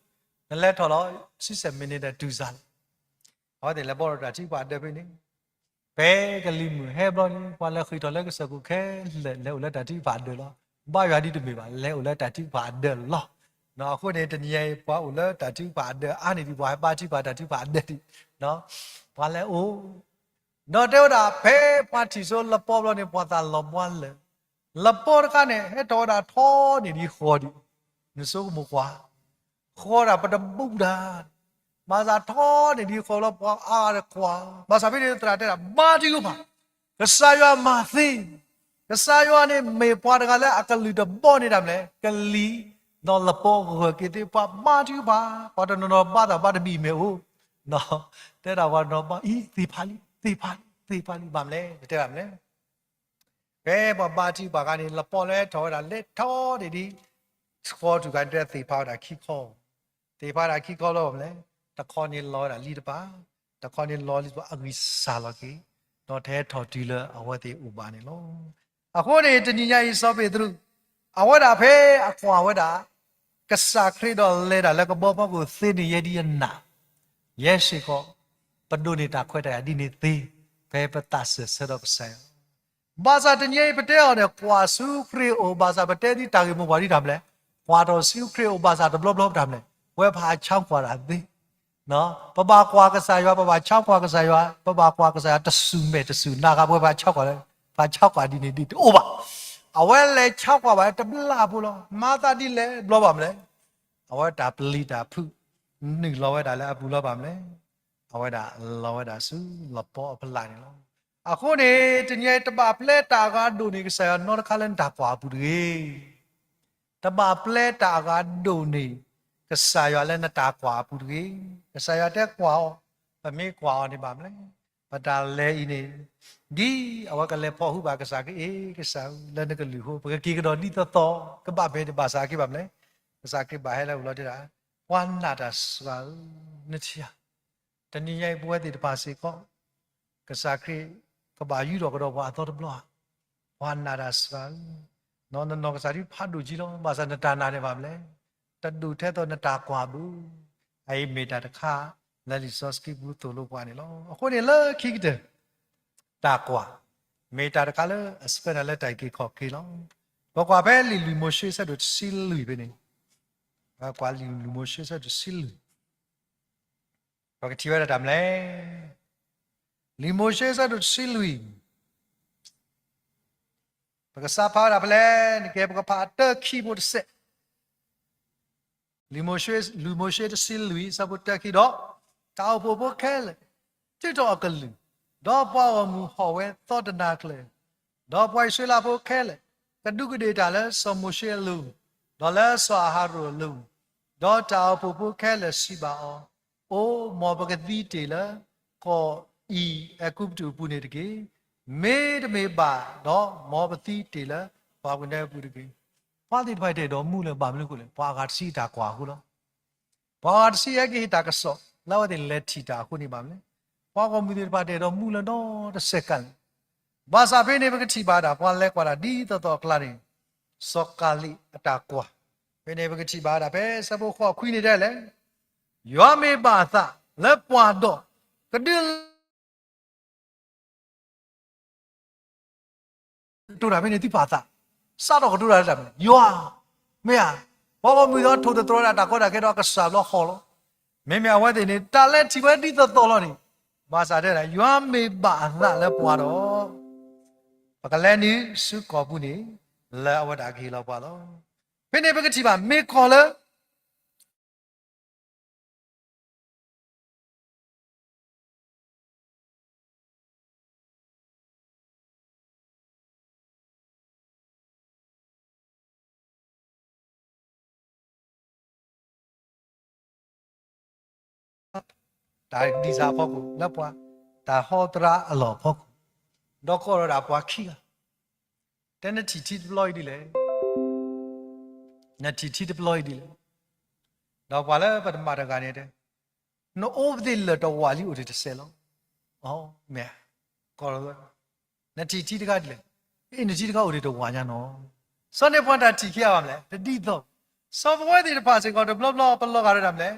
နလဲၤထီၣ်လီၤ, ဆံဆဲၣ်မံးနံးဒီးတုၤစၢ်လီၤ. အဝဲသ့ၣ်လဲၤဘီထီၣ်တၢ်ထုကဖၣ်အဒၢးဖဲန့ၣ်, ဖဲကလံၤမုၢ်ဟဲဘျီန့ၣ် ပှၤလဲၤဃ့ၢ်ထီၣ်လၢကစၢၢ်ခိၣ်ခဲလၢာ် လဲၤအိၣ်လၢတၢ်ထုကဖၣ်အဒၢးလီၤ. ဘါယွၤဒ်တမ့ၢ်ဘၣ် လဲၤအိၣ်လၢတၢ်ထုကဖၣ်အဒၢးလီၤ. အဃိန့ၣ် တနံၤအံၤ ပှၤအိၣ်လၢတၢ်ထုကဖၣ်အဒၢးအါန့ၢ်ဒံး ပှၤဟဲဘါထုကဖၣ်တၢ်ထုကဖၣ်အဒၢးဒံး, ပှၤလဲၤအိၣ် ဒီးတဲဝဲဒၣ် ဖဲပှၤထံၣ်စိလပီဘျီန့ၣ် ပှၤသးလီၤဘှါလၢာ်, လပီတခါန့ၣ် ဟဲထီၣ်ဝဲဒၣ်ထီန့ၢ်ဒံးဃီဒံး, နဆိကမိၣ်ကွၢ်, ဃီဒၣ်ပတဘူၣ်ဒၣ်, ဘၣ်ဆၣ်ထီန့ၢ်ဒံးဃီလၢပှၤအါဂၤတကွၢ်, ဘၣ်ဆၣ်ဖဲန့ၣ်သရၣ်တဲဒၣ် ဘါထုကဖၣ်, ကစၢ်ယွၤမၤသ့, ကစၢ်ယွၤန့ၣ်မ့ၢ်ပှၤတဂၤလၢအကလုၢ်တဘီန့ၢ်တၢ်မလဲၣ်, ကလံၤ, ဒီးလပီဂၢၢ်က့ၤသ့ ပှၤဘါထုကဖၣ်, ပှၤတနီၤနီၤဘါသးဘါတဘံၣ်မ့ၢ်အိၣ်, တဲဒၣ်ပှၤတနီၤဘါအံၤ သ့ၣ်ဖးလံ, သ့ၣ်ဖးလံ, သ့ၣ်ဖးလံ, ဘၣ်မလဲၣ်, တတဲဘၣ်မလဲၣ်. ဖဲပှၤဘါထုကဖၣ်အခါန့ၣ် လပီလၢထီၣ်ဝဲဒၣ်လဲၤထီန့ၢ်ဒံး, ဃီထူၣ်ခါန့ၣ် တဲသ့ၣ်ဖးဝဲဒၣ်ခံခီ, သ့ၣ်ဖးဒၣ်ခံခီလၢမလဲၣ်, တခီန့ၣ်လီၤဝဲဒၣ်လံတပၤ, တခီန့ၣ်လီၤလံတပၤအဂံၢ်စၢ်လီၤက့ၤ, ဒီးတဟဲထီၣ်တုၤလၢအဝဲသ့ၣ်အိၣ်ဘၣ်န့ၣ်လီၤ. အဃိန့ၣ် တနံၤညါအံၤစီၤပ့းတရူး, အဝဲဒၣ်ဖဲအကွၢ်ဝဲဒၣ် ကစၢ်ခရံာ်ဒီးလဲၤတၢ်လၢကဘီဖီခိၣ်သ့န့ၣ် ယဲဒ်အနၢ်, ယဲစ့ၢ်ကီး ပဒိးန့ၢ်တၢ်ခွဲးတၢ်ယာ်ဒ်န့ၣ်သ့, ဖဲပသးစၢၢ်ဆၢဒီးကစၢ်ယွၤ. ဘၣ်ဆၣ်တနံၤအံၤပတဲအီၤန့ၣ် ကွၢ်ဆူခရံာ်အိၣ်, ဘၣ်ဆၣ်ပတဲဒ်တၢ်ဂ့ၢ်မိၢ်ပှၢ်ဒ်တၢ်မနုၤလဲၣ်, ကွၢ်ထီၣ်ဆူခရံာ်အိၣ် ဘၣ်ဆၣ်တဘျီဘျီပတၢ်မနုၤလဲၣ်, ပဝဲပှၤဟးဆါကွၢ်တၢ်သ့ ပဘၣ်ကွၢ်ကစၢ်ယွၤ, ပဘၣ်ဆါကွၢ်ကစၢ်ယွၤ, ပဘၣ်ကွၢ်ကစၢ်ယွၤတစူၢ်မဲာ်တစူၢ်နၤဂၤ ပဝဲပှၤဆါကွၢ်, ပှၤဆါကွၢ်ဒ်န့ၣ်ဒ်တအိၣ်ဘၣ်. အဝဲလဲၤဆါကွၢ်ဘၣ်တဘျီဖိလီၤ. မၤသးဒ်လဲၣ်တဘျီဘၣ်မနုၤလဲၣ်, အဝဲတၢ်ပျံၤတၢ်ဖုး နုာ်လီၤဝဲဒၣ်လၢအပူၤလီၤဘၣ်မနုၤလဲၣ်, အဝဲဒၣ်လီၤဝဲဒၣ်ဆူလပီအဖီလာ်န့ၣ်လီၤ. အဃိန့ၣ် တနံၤအံၤတဘၣ်ပျဲတၢ်အဂၤဒိၣ်န့ၢ်ကစၢ်ယွၤနီတခါလၢနတၢ်ကွၢ်အပူၤတဂ့ၤ. တဘၣ်ပျဲတၢ်အဂၤဒိၣ်န့ၢ်ကစၢ်ယွၤလၢနတၢ်ကွၢ်အပူၤတဂ့ၤ. ကစၢ်ယွၤတဲကွၢ်အီၤ, ပမ့ၢ်ကွၢ်အီၤန့ၣ်ဘၣ်မနုၤလဲၣ်, ပတၢ်လဲၤအံၤန့ၣ် ဒ်အဝဲကလဲၤဖီၣ်ဟုဘၣ်ကစၢ်က့ၤ, အ့ ကစၢ်ဧၢ, လၢနကလုၢ်ဟိ ပကက့ၤကဒီးဒ်သိးသိး, ကဘၣ်မ့ၢ်တဘၣ်ဆၣ်က့ၤဘၣ်မနုၤလဲၣ်, ကစၢ်ခရံာ်ဘၣ်ဟဲလၢအအိၣ်လီၤတဲဒၣ်, ပှၤနာ်တၢ်စှၤဧၢ, နထံၣ်ဧါ, တနံၤညါအံၤပဝဲသ့ၣ်တဖၣ်စ့ၢ်ကီး ကစၢ်ခရံာ်ကဘၣ်ယူးထီၣ်ကဒီးပှၤအသီတဘျီဧါ. ပှၤနာ်တၢ်စှၤဧၢ, နနီၢ်ကစၢ်ဒုးဖးဒိၣ်ကံလီၤ, ဘၣ်ဆၣ်နတၢ်နာ်န့ၣ်ဘၣ်မနုၤလဲၣ်, တဒိၣ်ထဲသိးနတၢ်ကွၢ်ဘၣ်. အအံၤမ့ၢ်တၢ်တခါလၢလံာ်စီဆှံပူၤသိၣ်လိပှၤန့ၣ်လီၤ. အဃိန့ၣ်လၢခံကတၢၢ် တၢ်ကွၢ် မ့ၢ်တၢ်တခါလၢအဆှၢနၤလၢတၢ်အုၣ်က့ၤခီၣ်က့ၤလီၤ. ပကွၢ်ဖဲလံာ်လွံၢ်မိၤၡ့ဆၢဒိၣ်တဆံလွံၢ်ဖဲန့ၣ်, ပကွၢ်လံာ်လွံၢ်မိၤၡ့ဆၢဒိၣ်တဆံလွံၢ် ပကထံၣ်ဝဲဒၣ်တၢ်မနုၤလဲၣ်. လံာ်မိၤၡ့ဆၢဒိၣ်တဆံလွံၢ်, ပကစးဖးဝဲဒၣ်ဖဲလဲၣ်န့ၣ်က့ ပကဖးအတၢခံဖိတစဲး, လံာ်မိၤၡ့, လွံၢ်မိၤၡ့တဆံလွံၢ် ဆၢဖိတၢခံဒီး, တၢ်အိၣ်ဖှိၣ်ဖိခဲလၢာ် ထုးထီၣ်အကလုၢ်, ဒီးပှၤဂီၢ်မုၢ်ဟီၣ်ဝဲသီတနၤကျၢၤ, ဒီးပှၤအံၣ်စရ့လးဖိခဲလၢာ် ကဒူးကဒ့ၣ်တၢ်လၢစီၤမိၤၡ့အလိၤ, ဒီးလၢစီၤအၤဟရိၣ်အလိၤ, ဒီးတၢ်အိၣ်ဖှိၣ်ဖိခဲလၢာ်စံးဘၣ်အီၤ, အိ မ်ပကသံတ့ၢ်လၢကီၢ်အံၤ အဲၤကူပတူးအပူၤန့ၣ်တက့ၢ်. မ့တမ့ၢ်ဘၣ်ဒီး မ်ပသံတ့ၢ်လၢပှၤကညီအပူၤတက့ၢ်. ပှၤသ့ၣ်တဖၣ်တအဲၣ်ဒိးမူလၢၤဘၣ်မနုၤအဃိလဲၣ်, ပှၤအဂၤတဆံအတၢ်ကွၢ်အဃိလီၤ. ပှၤအဂၤတဆံဟဲက့ၤဟ့ၣ်တၢ်ကစီၣ် လၢအဝဲသ့ၣ်လဲၤထံၣ်တၢ်အဃိန့ၣ်ဘၣ်မနုၤလဲၣ်, ပှၤဂီၢ်မုၢ်သ့ၣ်တဖၣ်တအဲၣ်ဒိးမူလၢၤနီတစဲးကါန့ၣ်, ဘၣ်ဆၣ်ဖဲန့ၣ် ပကထံၣ်ဘၣ်ဒၣ် ပှၤလဲၤကွၢ်တၢ်ဒ်သိးသိးအကျါန့ၣ်, စီၤကၤလံးအတၢ်ကွၢ်, ဖဲန့ၣ်ပကထံၣ်ဘၣ်ဒၣ်ဖဲဆၢဖိဃိးခွံန့ၣ်ဒ်လဲၣ်, ယွၤမ့ၢ်ဘၣ်အသးလၢပှၤဒီး ကဒုး ကတိၤတၢ်ဖဲန့ၣ်သုဖးသး, စးထီၣ်ကတိၤတၢ်လၢတၢ်မနုၤ, ယွၤ, မ့ၢ်ဧါ, ပှၤဂီၢ်မုၢ်သ့ၣ်တဖၣ်ထိၣ်သတြီၤဝဲဒၣ်တၢ်ကီတၢ်ခဲဒီးအကစၢ်ဘျီဃီလီၤ. မ့မ့ၢ်အဝဲသ့ၣ်န့ၣ် တၢ်လဲၤထံၣ်ဝဲဒ်သိးသိးလီၤန့ၣ်, ဘၣ်ဆၣ်တဲဒၣ် ယွၤမ့ၢ်ဘၣ်အသးလၢပှၤဒီး ပကလဲၤနုာ်ဆူကီၢ်ပူၤန့ၣ် လၢအဝဲဒၣ်ကဟ့ၣ်လီၤပှၤလီၤ. ဖဲန့ၣ်ပကထံၣ်ဘၣ် မ့ၢ်ကီၢ်လၢ တၢ်ဒံၣ်စၢ်အဖီခိၣ် လၢပှၤတၢ်ဟီသရၣ်အလီၢ်အဖီခိၣ်, ဒီးကိးထီၣ်ဒၣ်ပှၤခံဂၤ, တဲနထံၣ်ထံတပျီအံၤဒ်လဲၣ်, နထံၣ်ထံတပျီအံၤဒ်လဲၣ်. ဒီးပှၤလၢပတမၤတဂၤန့ၣ်တဲ နအိၣ်ပသ့ၣ်လၢာ်တဝာ်လံအိၣ်ဒံးတစဲးလီၤ. အမ့ၢ်, နထံၣ်ထံတခါဒ်လဲၣ်, အ့ နထံတခါအိၣ်ဒံးတဝာ်ညါနီၤ. စီၤန့ၣ်ပှၤတၢ်ထံၣ်ခံဂၤဘၣ်မနုၤလဲၣ်, တဒ်သိး, စီၤပဝဲသ့ၣ်တဖၣ်စ့ၢ်ကီးတဘျီဘျီပလီၤဂာ်ဒီးတၢ်မနုၤလဲၣ်,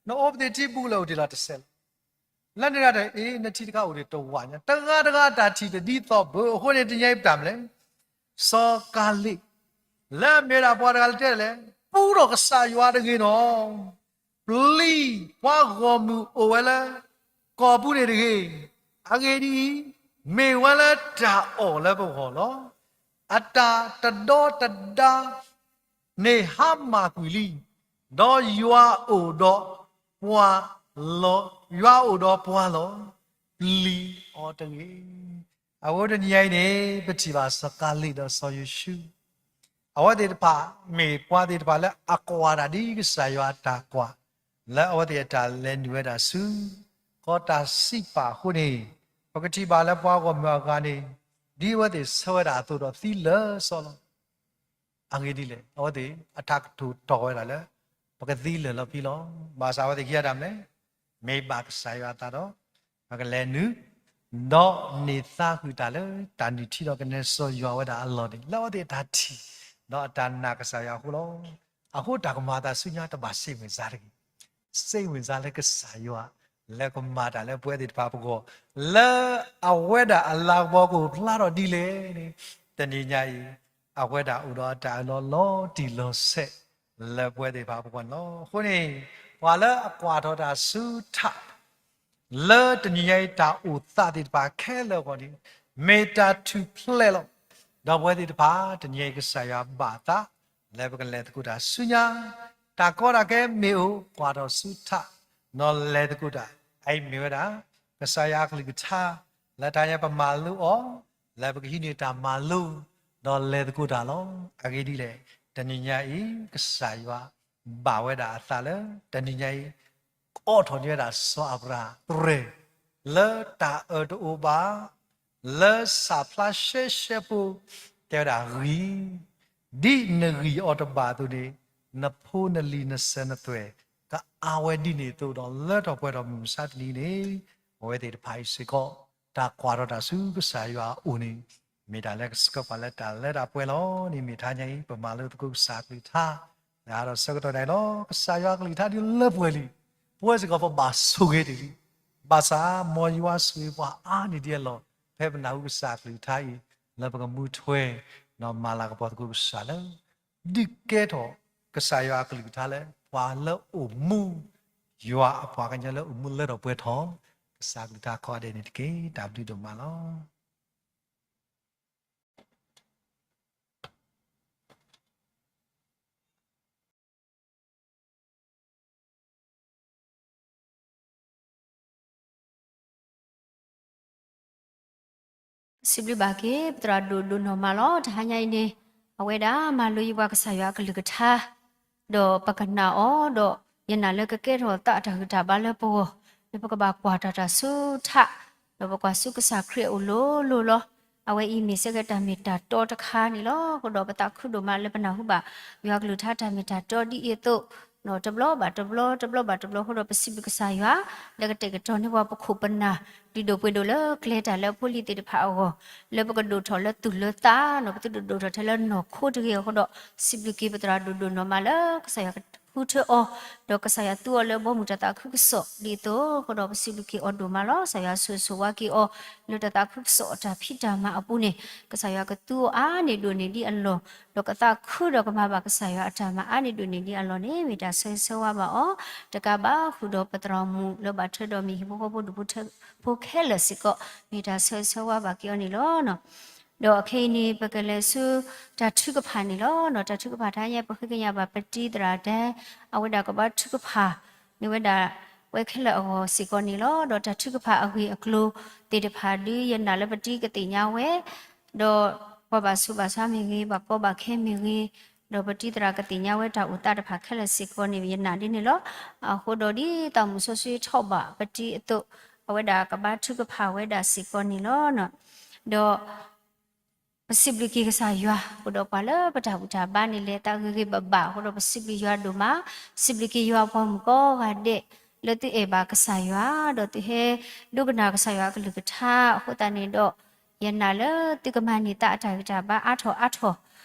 နအိၣ်ပသ့ၣ်ထံဘူးလၢာ်အိၣ်ဒံးလီၤတစဲးလီၤ. လၢန့ၣ်ဒၣ်ဒီး အ့ နထံတခါအိၣ်ဒံးတဝာ်ညါ, တဂၤတဂၤတၢ်ထံၣ်တဒ်သိးဘၣ်. အဃိန့ၣ်တနံၤအံၤပတၢ်မနုၤလဲၣ်, စီၤကၤလံး လၢအမ့ၢ်ဒၣ်ပှၤတဂၤလၢတဲလဲၣ်, ပူထီၣ်ကစၢ်ယွၤတဂ့ၤနီၤ, ပျံၤပှၤဂီၢ်မုၢ်အိၣ်ဝဲလၢကီၢ်ပူၤန့ၣ်တဂ့ၤ. အဂ့ၢ်ဒ်အံၤ, မ့ၢ်ဝဲလၢတၢ်အီၣ်လၢပဂီၢ်လီၤ. အတၢ်တဒီတဒါန့ၣ်ဟါမၢ်ကွံာ်လံ, ဒီးယွၤအိၣ်ဒီးပှၤလီၤ, ယွၤအိၣ်ဒီးပှၤလီၤ, ပျံၤအီၤတဂ့ၤ. အဃိတနံၤအံၤန့ၣ် ပထံၣ်ဘၣ်စီၤကၤလံးဒီးစီၤယိၤၡူး အဝဲသ့ၣ်တဖၣ် မ့ၢ်ပှၤသ့ၣ်တဖၣ်လၢအကွၢ်တၢ်ဒ်ကစၢ်ယွၤအတၢ်ကွၢ်, လၢအဝဲသ့ၣ်အတၢ်လဲၤနုာ်ဝဲဒၣ်ဆူ ကီၢ်တၢ်စံးပာ်အဃိန့ၣ်, ပကထံၣ်ဘၣ်လၢပှၤဂီၢ်မုၢ်အဂၤန့ၣ် ဒ်အဝဲသ့ၣ်ဆၢဝဲဒၣ်အသိးဒီးသံလၢာ်စီလီၤ. အဂ့ၢ်ဒ်လဲၣ်, အဝဲသ့ၣ်အထးကတိၤတီၢ်ဝဲဒၣ်လၢ ပကသံလၢာ်လီၤဖဲလီၤ. ဘၣ်ဆၣ်အဝဲသ့ၣ်ခံဂၤတၢ်မနုၤလဲၣ်, မ့ၢ်ဘၣ်ကစၢ်ယွၤအသးဒီး ပကလဲၤနုာ်, ဒီးန့ၢ်သါဃုာ်တၢ်လၢတၢ်နုၢ်ထံဒီးကနဲစီၤယွၤဝဲဒၣ်အလီၢ်န့ၣ် လၢအဝဲသ့ၣ်အတၢ်ထံၣ် ဒီးအတၢ်နာ်ကစၢ်ယွၤအဃိလီၤ. အဃိတၢ်ကမၤအသးဆူညါတဘၣ်စ့ၣ်ဝံၤစါတဂ့ၤ. စ့ၣ်ဝံၤစါလၢကစၢ်ယွၤ လၢကမၤတၢ်လၢပဝဲသ့ၣ်တဖၣ်ပဂီၢ်, လၢအဝဲဒၣ်အလၤကပီၤကအိၣ်ဖျါထီၣ်ဒ်လဲၣ်န့ၣ်, တနံၤညါအံၤ အဝဲဒၣ်အိၣ်ဒီးအတၢ်အၢၣ်လီၤလီၤတံၢ်လီၤဆဲး လၢပဝဲသ့ၣ်တဖၣ်ပဂီၢ်န့ၣ်လီၤ. အဃိန့ၣ် ပှၤလၢအကွၢ်ထီၣ်တၢ်ဆူထၣ် လၢတနံၤညါအံၤတၢ်အိၣ်သးသ့ၣ်တဖၣ်ခဲလၢာ်အဂီၢ်န့ၣ် မ့ၢ်တၢ်ထူၣ်ဖျဲးလီၤ. ဒီးပဝဲသ့ၣ်တဖၣ် တနံၤညါအံၤကစၢ်ယွၤဘၣ်သး လၢပကလဲၤသကိးတၢ်ဆူညါ, တၢ်ကီတၢ်ခဲမ့ၢ်အိၣ် ကွၢ်ထီၣ်ဆူထၣ် ဒီးလဲၤသကိးတၢ်, အအံၤမ့ၢ်ဝဲဒၣ် ကစၢ်ယွၤအကလုၢ်ကထါ လၢတၢ်ညါပမၤလိအီၤ လၢပကဟံးန့ၢ်တၢ်မၤလိ ဒီးလဲၤသကိးတၢ်လီၤ. အဂ့ၢ်ဒ်လဲၣ်, တနံၤညါအံၤ ကစၢ်ယွၤ ဘၣ်ဝဲဒၣ်အသးလၢ တနံၤညါအံၤ အိးထီၣ်န့ၢ်ဝဲဒၣ်စီၤအၤဘြၤဟၣ် ရဲၣ် လၢတၢ်အၢတအိၣ်ဘၣ် လၢစၢ်ဖျါရှဲရှဲဖိ တဲဝဲဒၣ်ဂံၢ်, ဒ်နဂံၢ်အီၤတဘၣ်အသိးန့ၣ် နဖိနလံၤနစၢၤနသွဲၣ် ကအါဝဲဒ်န့ၣ်အသိးဒီး လၢထီၣ်ပှဲၤထီၣ်မုၢ်မဆါတနံၤန့ၣ် အဝဲသ့ၣ်တဖၣ်အံၤစ့ၢ်ကီး တၢ်ကွၢ်ထီၣ်တၢ်ဆူကစၢ်ယွၤအအိၣ်န့ၣ် မ့ၢ်တၢ်လၢကဆှၢပှၤလၢတၢ်လၢတၢ်ပှဲၤလီၤ. န့ၣ်မ့ၢ်တဟါညါအံၤ ပမၤလိသကိးကစၢ်အကလုၢ်ကထါ လၢအါထီၣ်ဆၢကတီၢ်ဒၣ်အံၤလီၤ. ကစၢ်ယွၤအကလုၢ်ကထါဒ်လၢပှဲၤလံ, ပဝဲစ့ၢ်ကီးပဘၣ်ဆိၣ်ဂ့ၤတ့ၢ်လံ. ဘၣ်ဆၣ် မ်ယွၤဆိၣ်ဂ့ၤပှၤအါန့ၢ်ဒံးအလီၢ် ဖဲပနၢ်ဟူကစၢ်အကလုၢ်ကထါအံၤ လၢပကမူထွဲ ဒီးမၤလၤကပီၤသကိးကစၢ်လၢ ဒုးကဲထီၣ်ကစၢ်ယွၤအကလုၢ်ကထါလၢ ပှၤလၢအိၣ်မူ ယွၤအပှၤကညီလၢအိၣ်မူလၢထီၣ်ပှဲၤထီၣ် ကစၢ်အကလုၢ်ကထါကိးဂၤဒဲးန့ၣ်တက့ၢ်. တၢ်ဘျုးဒိၣ်မးလီၤ. စံးဘျုးဘၣ်က့ၤ ပသရၣ်ဒိၣ်ဒိၣ်နီၢ်မးလီၤ. တဟါညါအံၤန့ၣ် အဝဲဒၣ်မၤလိယံၤပှၤကစၢ်ယွၤအကလုၢ်ကထါ ဒီးပကနၣ်အီၤ ဒီးယနာ်လၢကကဲထီၣ်သးအတၢ်ဂံၢ်တၢ်ဘါလၢပဂီၢ် လၢပကဘၣ်ကွၢ်တၢ်တၢ်ဆူထၣ် ဒီးပကွၢ်ဆူကစၢ်ခရံာ်အအိၣ်လိၤလိၤလီၤ. အဝဲအံၤမ့ၢ်စ့ၢ်ကီးတၢ်မ့ၢ်တၢ်တီတခါန့ၣ်လီၤ. အဃိဒီးပသးခုဒိၣ်မးလၢပနၢ်ဟူဘၣ် ယွၤကလုၢ်ကထါတၢ်မ့ၢ်တၢ်တီဒ်အံၤအသိး တဘျီဘၣ်တဘျီ တဘျီဘၣ်တဘျီအဃိဒီး ပစံးဘျုးကစၢ်ယွၤ လၢကတဲာ်ကတီၤန့ၢ်ပှၤပခိၣ်ပနၢ် ဒုးဒိၣ်ပှ့ၤဒိၣ်လၢကျဲတၢ်လၢအဖိလံၤသ့ၣ်တဖၣ်အဂီၢ် လၢပကဒိၣ်ထီၣ်လၢသူၣ်လၢသးနီၤ ပသုတဒိၣ်ထီၣ်ထဲလၢနီၢ်ခိတဂ့ၤအဃိဒီး စံးဘျုးက့ၤပသရၣ်ဒိၣ်ဒိၣ်နီၢ်မးလၢ ကစၢ်ယွၤဃုထၢအီၤ ဒီးကစၢ်ယွၤသူအီၤလၢဘီမုၢ်တၢ်သးခုကစီၣ်ဒ်အသိးအဃိဒီး ပစံးဘျုးက့ၤအီၤဒိၣ်မးလီၤ. ကစၢ်ယွၤဆိၣ်ဂ့ၤဆိၣ်ဝါက့ၤအီၤ လၢတၢ်သးခုကစီၣ်အတၢ်ဖံးတၢ်မၤအပူၤန့ၣ် ကစၢ်ယွၤကသူအီၤအါန့ၢ်ဒိၣ်န့ၢ်ဒ်အလီၢ် ဒီးကသးခုဒီးကမၤဘၣ်ကစၢ်ယွၤအတၢ်မၤအါန့ၢ်ဒိၣ်န့ၢ်ဒ်အလီၢ်န့ၣ် မ့ၢ်တၢ်ဆၢဂ့ၤဆၢဝါဘၣ်အီၤ တကးဘၣ်ဃုာ်ဒီးပသရၣ်မုၣ်လၢဘၣ်ထွဲဒီးမ့ၢ်ဟံၣ်ဖိဃီဖိဒူၣ်ဖိထၢဖိခဲလၢာ်စ့ၢ်ကီး မ့ၢ်တၢ်ဆၢဂ့ၤဆၢဝါဘၣ်က့ၤအီၤန့ၣ်လီၤ. ဒီးအခဲအံၤန့ၣ် ပကလဲၤဆူတၢ်ထုကဖၣ်န့ၣ်လီၤ. တၢ်ထုကဖၣ်တဟါညါ ပဃ့ကညးဘၣ်ပတံၤသရၣ်ဒဲ အဝဲဒၣ်ကဘါထုကဖၣ် မ့ၢ်ဝဲဒၣ်ပဝဲခဲလၢာ်အဂီၢ်စ့ၢ်ကီးန့ၣ်လီၤ. ဒီးတၢ်ထုကဖၣ်အဂ့ၢ်အကျိၤသ့ၣ်တဖၣ်ဒုးယနာ်လၢပတံၤကသ့ၣ်ညါဝဲ ဒီးပှၤဘၣ်ဆူးဘၣ်ဆါမ့ၢ်ဂ့ၤ ဘၣ်ကီဘၣ်ခဲမ့ၢ်ဂ့ၤ ဒီးပတံၤသရၣ်ကသ့ၣ်ညါဝဲတၢ်အိၣ်သးတဖၣ်ခဲလၢာ်စ့ၢ်ကီးန့ၣ် ယနာ်ဒ်န့ၣ်လီၤ. အဃိဒီးဒ်သးမုၣ်စီဆှံထီၣ်ဘၣ်ပတံၤအသိး အဝဲဒၣ်ကဘါထုကဖၣ်ဝဲဒၣ်စ့ၢ်ကီးန့ၣ်လီၤ. ဒီး ပစံးဘျုးက့ၤကစၢ်ယွၤ အဃိဒီးပှၤလၢပတၢ်ဘူၣ်တၢ်ဘါန့ၣ် လဲၤသးဂ့ၤဂ့ၤဘၣ်ဘၣ်အဃိဒီး ပစံးဘျုးယွၤဒိၣ်မး, စံးဘျုးက့ၤယွၤပှၤမုၣ်ကိးဂၤဒဲး လၢသုအဲၣ်ဘၣ်ကစၢ်ယွၤ ဒီးသုဟဲဒိကနၣ်ကစၢ်ယွၤအကလုၢ်ကထါ အဃိသတးန့ၣ်ဒီး ယနာ်လၢသုကမၤန့ၢ်သးအတၢ်ဂံၢ်တၢ်ဘါအါထီၣ်အါထီၣ်,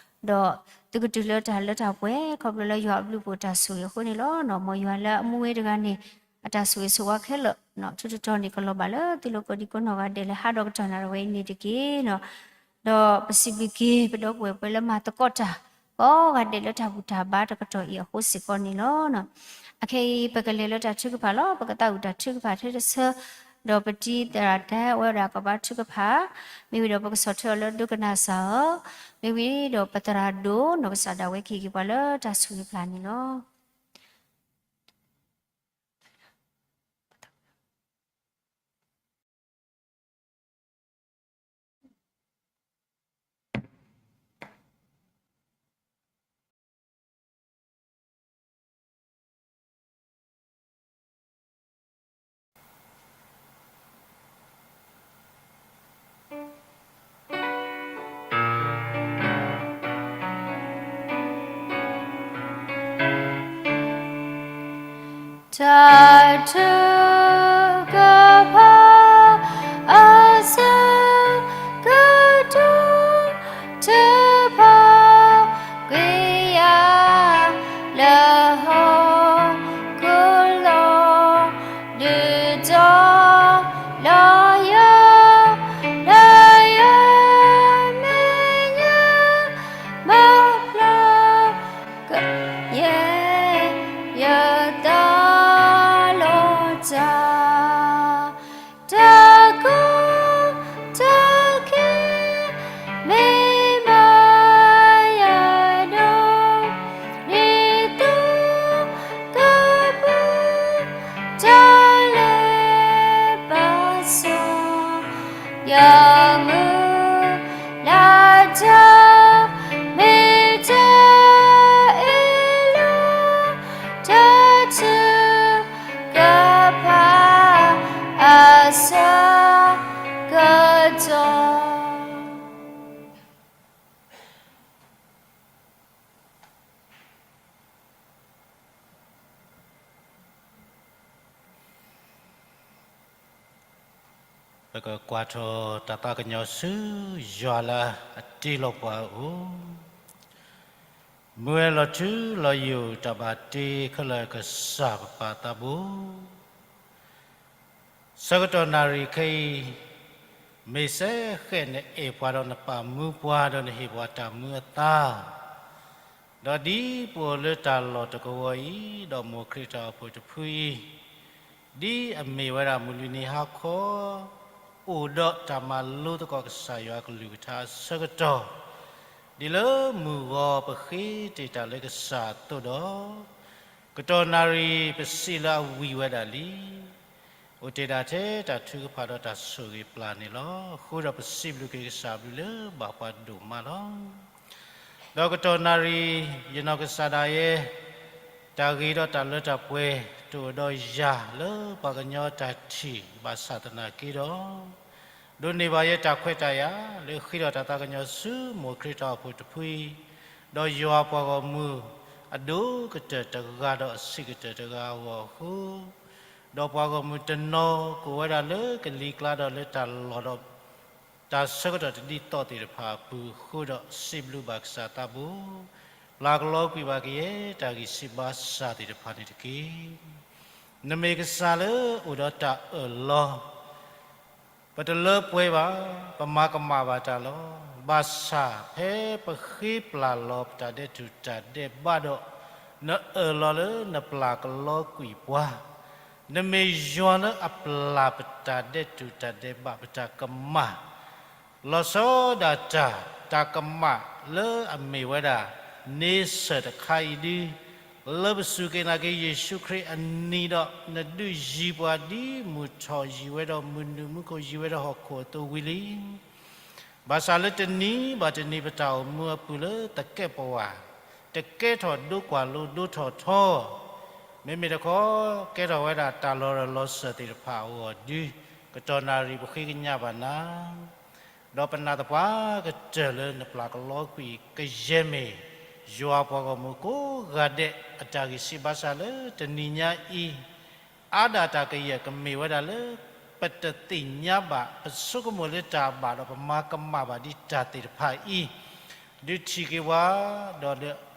ဒီးသုကတုၤလၢတၢ်လၢတၢ်ပှဲၤ ခီဖျိလၢယွၤအဘျုးအဖှိၣ်တၢ်ဆိၣ်ဂ့ၤအဃိန့ၣ်လီၤ. မ်ယွၤလၢအမူဝဲတဂၤန့ၣ် အတၢ်ဆိၣ်ဂ့ၤဆိၣ်ဝါခဲလၢာ် ထူးတတီၤန့ၣ် ကလီၤဘၣ်လၢသုလိၤကိးဒံကိးနီၢ်ဂၤဒဲးလၢဟးဒီးကတီၢ်နၣ်ရံၣ်ဝဲအံၤန့ၣ်တက့ၢ်. ဒီးပစံးဘျုးက့ၤ ပဒီပုၢ်ဝဲၢ်ပှဲၤလၢမၤသကိးတၢ် ကိးဂၤဒဲးလၢတၢ်ဘူၣ်တၢ်ဘါတကတီၢ်အံၤအဃိစ့ၢ်ကီးန့ၣ်လီၤ. အခဲအံၤ ပကလဲၤလၢတၢ်ထုကဖၣ်လီၤ. ပကသးဝံၣ်တၢ်ထုကဖၣ်ထဲတဆၢ, ဒီးပတံၤသရၣ်ဒဲဝဲဒၣ်ကဘါထုကဖၣ်, မ့ၢ်ဝံၤဒီးပကဆီၣ်ထွဲအီၤလၢဒိကနၣ်စၢ်ဧၢ, မ့ၢ်ဝံၤဒီးပသရၣ်ဒိၣ်နီၢ်ကစၢ်ဒၣ်ဝဲကဟ့ၣ်က့ၤပှၤလၢတၢ်ဆိၣ်ဂ့ၤပျၢ်န့ၣ်လီၤ. ပကကွၢ်ထီၣ်တၢ်သးကညီၤဆူယွၤလၢအတ့လီၤပှၤအအိၣ်, မုၢ်ဝဲလီၤထူလီၤယိာ် တၢ်ဘၣ်တ့ခဲလၢာ်ကစၢ်ပပၢ်သးဘိ. ဆၢကတီၢ်နၣ်ရံၣ်ခဲအံၤ, မ့ၢ်စဲဃဲးနအဲၣ်ပှၤဒီးနပာ်မူပှၤ ဒီးနဟ့ၣ်ပှၤတၢ်မူအသါ, ဒီးဒ်ပအိၣ်လၢတၢ်လီၢ်တကဝီၤအံၤ, ဒီးမိၢ်ခရံာ်တၢ်အိၣ်ဖှိၣ်တဖုအံၤ, ဒ်အမ့ၢ်ဝဲဒၣ်မုၢ်လွံၢ်နံၤဟါခီ, အိၣ်ဒီးတၢ်မၤလိသကိးကစၢ်ယွၤအကလုၢ်ကထါအဆၢကတီၢ်, ဒ်လၢမုၢ်ဂီၤပဃ့တ့ၢ်တၢ်လၢကစၢ်အသိးဒီး, ကတီၢ်နၣ်ရံၣ်ပစံးလၢအဝံၤဝဲဒၣ်လံ. အိၣ်တ့ၢ်ဒၣ်ထဲတၢ်ထုကဖၣ်ဒီးတၢ်ဆိၣ်ဂ့ၤပျၢ်န့ၣ်လီၤ. အဃိဒီးပစံးဘျုးက့ၤကစၢ်အဘျုးလၢဘၣ်ပှၤဒိၣ်မးလီၤ. ဒီးကတီၢ်နၣ်ရံၣ် ယနီၢ်ကစၢ်ဒၣ်ယဲ တၢ်ဂ့ၤဒီးတၢ်လၢတၢ်ပှဲၤ တအိၣ်ဒီးယၤလၢပှၤကညီတၢ်ထံၣ် ဘၣ်ဆၣ်သနာ်က့ဒီး, ဒိးန့ၢ်ဘၣ်ယဲတၢ်ခွဲးတၢ်ယာ် လၢဃ့ထီၣ်တၢ်သးကညီၤဆူမိၢ်ခရံာ်တၢ်အိၣ်ဖှိၣ်တဖုအံၤ, ဒီးယွၤပှၤဂီၢ်မုၢ် အဒိၣ်ကတၢၢ်တဂၤဒီးအဆံးကတၢၢ်တဂၤအဂီၢ်အဃိ, ဒီးပှၤဂီၢ်မုၢ်တနီၤကအိၣ်ဝဲဒၣ်လၢကလံၤကျါဒီးလၢတၢ်လီၢ်ဒီး တၢ်ဆၢကတီၢ်တဒ်သိးသ့ၣ်တဖၣ်အပူၤအဃိဒီး စံးဘျုးဘၣ်ကစၢ်သးဘိ, ပျၢ်ကလီကွံာ်ဘၣ်ကယဲၢ်တၢ်ဂံၢ်စၢ်ဘါစၢ်သ့ၣ်တဖၣ်န့ၣ်တက့ၢ်. နမ့ၢ်ကစၢ်လၢအိၣ်ဒီးတၢ်အၢၣ်လီၤ, ပတလၢပှဲၤဘၣ်, ပမၤကမၣ်ဘၣ်တၢ်လီၤ. ဘၣ်ဆၣ်ဖဲပဃ့ပျၢ်လီၤပတၢ်ဒဲးထူၣ်တၢ်ဒဲးဘးဒီး, နအၢၣ်လီၤလၢနပျၢ်ကလီကွံာ်ပှၤ, နမ့ၢ်ယွၤလၢအပျၢ်ပတၢ်ဒဲးထူၣ်တၢ်ဒဲးဘး ပတၢ်ကမၣ် လီၤဆီဒၣ်တၢ်, တၢ်ကမၣ်လၢအမ့ၢ်ဝဲဒၣ် န့ဆၢၣ်တခါအံၤဒု, လၢပစူၢ်က့ၤနာ်က့ၤယ့ၣ်ၡူးခရံာ်အနံၤဒီး နဒုးယံၤပှၤဒ်မုၢ်ထီၣ်ယံၤဝဲဒီးမုၢ်နုာ်မူခိၣ်ယံၤဝဲဒီးဟီၣ်ခိၣ်အသိးဝံၤလံ. ဘၣ်ဆၣ်လၢတနံၤဘၣ်တနံၤပတၢ်အိၣ်မူအပူၤလၢသကဲးပဝး, တကဲထီၣ်ဒိကွၢ်လိဒိထီၣ်ထီ, မ့မ့ၢ်တခီ ကဲထီၣ်ဝဲဒၣ်တၢ်လီၤရၢၢ်လီၤစၢၢ်သ့ၣ်တဖၣ်အဂီၢ်ဒု, ကတီၢ်နၣ်ရံၣ်ပဃ့ကညးဘၣ်နၤ ဒီးပနာ်သပှၢ်ကတၢၢ်လၢနပျၢ်ကလီကွံာ်ကယဲၢ်မ့ၢ် ယွၤပှၤဂီၢ်မုၢ်ကိးဂၤဒဲးအတၢ်ဂံၢ်စၢ်ဘါစၢ်လၢတနံၤညါအံၤ, အါဒၣ်တၢ်ကယဲၢ်ကမ့ၢ်ဝဲဒၣ်လၢ ပတသ့ၣ်ညါဘၣ် ပဆိကမိၣ်လၢတၢ်ဘၣ်ဒီးပမၤကမၣ်ဘၣ်ဒ်တၢ်သ့ၣ်တဖၣ်အံၤ, ဒုးထံၣ်က့ၤပှၤ,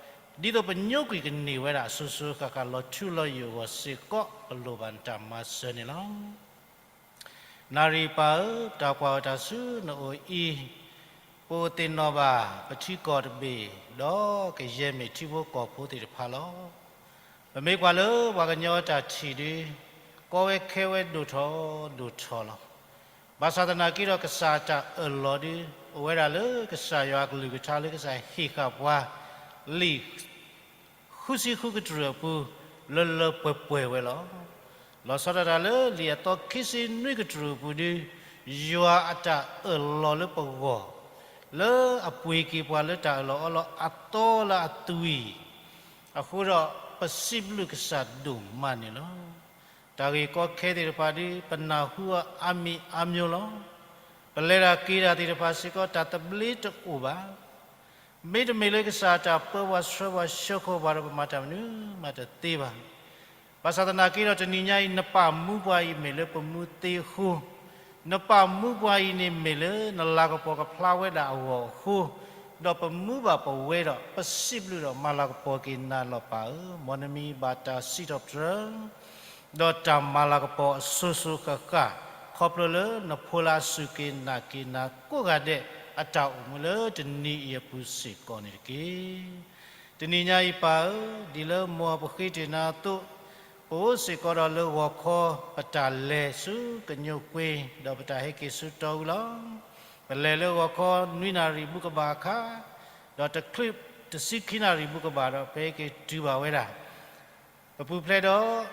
ဒီး ဒ်သိးပညိကွံာ်ကန့ၢ်ဝဲဒၣ်အစိၤစိၤဃၣ်ဃၣ် လီၤထူလီၤယိာ်အဂီၢ်စ့ၢ်ကီး ပလိၣ်ဘၣ်နတၢ်မၤစၢၤန့ၣ်လီၤ. နၣ်ရံၣ်ပၢ်ဧၢ, ပတၢ်ကွၢ်အီၤတၢ်ဆူနအိၣ်အံၤ, ပအိၣ်သ့ၣ်နီၣ်ဘၣ် ပထံကီၢ်တဘ့ၣ်, ဒီးကယဲၢ်မ့ၢ်ထံဖိကီၢ်ဖိသ့ၣ်တဖၣ်လီၤ. ပမ့ၢ်ကွၢ်လၢပှၤကညီအတၢ်ထံၣ်ဒု, ကီဝဲခဲဝဲဒိၣ်ထီၣ်ဒိၣ်ထီၣ်လီၤ. ဘၣ်ဆၣ်သနာ်က့ဒီးကစၢ်အတၢ်အၢၣ်လီၤဒု, အိၣ်ဝဲဒၣ်လၢကစၢ်ယွၤအကလုၢ်ကထါလၢကစၢ်ဟ့ၣ်ဃာ်ပှၤ, လံာ် ဃုဆံဃုကတြူၢ်အပူၤ, လၢလၢပှဲၤပှဲၤဝဲလီၤ. လီၤဆီဒၣ်တၢ်လၢလံာ်အသီခံဆံနွံကတြူၢ်အပူၤဒု, ယွၤအတၢ်အၢၣ်လီၤလၢပဂီၢ်, လၢအပှ့ၤက့ၤပှၤလၢတၢ်အၢၣ်လီၤအီလီၤအသီလၢအသွံၣ်, အဃိဒီးပစံးဘျုးကစၢ်ဒိၣ်မးန့ၣ်လီၤ. တၢ်ဂ့ၢ်ကီခဲသ့ၣ်တဖၣ်ဒု, ပနၢ်ဟူအီၤအါမံၤအါမျိၤလီၤ. ပလဲၤတၢ်က့ၤတၢ်သ့ၣ်တဖၣ်စ့ၢ်ကီး တၢ်သဘျ့တအိၣ်ဘၣ်. မ့တမ့ၢ်လၢကစၢ်အတၢ်ပၢပှၤဆှၢပှၤဆှၢဃီၤပှၤဒီးပမၤတၢ်မနုၤမးတသ့ဘၣ်. ဘၣ်ဆၣ်သနာ်က့ဒီးတနံၤညါအံၤ နပာ်မူပှၤအံၤမ့ၢ်လၢပမူသ့အဃိ, နပာ်မူပှၤအံၤန့ၣ်မ့ၢ်လၢနလၤကပီၤကဖျါဝဲဒၣ်အဂီၢ်အဃိ, ဒီးပမူဘၣ်ပဝဲဒီး ပစံးဘျုးဒီးမၤလၤကပီၤက့ၤနၤလီၤပၢ်ဧၢ, မ်နမံၤဘၣ်တၢ်စံးထီၣ်ပတြၢၤ ဒီးတၢ်မၤလၤကပီၤအစိၤစိၤဃၣ်ဃၣ်, ခီဖျိလၢနဖိလၢအစူၢ်က့ၤနာ်က့ၤနၤကိးဂၤဒဲး အတၢ်အိၣ်မူလၢတနံၤအံၤအပူၤစ့ၢ်ကီးန့ၣ်တက့ၢ်. တနံၤညါအံၤပၢ်ဧၢ, ဒ်လၢမ်ပဃ့တ့ၢ်နၤအသိး, ပအိၣ်စ့ၢ်ကီးဒီးလၢဂီၤခီ ပတၢ်လဲၤဆူကညိၣ်ကွ့ၤ ဒီးပတၢ်ဟဲက့ၤဆူတီအူလီၤ. ပလဲၤလၢဂီၤခီနွံနၣ်ရံၣ်ဘူးကဘၣ်အခါ, ဒီးတချုးတဆံခံနၣ်ရံၣ်ဘူးကဘၣ်ဒီး ပဟဲက့ၤတုၤဘၣ်ဝဲဒၣ် ပပူၤဖျဲးဒီး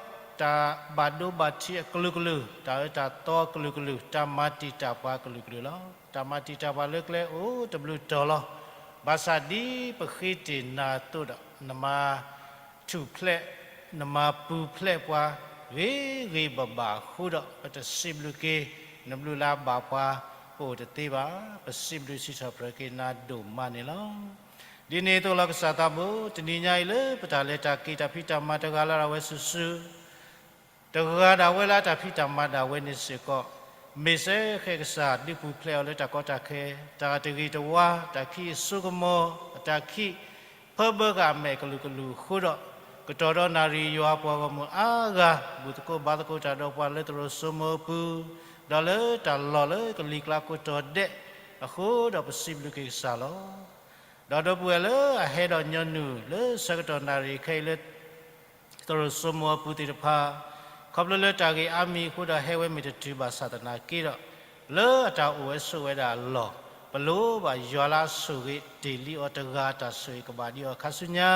တၢ်ဘၣ်ဒိဘၣ်ထံးအကလုာ်ကလုာ်, တၢ်အၢတၢ်သီအကလုာ်ကလုာ်, တၢ်မၤတံာ်တာ်ပှၤအကလုာ်ကလုာ်လီၤ. တၢ်မၤတံာ်တာ်ပှၤလၢကျဲအိၣ်တဘျုးတီၤလီၤ. ဘၣ်ဆၣ်ဒ်ပဃ့တ့ၢ်နၤအသိးဒီး နမၤထူၣ်ဖျဲး, နမၤပူၤဖျဲးပှၤ ဂ့ၤဂ့ၤဘၣ်ဘၣ်အဃိဒီး ပတစံးဘျုးက့ၤ နဘျုးလၢအဘၣ်ပှၤ ပအိၣ်တသ့ဘၣ်. ပစံးဘျုးစံးထီၣ်ပတြၢၤက့ၤနၤဒိၣ်မးန့ၣ်လီၤ. ဒ်န့ၣ်အသိးလီၤကစၢ်သးဘိ, တနံၤညါအံၤလၢပတၢ်လဲၤတၢ်က့ၤတၢ်ဖံးတၢ်မၤတဂၤလၢ်ဒၣ်ဝဲစုာ်စုာ်, တဂၤဒၣ်ဝဲလၢအတၢ်ဖံးတၢ်မၤဒၣ်ဝဲန့ၣ်စ့ၢ်ကီး, မ့ၢ်စ့ၢ်ကီးကစၢ်ဒုးပူၤဖျဲးအီၤလၢတၢ်ကီတၢ်ခဲ, တၢ်တဂ့ၤတဝါ, တၢ်ခံးအစိကမီၤ, အတၢ်ခံးဖၢဘၢဃာ်အမဲာ်ကလုာ်ကလုာ်အဃိဒီး, ကတီၢ်ဒီးနၣ်ရံၣ်ယွၤအပှၤဂီၢ်မုၢ်အါဂၤ ဘူၣ်သကိးဘါသကိးတၢ်ဒီးပှၤလၢသရိာ်စိမိၤအပူၤ, ဒီးလၢတၢ်လီၢ်လၢကလံၤကျါကိးတီၤဒဲးအဃိဒီး ပစံးဘျုးက့ၤကစၢ်လီၤ. ဒီးဒီပုၢ်ဝဲၢ်လၢအဟဲဒီးညီနုၢ်လၢဆၢကတီၢ်နၣ်ရံၣ်ခဲအံၤလၢ သရိာ်စိမိၤအပူၤသ့ၣ်တဖၣ်, ခီဖျိလၢတၢ်ဂ့ၢ်အါမံၤအဃိဒီးဟဲဝဲမ့ၢ်တတုၤဘၣ်ဆၣ်သနာ်က့ဒီး, လၢအတၢ်အိၣ်ဝဲဆိးဝဲဒၣ်အလီၢ်, ပလိၣ်ဘၣ်ယွၤလၢအဆိၣ်ဂ့ၤတ့ၢ်လံအီၤတဂၤအတၢ်ဆိၣ်ဂ့ၤကဘၣ်ဒံးအီၤခါဆူညါ,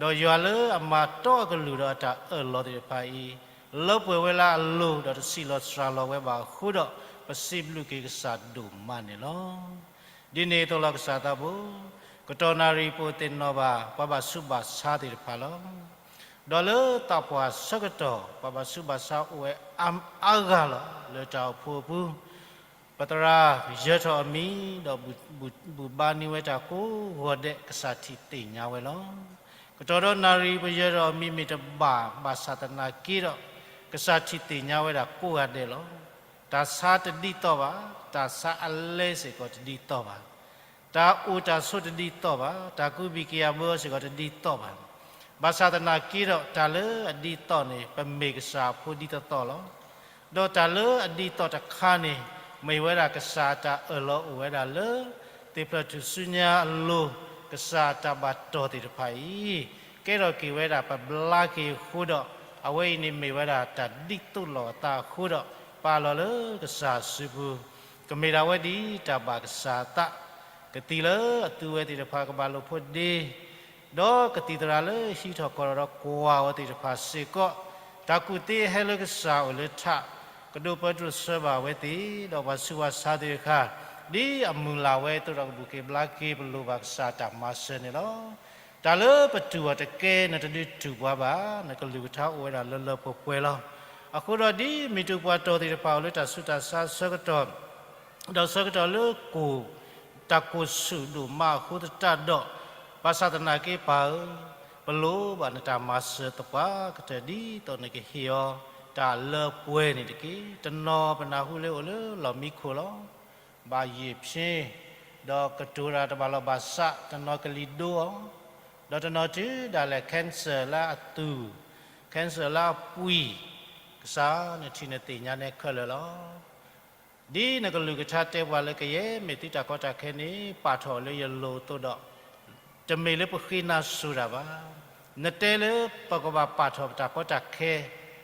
ဒီးယွၤလၢအမၤတီအကလုၢ်ဒီးအတၢ်အၢၣ်လီၤသ့ၣ်တဖၣ်အံၤ, လၢပှဲၤဝဲလၢအလိၤဒီးတဆံးလီၤစှၤလီၤဝဲဘၣ်အဃိဒီး, ပစံးဘျုးက့ၤကစၢ်ဒိၣ်မးန့ၣ်လီၤ. ဒ်န့ၣ်အသိးလီၤကစၢ်သးဘိ, ကတီၢ်နၣ်ရံၣ်ပအိၣ်သ့ၣ်နီၣ်ဘၣ် ပှၤဘၣ်ဆူးဘၣ်ဆါသ့ၣ်တဖၣ်လီၤ. ဒီးလၢသးပှၢ်ဆၢကတီၢ် ပှၤဘၣ်ဆူးဘၣ်ဆါအိၣ်ဝဲအါဂၤလီၤ လၢတၢ်အိၣ်ဖှိၣ်အပူၤ, ပသရၣ်ယၢၤထီၣ်အမံၤ, ဒီးဘူၣ်ဘါန့ၢ်ဝဲတၢ်ကိးဂီၤဒဲး ကစၢ်ထံၣ်သ့ၣ်ညါဝဲလီၤ. ကတီၢ်ဒီးနၣ်ရံၣ်ပယၢၤထီၣ်အမံၤမ့ၢ်တဘၣ်ဘၣ်ဆၣ်သနာ်က့ဒီး, ကစၢ်ထံၣ်သ့ၣ်ညါဝဲဒၣ်ကိးဂၤဒဲးလီၤ. တၢ်ဆါတဒ်သိးဘၣ်, တၢ်ဆါအလဲစ့ၢ်ကီးတဒ်သိးဘၣ်. တၢ်အိၣ်တၢ်ဆိးတဒ်သိးဘၣ်, တၢ်ကူးဘံၣ်က့ၤအဘၢအီၤစ့ၢ်ကီးတဒ်သိးဘၣ်. ဘၣ်ဆၣ်သနာ်က့ဒီး တၢ်လၢအဒ်သိးန့ၣ် ပမ့ၢ်ကစၢ်အဖိဒ်သိးသိးလီၤ. ဒီးတၢ်လၢအဒ်သိးတခါန့ၣ် မ့ၢ်ဝဲဒၣ်ကစၢ်အတၢ်အၢၣ်လီၤအိၣ်ဝဲဒၣ်လၢ သ့ၣ်ဖျၢၣ်ထူၣ်စုညါအလိၤ, ကစၢ်အတၢ်ဘၣ်တီၢ်သ့ၣ်တဖၣ်အံၤ, ကဲထီၣ်က့ၤဝဲဒၣ်ပဘျါက့ၤအဃိဒီး, အဝဲအံၤန့ၣ်မ့ၢ်ဝဲဒၣ်တၢ်ဒ်သိးလိာ်အသးအဃိဒီး, ပာ်လီၤလၢကစၢ်စုပူၤ, ကမ့ၢ်ဒၣ်ဝဲဒ်တၢ်ဘၣ်ကစၢ်အသး, ကသံၣ်လၢအသူဝဲသ့ၣ်တဖၣ်ကဘၣ်လိာ်ဖိးဒ့ ဒီးကသံၣ်သရၣ်လၢဟံးထီၣ်ကီၢ်ထီၣ်ဒီးကွၢ်ဝဲသ့ၣ်တဖၣ်စ့ၢ်ကီး, တၢ်ကူၣ်သ့ဟဲလၢကစၢ်အိၣ်လၢထး, ကဒိးပၢဒိးဆှၢဘၣ်ဝဲသ့ၣ်, ဒီးပှၤဆူးပှၤဆါသ့ၣ်တဖၣ်, ဒ်အမုၢ်လၢ်ဝဲအသိးဒီးကဘူၣ်က့ၤဘျါက့ၤပလိၣ်ဘၣ်ကစၢ်တၢ်မၤစၢၤန့ၣ်လီၤ. တၢ်လၢပတူၢ်အီၤတကဲ နတဒုးတူၢ်ပှၤဘၣ်, နကလုၢ်ကထါအိၣ်ဝဲဒၣ်လၢလၢပှဲၤပှဲၤလီၤ. အဃိဒီးဒ်မ့ၢ်တုၤပှၤတီၢ်သ့ၣ်တဖၣ်အိၣ်လၢတၢ်ဆူးတၢ်ဆါဆၢကတီၢ် ဒီးဆၢကတီၢ်လၢကိၣ်, တၢ်ကိၢ်ဆူၣ်ဒိၣ်မးအဃိသတးဒီး, ဘၣ်ဆၣ်သနာ်က့ပၢ်ဧၢ, ပလိၣ်ဘၣ်နတၢ်မၤစၢၤသပှၢ်ကတၢၢ်ဒ်သိးနကဟ့ၣ်အီၤ တၢ်လၢပှဲၤန့ၣ်တက့ၢ်. တနီၤပနၢ်ဟူလၢအိၣ်လၢလီၢ်မံခိၣ်လီၤ. ဘၣ်ယံာ်ဖျ့, ဒီးကတိၤတၢ်တဘၣ်လီၢ်ဘၣ်စး, တနီၤကလံၤဒိအီၤ, ဒီးတနီၤတုၤဒၣ်လဲာ် cancer လၢအသူၣ်, cancer လၢအပှံၢ်, ကစၢ်နထံၣ်နသ့ၣ်ညါနဲခဲလၢာ်လီၤ. ဒ်နကလုၢ်ကထါတဲပှၤလၢကယဲၢ်မ့ၢ်သုတၢ်ကီတၢ်ခဲန့ၣ် ပာ်ထီၣ်လၢယလိၤအသိးဒီး, တမ့ၢ်လၢပဃ့နၤစိၤတၢ်ဘၣ်. နတဲလၢပကဘၣ်ပာ်ထီၣ်ပတၢ်ကီတၢ်ခဲ,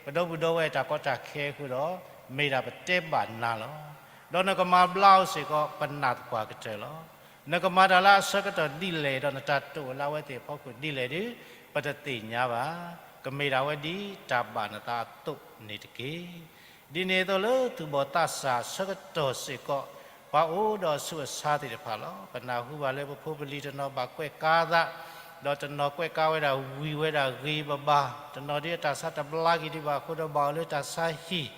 ပဒီပုၢ်ဒီဝဲၢ်တၢ်ကီတၢ်ခဲအဃိဒီး, မ့ၢ်ဒၣ်ပတဲဘၣ်နၤလီၤ. ဒီးနကမၤဘျါအီၤစ့ၢ်ကီး ပနာ်သပှၢ်ကတၢၢ်လီၤ. နကမၤတၢ်လၢအဆၢကတီၢ်ဒ်လဲၣ်ဒီးနတၢ်တိာ်လၢအဝဲသ့ၣ်အဖီခိၣ်ဒ်လဲၣ်ဒီး, ပတသ့ၣ်ညါဘၣ်. ကမ့ၢ်ဒၣ်ဝဲဒ်တၢ်ဘၣ်နသးအသိးန့ၣ်တက့ၢ်. ဒ်န့ၣ်အသိးလၢသူၣ်ဘီၣ်သးစၢ်ဆၢကတီၢ်စ့ၢ်ကီး, ပှၤအိၣ်ဒီးဆူးအဆါသ့ၣ်တဖၣ်လီၤ. ပနၢ်ဟူဘၣ်လၢပဖိပလံၤတနီၤဘၣ်ကွဲးကါသး, ဒီးတနီၤကွဲးကါဝဲဒၣ်ဝံၤဝဲဒၣ်ဂ့ၤဘၣ်ဘၣ်, တနီၤဒ်အတၢ်ဆါတဘျါက့ၤဒံးဘၣ်အဃိဒီးဘၣ်အိၣ်လၢတၢ်ဆါဟံၣ်,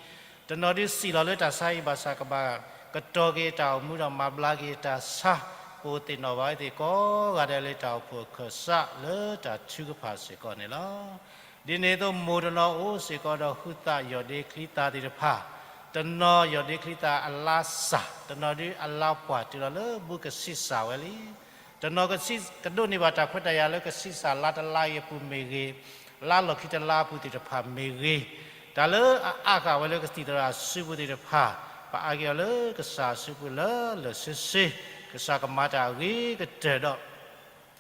တနီၤဒ်စံၣ်လီၤလၢတၢ်ဆါဟံၣ်ဘၣ်ဆၣ်ကဘၣ်ကတီၤက့ၤအတၢ်အိၣ်မူဒီးမၤဘျါက့ၤအတၢ်ဆါ, ပအိၣ်သ့ၣ်နီၣ်ဘၣ်ဝဲသ့ၣ်ကိးဂၤဒဲးလၢတၢ်အိၣ်ဖှိၣ်အခၢၣ်စးလၢတၢ်ထုကဖၣ်စ့ၢ်ကီးန့ၣ်လီၤ. ဒ်န့ၣ်အသိးမိၢ်တနီၤအိၣ်စ့ၢ်ကီးဒီးဟုသးယီၢ်ဒ့ချံသးသ့ၣ်တဖၣ်, တနီၤယီၢ်ဒ့ချံသးအလါစၢ်, တနီၤဒ်အလါပှၢ်တုၤလီၤလၢဘူးကဆံးစၢ်ဝဲလံ. တနီၤကဆံးကဒိးန့ၢ်ဘၣ်တၢ်ခွဲးတၢ်ယာ်လၢကဆံးစၢ်လါတလါအံၤအပူၤမ့ၢ်ဂ့ၤ, လါလီၢ်ခံတလါအပူၤသ့ၣ်တဖၣ်မ့ၢ်ဂ့ၤ, တၢ်လၢအအါဃာ်ဝဲလၢကသံၣ်သရၣ်စုပူၤသ့ၣ်တဖၣ်, ပအါက့ၤအီၤလၢကစၢ်စုပူၤလၢလၢာ်ဆ့ဆ့, ကစၢ်ကမၤတၢ်အဂ့ၤကတၢၢ်ဒီး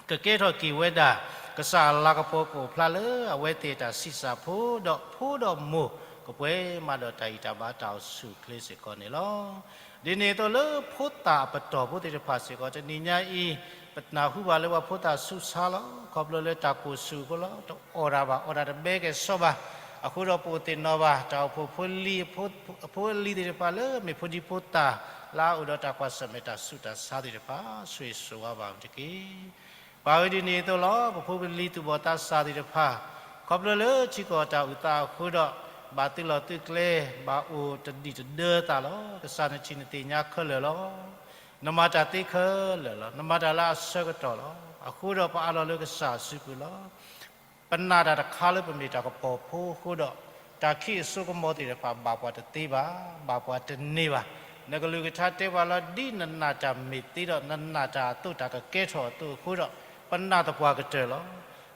ကကဲထီၣ်က့ၤဝဲဒၣ် ကစၢ်အလၤကပီၤကအိၣ်ဖျါလၢအဝဲသ့ၣ်အတၢ်ဆံးစၢ်ဖိဒီးဖိဒီးမိၢ် ကပှဲၤမးဒီးတၢ်ဂံၢ်တၢ်ဘါတၢ်အိၣ်ဆူၣ်အိၣ်ချ့စ့ၢ်ကီးန့ၣ်လီၤ. ဒ်န့ၣ်အသိးလၢဖိသၣ်အပတီၢ်ဖိသ့ၣ်တဖၣ်စ့ၢ်ကီး တနံၤညါအံၤ ပနၢ်ဟူဘၣ်လၢပှၤဖိသၣ်ဆူးဆါလီၤ. ခီဖျိလၢတၢ်ကိၢ်ဆူၣ်အဃိလီၤ. တအီၣ်တၢ်ဘၣ် အီၣ်တၢ်တဘဲကဲၣ်ဆိးဘၣ်. အဃိဒီးပအိၣ်သ့ၣ်နီၣ်ဘၣ် တၢ်အိၣ်ဖှိၣ်ဖိလံၤ အဖိအလံၤသ့ၣ်တဖၣ်လၢမ့ၢ်ဖိဒံဖိသၣ် လၢအအိၣ်ဒီးတၢ်ကွၢ်ဆၢၣ်မဲာ်တၢ်ဆူးတၢ်ဆါသ့ၣ်တဖၣ် ဆိၣ်ဂ့ၤဆိၣ်ဝါဘၣ်အီၤတက့ၢ်. ပၢ်ဧၢ ဒ်န့ၣ်အသိးလီၤ. ပဖိပလံၤသူၣ်ဘီၣ်သးစၢ်သ့ၣ်တဖၣ် ခီဖျိလၢထံကီၢ်တၢ်အုၣ်သးအဃိဒီး ဘၣ်သုးလီၢ်သုးကျဲ ဘၣ်အိၣ်တဒံၣ်တဒၢသးလီၤ. ကစၢ်နထံၣ်နသ့ၣ်ညါခဲလၢာ်လီၤ. နမၤတၢ်သ့ခဲလၢာ်လီၤ. နမၤတၢ်လၢအဆၢကတီၢ်လီၤ. အဃိဒီးပအးလီၤလၢကစၢ်စုပူၤလီၤ. ပနာ်တၢ်တခါလၢပမ့ၢ်တၢ်ကပီၤဖိအဃိဒီး တၢ်ခံးအစိကမီၤသ့ၣ်တဖၣ် ဘၣ်ပှၤတသ့ဘၣ်, ဘၣ်ပှၤတန့ၢ်ဘၣ်. နကလုၢ်ကထါတဲပှၤလီၤ, ဒ်နနာ်တၢ်မ့ၢ်သ့ဒီး နနာ်တၢ်အသိးတၢ်ကကဲထီၣ်အသိးအဃိဒီး, ပနာ်သပှၢ်ကတၢၢ်လီၤ.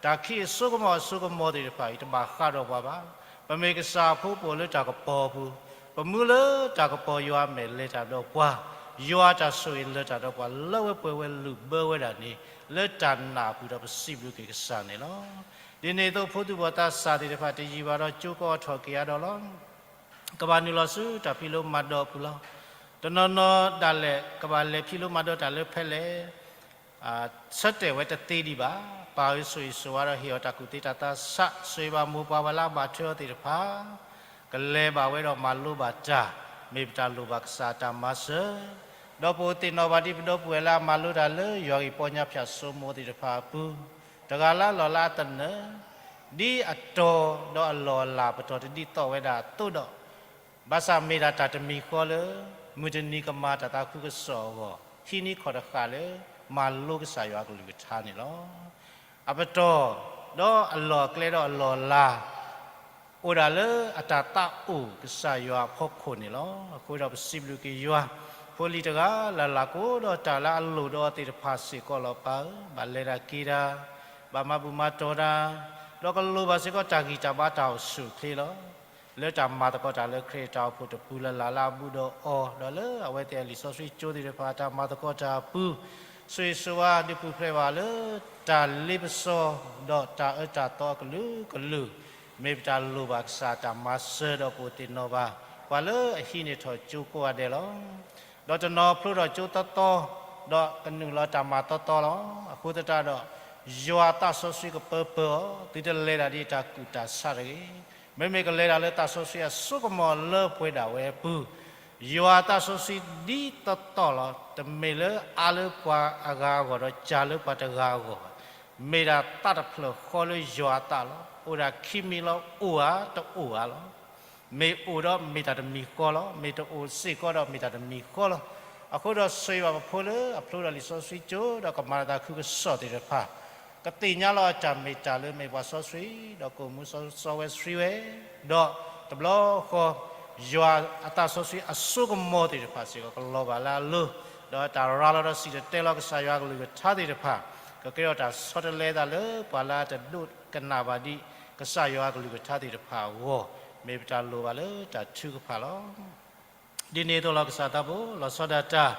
တၢ်ခံးအစိကမီၤအစိကမီၤသ့ၣ်တဖၣ်အံၤ တဘၣ်ဃးဒီးပှၤဘၣ်. ပမ့ၢ်ကစၢ်အဖိ ပအိၣ်လၢတၢ်ကပီၤအပူၤ, ပမူလၢတၢ်ကပီၤယွၤအမဲာ်လဲၤတၢ်ဒီးပှၤ, ယွၤတၢ်ဆိၣ်ဂ့ၤလၢတၢ်ဒီးပှၤ လၢဝဲပှဲၤဝဲလုၢ်ဘၢဝဲဒၣ်န့ၣ်, လၢတၢ်နာ်အပူၤဒီးပစံးဘျုးက့ၤကစၢ်န့ၣ်လီၤ. ဒ်န့ၣ်အသိး ဖိသူၣ်ဘီၣ်သးစၢ်သ့ၣ်တဖၣ် တယံာ်ဘၣ်ဒီးကၠိကီးအထီၣ်က့ၤအါဒီးလီၤ. ကဘၣ်နုာ်လီၤဆူတၢ်ဖံးလိမၤဒိးအပူၤလီၤ. တနီၤနီၤဒၣ်လဲာ် ကဘၣ်လဲၤဖံးလိမၤဒိးတၢ်လၢဖဲလဲၣ် ဆၢတဲာ်ဝဲတသ့ဒံးဘၣ်. ပၢ်ဧၢ, ဆိၣ်ဂ့ၤဆိၣ်ဝါဒီးဟ့ၣ်အီၤတၢ်ကူၣ်သ့တၢ်သးဆး, ဆိၣ်ဂ့ၤဘၣ်မိၢ်ပၢ်ပှၤလၢအဘၣ်ထွဲအီၤသ့ၣ်တဖၣ်, ကလဲၤဘၣ်ဝဲဒီးမၤလိဘၣ်တၢ်, မ့ၢ်ပတၢ်လိၣ်ဘၣ်ကစၢ်အတၢ်မၤစၢၤ, ဒီးပအိၣ်သ့ၣ်နီၣ်ဘၣ်ဒ်ပဒီပုၢ်ဝဲၢ်လၢအမၤလိတၢ်လၢယွၤဂ့ၢ်ပီညါဖၠၣ်စိမိၤသ့ၣ်တဖၣ်အပူၤ, တဂၤလၢအလီၢ်လၢအသနၢၣ်, ဒ်အတီၤဒီးအလီၢ်အလၤပတီၢ်တဒ်သိးဝဲဒၣ်အသိးဒီး ဘၣ်ဆၣ်မ့ၢ်ဒၣ်တၢ်တမံၤဃီလၢ မုၢ်တနံၤကမၤတၢ်သးခုကစီၣ်အဂီၢ် ဟံးန့ၢ်ခီၣ်တဃာ်လၢ မၤလိကစၢ်ယွၤအကလုၢ်ကထါန့ၣ်လီၤ. အပတီၢ်ဒီးအလီၢ်အကျဲဒီးအလီၢ်အလၤ အိၣ်ဒၣ်လၢအတၢ်သးအိၣ်ကစၢ်ယွၤအဖီခိၣ်န့ၣ်လီၤ. အဃိဒီးပစံးဘျုးက့ၤယွၤ, ဖိလံၤတဂၤလၢ်လၢ်ကအိၣ်ဒီးတၢ်လၢအလိၣ်ဒီးအီၤသ့ၣ်တဖၣ်စ့ၢ်ကီးလီၤ. ပၢ်ဧၢ, ဘၣ်လဲၤတၢ်က့ၤတၢ်, ဘၣ်မၤဘူၣ်မၤတီၢ်တၢ်, ဒီးကလိၣ်ဘၣ်စ့ၢ်ကီးတၢ်ဂံၢ်တၢ်ဘါတၢ်အိၣ်ဆူၣ်အိၣ်ချ့လီၤ. လၢတၢ်မၤသကိးတၢ်လၢခရံာ်တၢ်အိၣ်ဖှိၣ်တပူၤလၢ်လၢ်လၢအဘူးဒီးအီၤ, ဒီးလၢအဝဲသ့ၣ်အလံာ်စီဆှံကၠိသ့ၣ်တဖၣ် တၢ်မၤသကိးတၢ်အပူၤ, ဆိၣ်ဂ့ၤဆိၣ်ဝါဒုးပူၤဖျဲးဘၣ်လၢတၢ်လ့ပစီဒီးတၢ်အၢတၢ်သီအကလုာ်ကလုာ်, မ့ၢ်ပတၢ်လိၣ်ဘၣ်ကစၢ်တၢ်မၤစၢၤဒီးပအိၣ်သ့ၣ်နီၣ်ဘၣ် ပှၤလၢအဟံးန့ၢ်ထီၣ်ကၠိကိးဂၤဒဲးလီၤ. ဒီးတနီၤဖျိထီၣ်ကၠိသီသီ, ဒီးကနုာ်လီၤတၢ်မၤသီသီလီၤ. အဃိသတးဒီး ယွၤအသးစီဆှံကပၢပၢအီၤ, သုတလဲၤတၢ်ဒ်တၢ်ကူၣ်တၢ်ဆးတဂ့ၤ. မ့မ့ၢ်ကလဲၤတၢ်လၢသးစီဆှံအစိကမီၤလၢပှဲၤဒၣ်ဝဲအပူၤ, ယွၤအသးစီဆှံဒ်သိးသိးလီၤ. တမ့ၢ်လၢအါလၢပှၤအဂၤအဂီၢ်ဒီးစှၤလၢပှၤတဂၤအဂီၢ်ဘၣ်. မ့ၢ်ဒၣ်သးတဖျၢၣ်ဃီလၢယွၤအသးလီၤ. အိၣ်ဒၣ်ခံမံၤလီၤ, အိၣ်ဧါတအိၣ်ဧါလီၤ. မ့ၢ်အိၣ်ဒီးမ့ၢ်တၢ်တမံၤဃီလီၤ. မ့ၢ်တအိၣ်စ့ၢ်ကီးဒီးမ့ၢ်တၢ်တမံၤဃီလီၤ. အဃိဒီးဆိၣ်ဂ့ၤဘၣ်ပဖိလၢအဖျိဒီးလံာ်စီဆှံကၠိ ဒီးကမၤတၢ်သးခုကစီၣ်သ့ၣ်တဖၣ်, ကသ့ၣ်ညါလီၤအတၢ်မ့ၢ်တၢ်လၢမ့ၢ်ပှၤစီဆှံ, ဒီးကိၣ်မူစီစီဝဲဆှံဝဲ, ဒီးတဘျီဃီ ယွၤအသးစီဆှံအစိကမီၤသ့ၣ်တဖၣ်စ့ၢ်ကီး ကလီၤဘၣ်လၢအလိၤ, ဒီးတၢ်ရၤလီၤဒီးစံၣ်တဲၤတဲလီၤကစၢ်ယွၤအကလုၢ်ကထါသ့ၣ်တဖၣ်, ကကဲထီၣ်တၢ်ဆီတလဲအသးလၢပှၤလၢအတဒိကနၣ်ဘၣ်ဒံး ကစၢ်ယွၤအကလုၢ်ကထါသ့ၣ်တဖၣ်အဂီၢ်, မ့ၢ်ပတၢ်လိၣ်ဘၣ်လၢတၢ်ထုကဖၣ်လီၤ. ဒ်န့ၣ်အသိးလီၤ ကစၢ်သးဘိ, လီၤဆီဒၣ်တၢ်,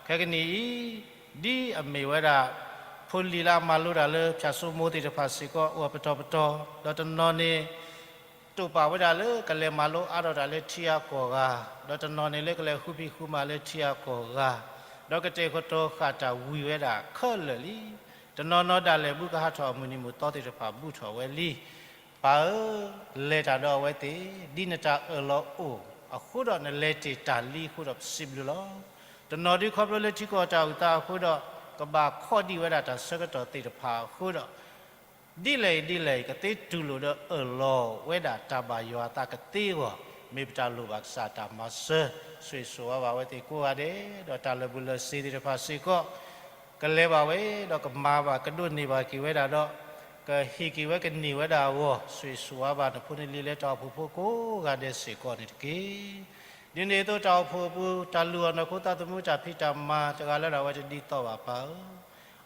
ခဲကနံၣ်အံၤ, ဒ်အမ့ၢ်ဝဲဒၣ် ဖိလံၤလၢအမၤလိတၢ်လၢဖၠၣ်စိမိၤသ့ၣ်တဖၣ်စ့ၢ်ကီး အိၣ်အပတီၢ်ပတီၢ်, ဒီးတနီၤန့ၣ် တိာ်ပာ်ဝဲဒၣ်လၢကလဲၤမၤလိအါထီၣ်တၢ်လၢထံအကီၢ်ဂၤ, ဒီးတနီၤန့ၣ်လၢကလဲၤဃုဖံးဃုမၤလၢထံအကီၢ်ဂၤ, ဒီးကတဲာ်ကတီၤဃာ်တၢ်ဝံၤဝဲဒၣ်ခဲလၢာ်လံ. တနီၤနီၤဒၣ်လဲာ် ဘူးကဟးထီၣ်အမုၢ်နံၤမုၢ်သီသ့ၣ်တဖၣ် ဘူးထီၣ်ဝဲလံ. ပၢ်ဧၢ, လဲၤတၢ်ဒီးအဝဲသ့ၣ်, ဒ်နတၢ်အၢၣ်လီၤအိၣ်အဃိဒီး နလဲၤတ့ၢ်တၢ်လံအဃိဒီး ပစံးဘျုးလီၤ. တနီၤဒုးခီဖျိလၢထံကီၢ်တၢ်အိၣ်သးအဃိဒီး ကဘၣ်ခီဒံးဝဲဒၣ်တၢ်ဆၢကတီၢ်သ့ၣ်တဖၣ်အဃိဒီး ဒ်လဲၣ်အံၤဒ်လဲၣ်အံၤ ကသ့တူၢ်လိာ်ဒီးအၢၣ်လီၤဝဲဒၣ်တၢ်ဘၣ်ယွၤအသးကသ့အဂီၢ်, မ့ၢ်ပတၢ်လိၣ်ဘၣ်ကစၢ်တၢ်မၤစၢၤ, ဆိၣ်ဂ့ၤဆိၣ်ဝါဘၣ်ဝဲသ့ၣ်ကိးဂၤဒဲး, ဒီးတၢ်လၢာ်ဘူၣ်လၢာ်စ့ၤသ့ၣ်တဖၣ်စ့ၢ်ကီး ကလဲၤဘၣ်ဝဲ, ဒီးကမၤဘၣ်ကဒိးန့ၢ်ဘၣ်က့ၤဝဲဒၣ်ဒီး, ကဟ့ၣ်က့ၤဝဲကန့ၢ်ဝဲဒၣ်အဂီၢ်, ဆိၣ်ဂ့ၤဆိၣ်ဝါဘၣ်နဖိနလံၤလၢတၢ်အိၣ်ဖှိၣ်ဖိကိးဂၤဒဲးစ့ၢ်ကီးန့ၣ်တက့ၢ်. ဒ်န့ၣ်အသိးတၢ်အိၣ်ဖှိၣ်အပူၤ တၢ်လုၢ်အီၣ်နီၢ်ခိသးသမူတၢ်ဖံးတၢ်မၤတဂၤလၢ်လၢ်ဝဲတဒ်သိးဘၣ်ပၢ်ဧၢ,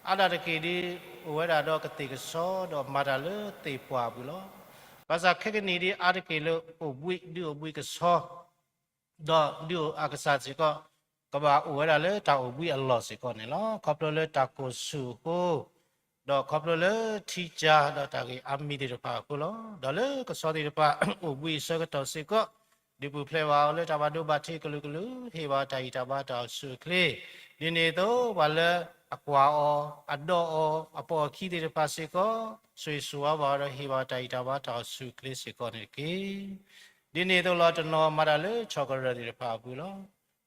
အါဒၣ်တက့ၢ်ဒ်အိၣ်ဝဲဒၣ်ဒီးကသ့ၣ်ကဆီဒီးမၤတၢ်လၢသ့ၣ်ပှၢ်အပူၤလီၤ. ဘၣ်ဆၣ်ခဲကနံၣ်ဒ်အါတက့ၢ်လၢအိၣ်ဘှံးဒုးအိၣ်ဘှံးကဆီ ဒီးဒုးအကစၢ်စ့ၢ်ကီး ကဘၣ်အိၣ်ဝဲဒၣ်လၢတၢ်အိၣ်ဘှံးအလီၢ်စ့ၢ်ကီးန့ၣ်လီၤ. ခီဖျိလၢတၢ်ကိၢ်ဆူၣ်အဃိ, ဒီးခီဖျိလၢထံကၢ်ဒီးတၢ်ဂ့ၢ်အါမံၤသ့ၣ်တဖၣ်အဃိလီၤ. ဒီးလၢကဆီသ့ၣ်တဖၣ် အိၣ်ဘှံးအဆၢကတီၢ်စ့ၢ်ကီး, ဒုးပူၤဖျဲးဘၣ်အီၤလၢတၢ်ဘၣ်ဒိဘၣ်ထံးကလုာ်ကလုာ်, ဟ့ၣ်ဘၣ်တၢ်ဂံၢ်တၢ်ဘါတၢ်အိၣ်ဆူၣ်အိၣ်ချ့, ဒ်န့ၣ်အသိးပှၤလၢအကွၢ်အီၤ, အဒီးအီၤ, အပိာ်အခံသ့ၣ်တဖၣ်စ့ၢ်ကီး, ဆိၣ်ဂ့ၤဆိၣ်ဝါဘၣ်အီၤဒီးဟ့ၣ်ဘၣ်တၢ်ဂံၢ်တၢ်ဘါတၢ်အိၣ်ဆူၣ်အိၣ်ချ့စ့ၢ်ကီးန့ၣ်တက့ၢ်. ဒ်န့ၣ်အသိးလီၤ တနီၤမၤတၢ်လၢဆီၣ်ကရၢၢ်သ့ၣ်တဖၣ်အပူၤလီၤ.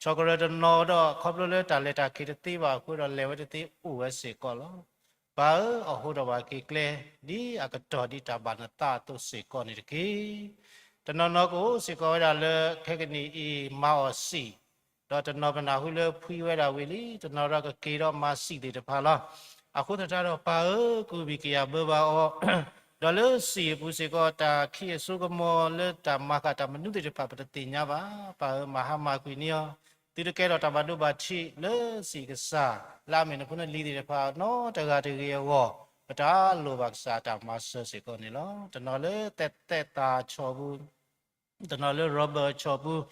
ဆီၣ်ကရၢၢ်တနီၤဒီး ခီဖျိလၢတၢ်လဲၤတၢ်က့ၤတသ့ဘၣ်အဃိဒီး လဲၤဝဲတသ့အိၣ်ဝဲစ့ၢ်ကီးလီၤ. ပၢ်ဧၢ, အဟိထီၣ်ဘၣ်က့ၤကျဲ ဒ်အကတီၢ်ဒ်တၢ်ဘၣ်နသးအသိးစ့ၢ်ကီးန့ၣ်တက့ၢ်. တနီၤနီၤကအိၣ်စ့ၢ်ကီးဝဲဒၣ်လၢခဲကနံၣ်အံၤ မၤအီၣ်စံာ်, ဒီးတနီၤပနၢ်ဟူလၢဖှံဝဲဒၣ်ဝံၤလံ, တနီၤဒီးကက့ၤဒီးမၤစံာ်သ့ၣ်တဖၣ်လီၤ. အဃိသတးဒီးပၢ်ဧၢ, ကူးဘံၣ်ကယၤဘၢဘၣ်အီၤ, ဒီးလၢစံာ်အပူၤစ့ၢ်ကီး တၢ်ခံးအစိကမီၤလၢတၢ်မၤဃာ်တၢ်မနုၤသ့ၣ်တဖၣ် ပတသ့ၣ်ညါဘၣ်. ပၢ်ဧၢ, မၤဟါမၢ်ကွံာ်န့ၢ်အီၤ, သုတကဲထီၣ်တၢ်ဘၣ်ဒိဘၣ်ထံးလၢစံာ်ကစၢ် လၢအမ့ၢ်နဖိနလံၤသ့ၣ်တဖၣ်နီတဂၤတဂ့ၤအဂီၢ်, ပတၢ်လိၣ်ဘၣ်ကစၢ်တၢ်မၤစၢၤစ့ၢ်ကီးန့ၣ်လီၤ. တနီၤလၢသဲးသဲးသးဆီၣ်ပူၤ တနီၤလၢ rubber အဆီၣ်ပူၤ,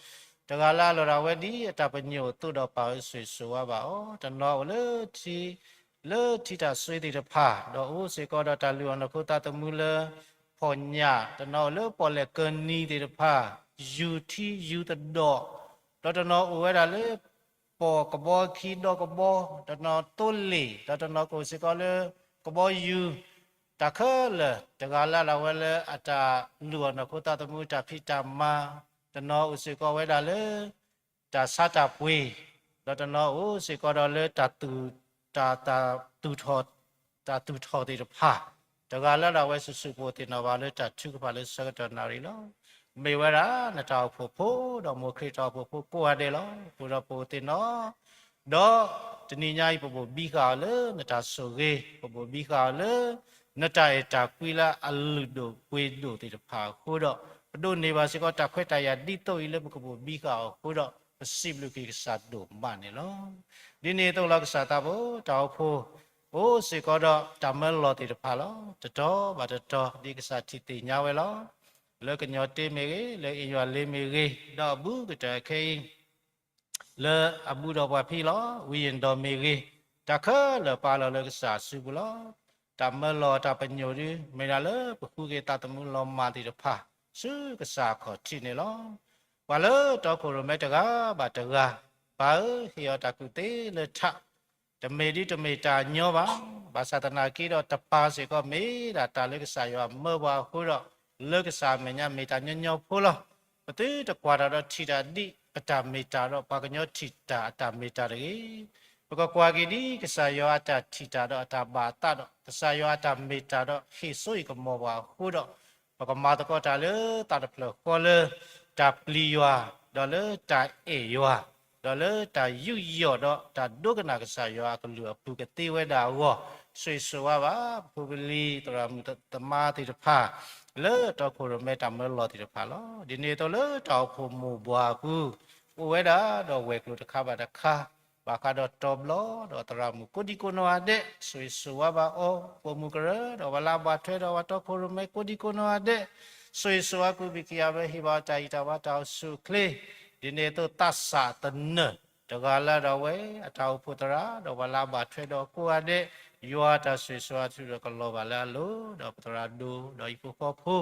တဂၤလၢ်လီၤဒၣ်ဝဲဒ်အတၢ်ပညိၣ်အသိးဒီး ပၢ်ဧၢ ဆိၣ်ဂ့ၤဆိၣ်ဝါဘၣ်အီၤ. တနီၤအိၣ်လၢထံ, လၢထံတၢ်စွ့သ့ၣ်တဖၣ်, ဒီးအိၣ်စ့ၢ်ကီးဒီးတၢ်လုၢ်အီၣ်နီၢ်ခိသးသမူလၢ ဖီၣ်ညၣ်, တနီၤအိၣ်လၢပီၣ်လဲၣ်ကၢနံၤသ့ၣ်တဖၣ်, ယူၤထံယူၤသဒီး, ဒီးတနီၤအိၣ်ဝဲဒၣ်လၢ ပီၣ်ကဘီခံဒီကဘီ, တနီၤသိလ့ၣ်, ဒီးတနီၤကအိၣ်စ့ၢ်ကီးလၢ ကဘီယူၤ, တၢ်ခဲလၢာ် တဂၤလၢ်လီၤဝဲလၢအတၢ်လုၢ်အီၣ်နီၢ်ခိသးသမူတၢ်ဖံးတၢ်မၤ, တနီၤအိၣ်စ့ၢ်ကီးဝဲဒၣ်လၢ တၢ်ဆါတၢ်ပှ့ၤ, ဒီးတနီၤအိၣ်စ့ၢ်ကီးဒီးလၢတၢ်သူၣ်, တၢ်, တၢ်သူၣ်ထီၣ်, တၢ်သူၣ်ထီၣ်သ့ၣ်တဖၣ်, တဂၤလၢ်လီၤဝဲဆူၣ်ဆူၣ် ပအိၣ်သ့ၣ်နီၣ်ဘၣ်လၢတၢ်ထုကဖၣ်လၢဆၢကတီၢ်နၣ်ရံၣ်လီၤ. မ့ၢ်ဝဲဒၣ်နတၢ်အိၣ်ဖှိၣ်ဖိ ဒီးမိၢ်ခရံာ်တၢ်အိၣ်ဖှိၣ်ဖိကိးဂၤဒဲးလီၤ. အဃိဒီးပအိၣ်သ့ၣ်နီၣ် ဒီးတနံၤညါအံၤ ပဘိၣ်ဘံဃာ်အီၤလၢနတၢ်ဆိၣ်ဂ့ၤ, ပဘိၣ်ဘံဃာ်အီၤလၢ နတၢ်အဲၣ်တၢ်ကွံလၢအလုၢ်ဒိၣ်ပှ့ၤဒိၣ်သ့ၣ်တဖၣ်အဃိဒီး, ပဒိးန့ၢ်ဘၣ်စ့ၢ်ကီးတၢ်ခွဲးတၢ်ယာ်ဒ်သိးအံၤလၢပကဘိၣ်ဘံဃာ်အီၤအဃိဒီး, ပစံးဘျုးက့ၤကစၢ်ဒိၣ်မးန့ၣ်လီၤ. ဒ်န့ၣ်အသိးလီၤ ကစၢ်သးဘိ တၢ်အိၣ်ဖှိၣ် အိၣ်စ့ၢ်ကီးဒီးတၢ်မၢလီၤသ့ၣ်တဖၣ်လီၤ. တတီၤဘၣ်တတီၤ ဒ်ကစၢ်ထံၣ်သ့ၣ်ညါဝဲလီၤ. လၢကညီၤတ့မ့ၢ်ဂ့ၤ, လၢအ့ၣ်ယွၤလ့မ့ၢ်ဂ့ၤ, ဒီးအဘူးကတၢၢ်ခဲအံၤ လၢအဘူးဒီးပှၤဖံးလီၤ, ဝံယံၤဒီးမ့ၢ်ဂ့ၤ, တၢ်ခဲလၢာ်ပာ်လီၤလၢကစၢ်အစုပူၤလီၤ. တၢ်မၢလီၤတၢ်ပညိၣ်ဒု မ့ၢ်ဒၣ်လၢပဃုက့ၤသးသမူလီၤမၢ်သ့ၣ်တဖၣ် ဆူကစၢ်အခီၣ်ထံးန့ၣ်လီၤ. ပှၤလၢတီခိၣ်ရိၣ်မဲတဂၤဘၣ်တဂၤ, ပၢ်ဧၢ, ဟ့ၣ်အီၤတၢ်ကူၣ်သ့လၢထး တမ့ၢ်ဒ်တမ့ၢ်တၢ်ညီဘၣ်. ဘၣ်ဆၣ်သနာ်က့ဒီး တပၢ်စ့ၢ်ကီးမ့ၢ်ဒၣ်တၢ်လၢကစၢ်ယွၤမၢပှၤအဃိဒီး, လၢကစၢ်အမဲာ်ညါမ့ၢ်တၢ်ညီညီဖိလီၤ. ပသုတကွၢ်တၢ်ဒီးထံၣ်တၢ်ဒ်ပတၢ်မ့ၢ်တၢ်ဒီး ပှၤကညီထံၣ်တၢ်အတၢ်မ့ၢ်တၢ်တဂ့ၤ. ပကကွၢ်က့ၤဒ်ကစၢ်ယွၤအတၢ်ထံၣ်တၢ်ဒီးအတၢ်ဘၣ်အသးဒီး ကစၢ်ယွၤအတၢ်မ့ၢ်တၢ်ဒီးဟ့ၣ်စိဟ့ၣ်ကမီၤပှၤအဃိဒီး, ပကမၤသကိးတၢ်လၢသးတဖျၢၣ်ဃီလၢ တၢ်ပျံၤယွၤ, ဒီးလၢတၢ်အဲၣ်ယွၤ, ဒီးလၢတၢ်ယူးယီၣ်ဒီးတၢ်ဒိကနၣ်ကစၢ်ယွၤအကလုၢ်အပူၤကသ့ဝဲဒၣ်အဂီၢ်, ဆိၣ်ဂ့ၤဆိၣ်ဝါဘၣ် ပဖိပလံၤသရၣ်မုၣ်သမါသ့ၣ်တဖၣ်, လၢတီခိၣ်ရိၣ်မဲတၢ်မၢလီၤသ့ၣ်တဖၣ်လီၤ. ဒ်န့ၣ်အသိးလၢတၢ်အိၣ်ဖှိၣ်မိၢ်ပှၢ်အပူၤ, အိၣ်ဝဲဒၣ်ဒီးဝဲၤကျိၤတခါဘၣ်တခါ, ဘၣ်ဃးဒီးတီၤဘျီ, ဒီးသရၣ်မုၣ်ကိးဒံကိးနီၢ်ဂၤဒဲး, ဆိၣ်ဂ့ၤဆိၣ်ဝါဘၣ်အီၤ, ပိာ်မုၣ်ကရၢ, ဒီးပှၤလၢအဘၣ်ထွဲဒီးပှၤတီခိၣ်ရိၣ်မဲကိးဒံကိးနီၢ်ဂၤဒဲး, ဆိၣ်ဂ့ၤဆိၣ်ဝါ ကဘံၣ်ကယၤဘၢဟ့ၣ်ဘၣ်အီၤတၢ်အံၣ်တၢ်ဘါတၢ်အိၣ်ဆူၣ်အိၣ်ချ့, ဒ်န့ၣ်အသိးသးစၢ်သနၢၣ်, တဂၤလၢ်ဒီးဝဲ, အတၢ်အိၣ်ဖှိၣ်သရၣ်, ဒီးပှၤလၢအဘၣ်ထွဲဒီးကိးဂၤဒဲး, ယွၤတၢ်ဆိၣ်ဂ့ၤဆိၣ်ဝါထုးဒီးကလီၤဘၣ်လၢအလိၤ, ဒီးပသရၣ်ဒိၣ်, ဒီးဟံၣ်ဖိဃီဖိ,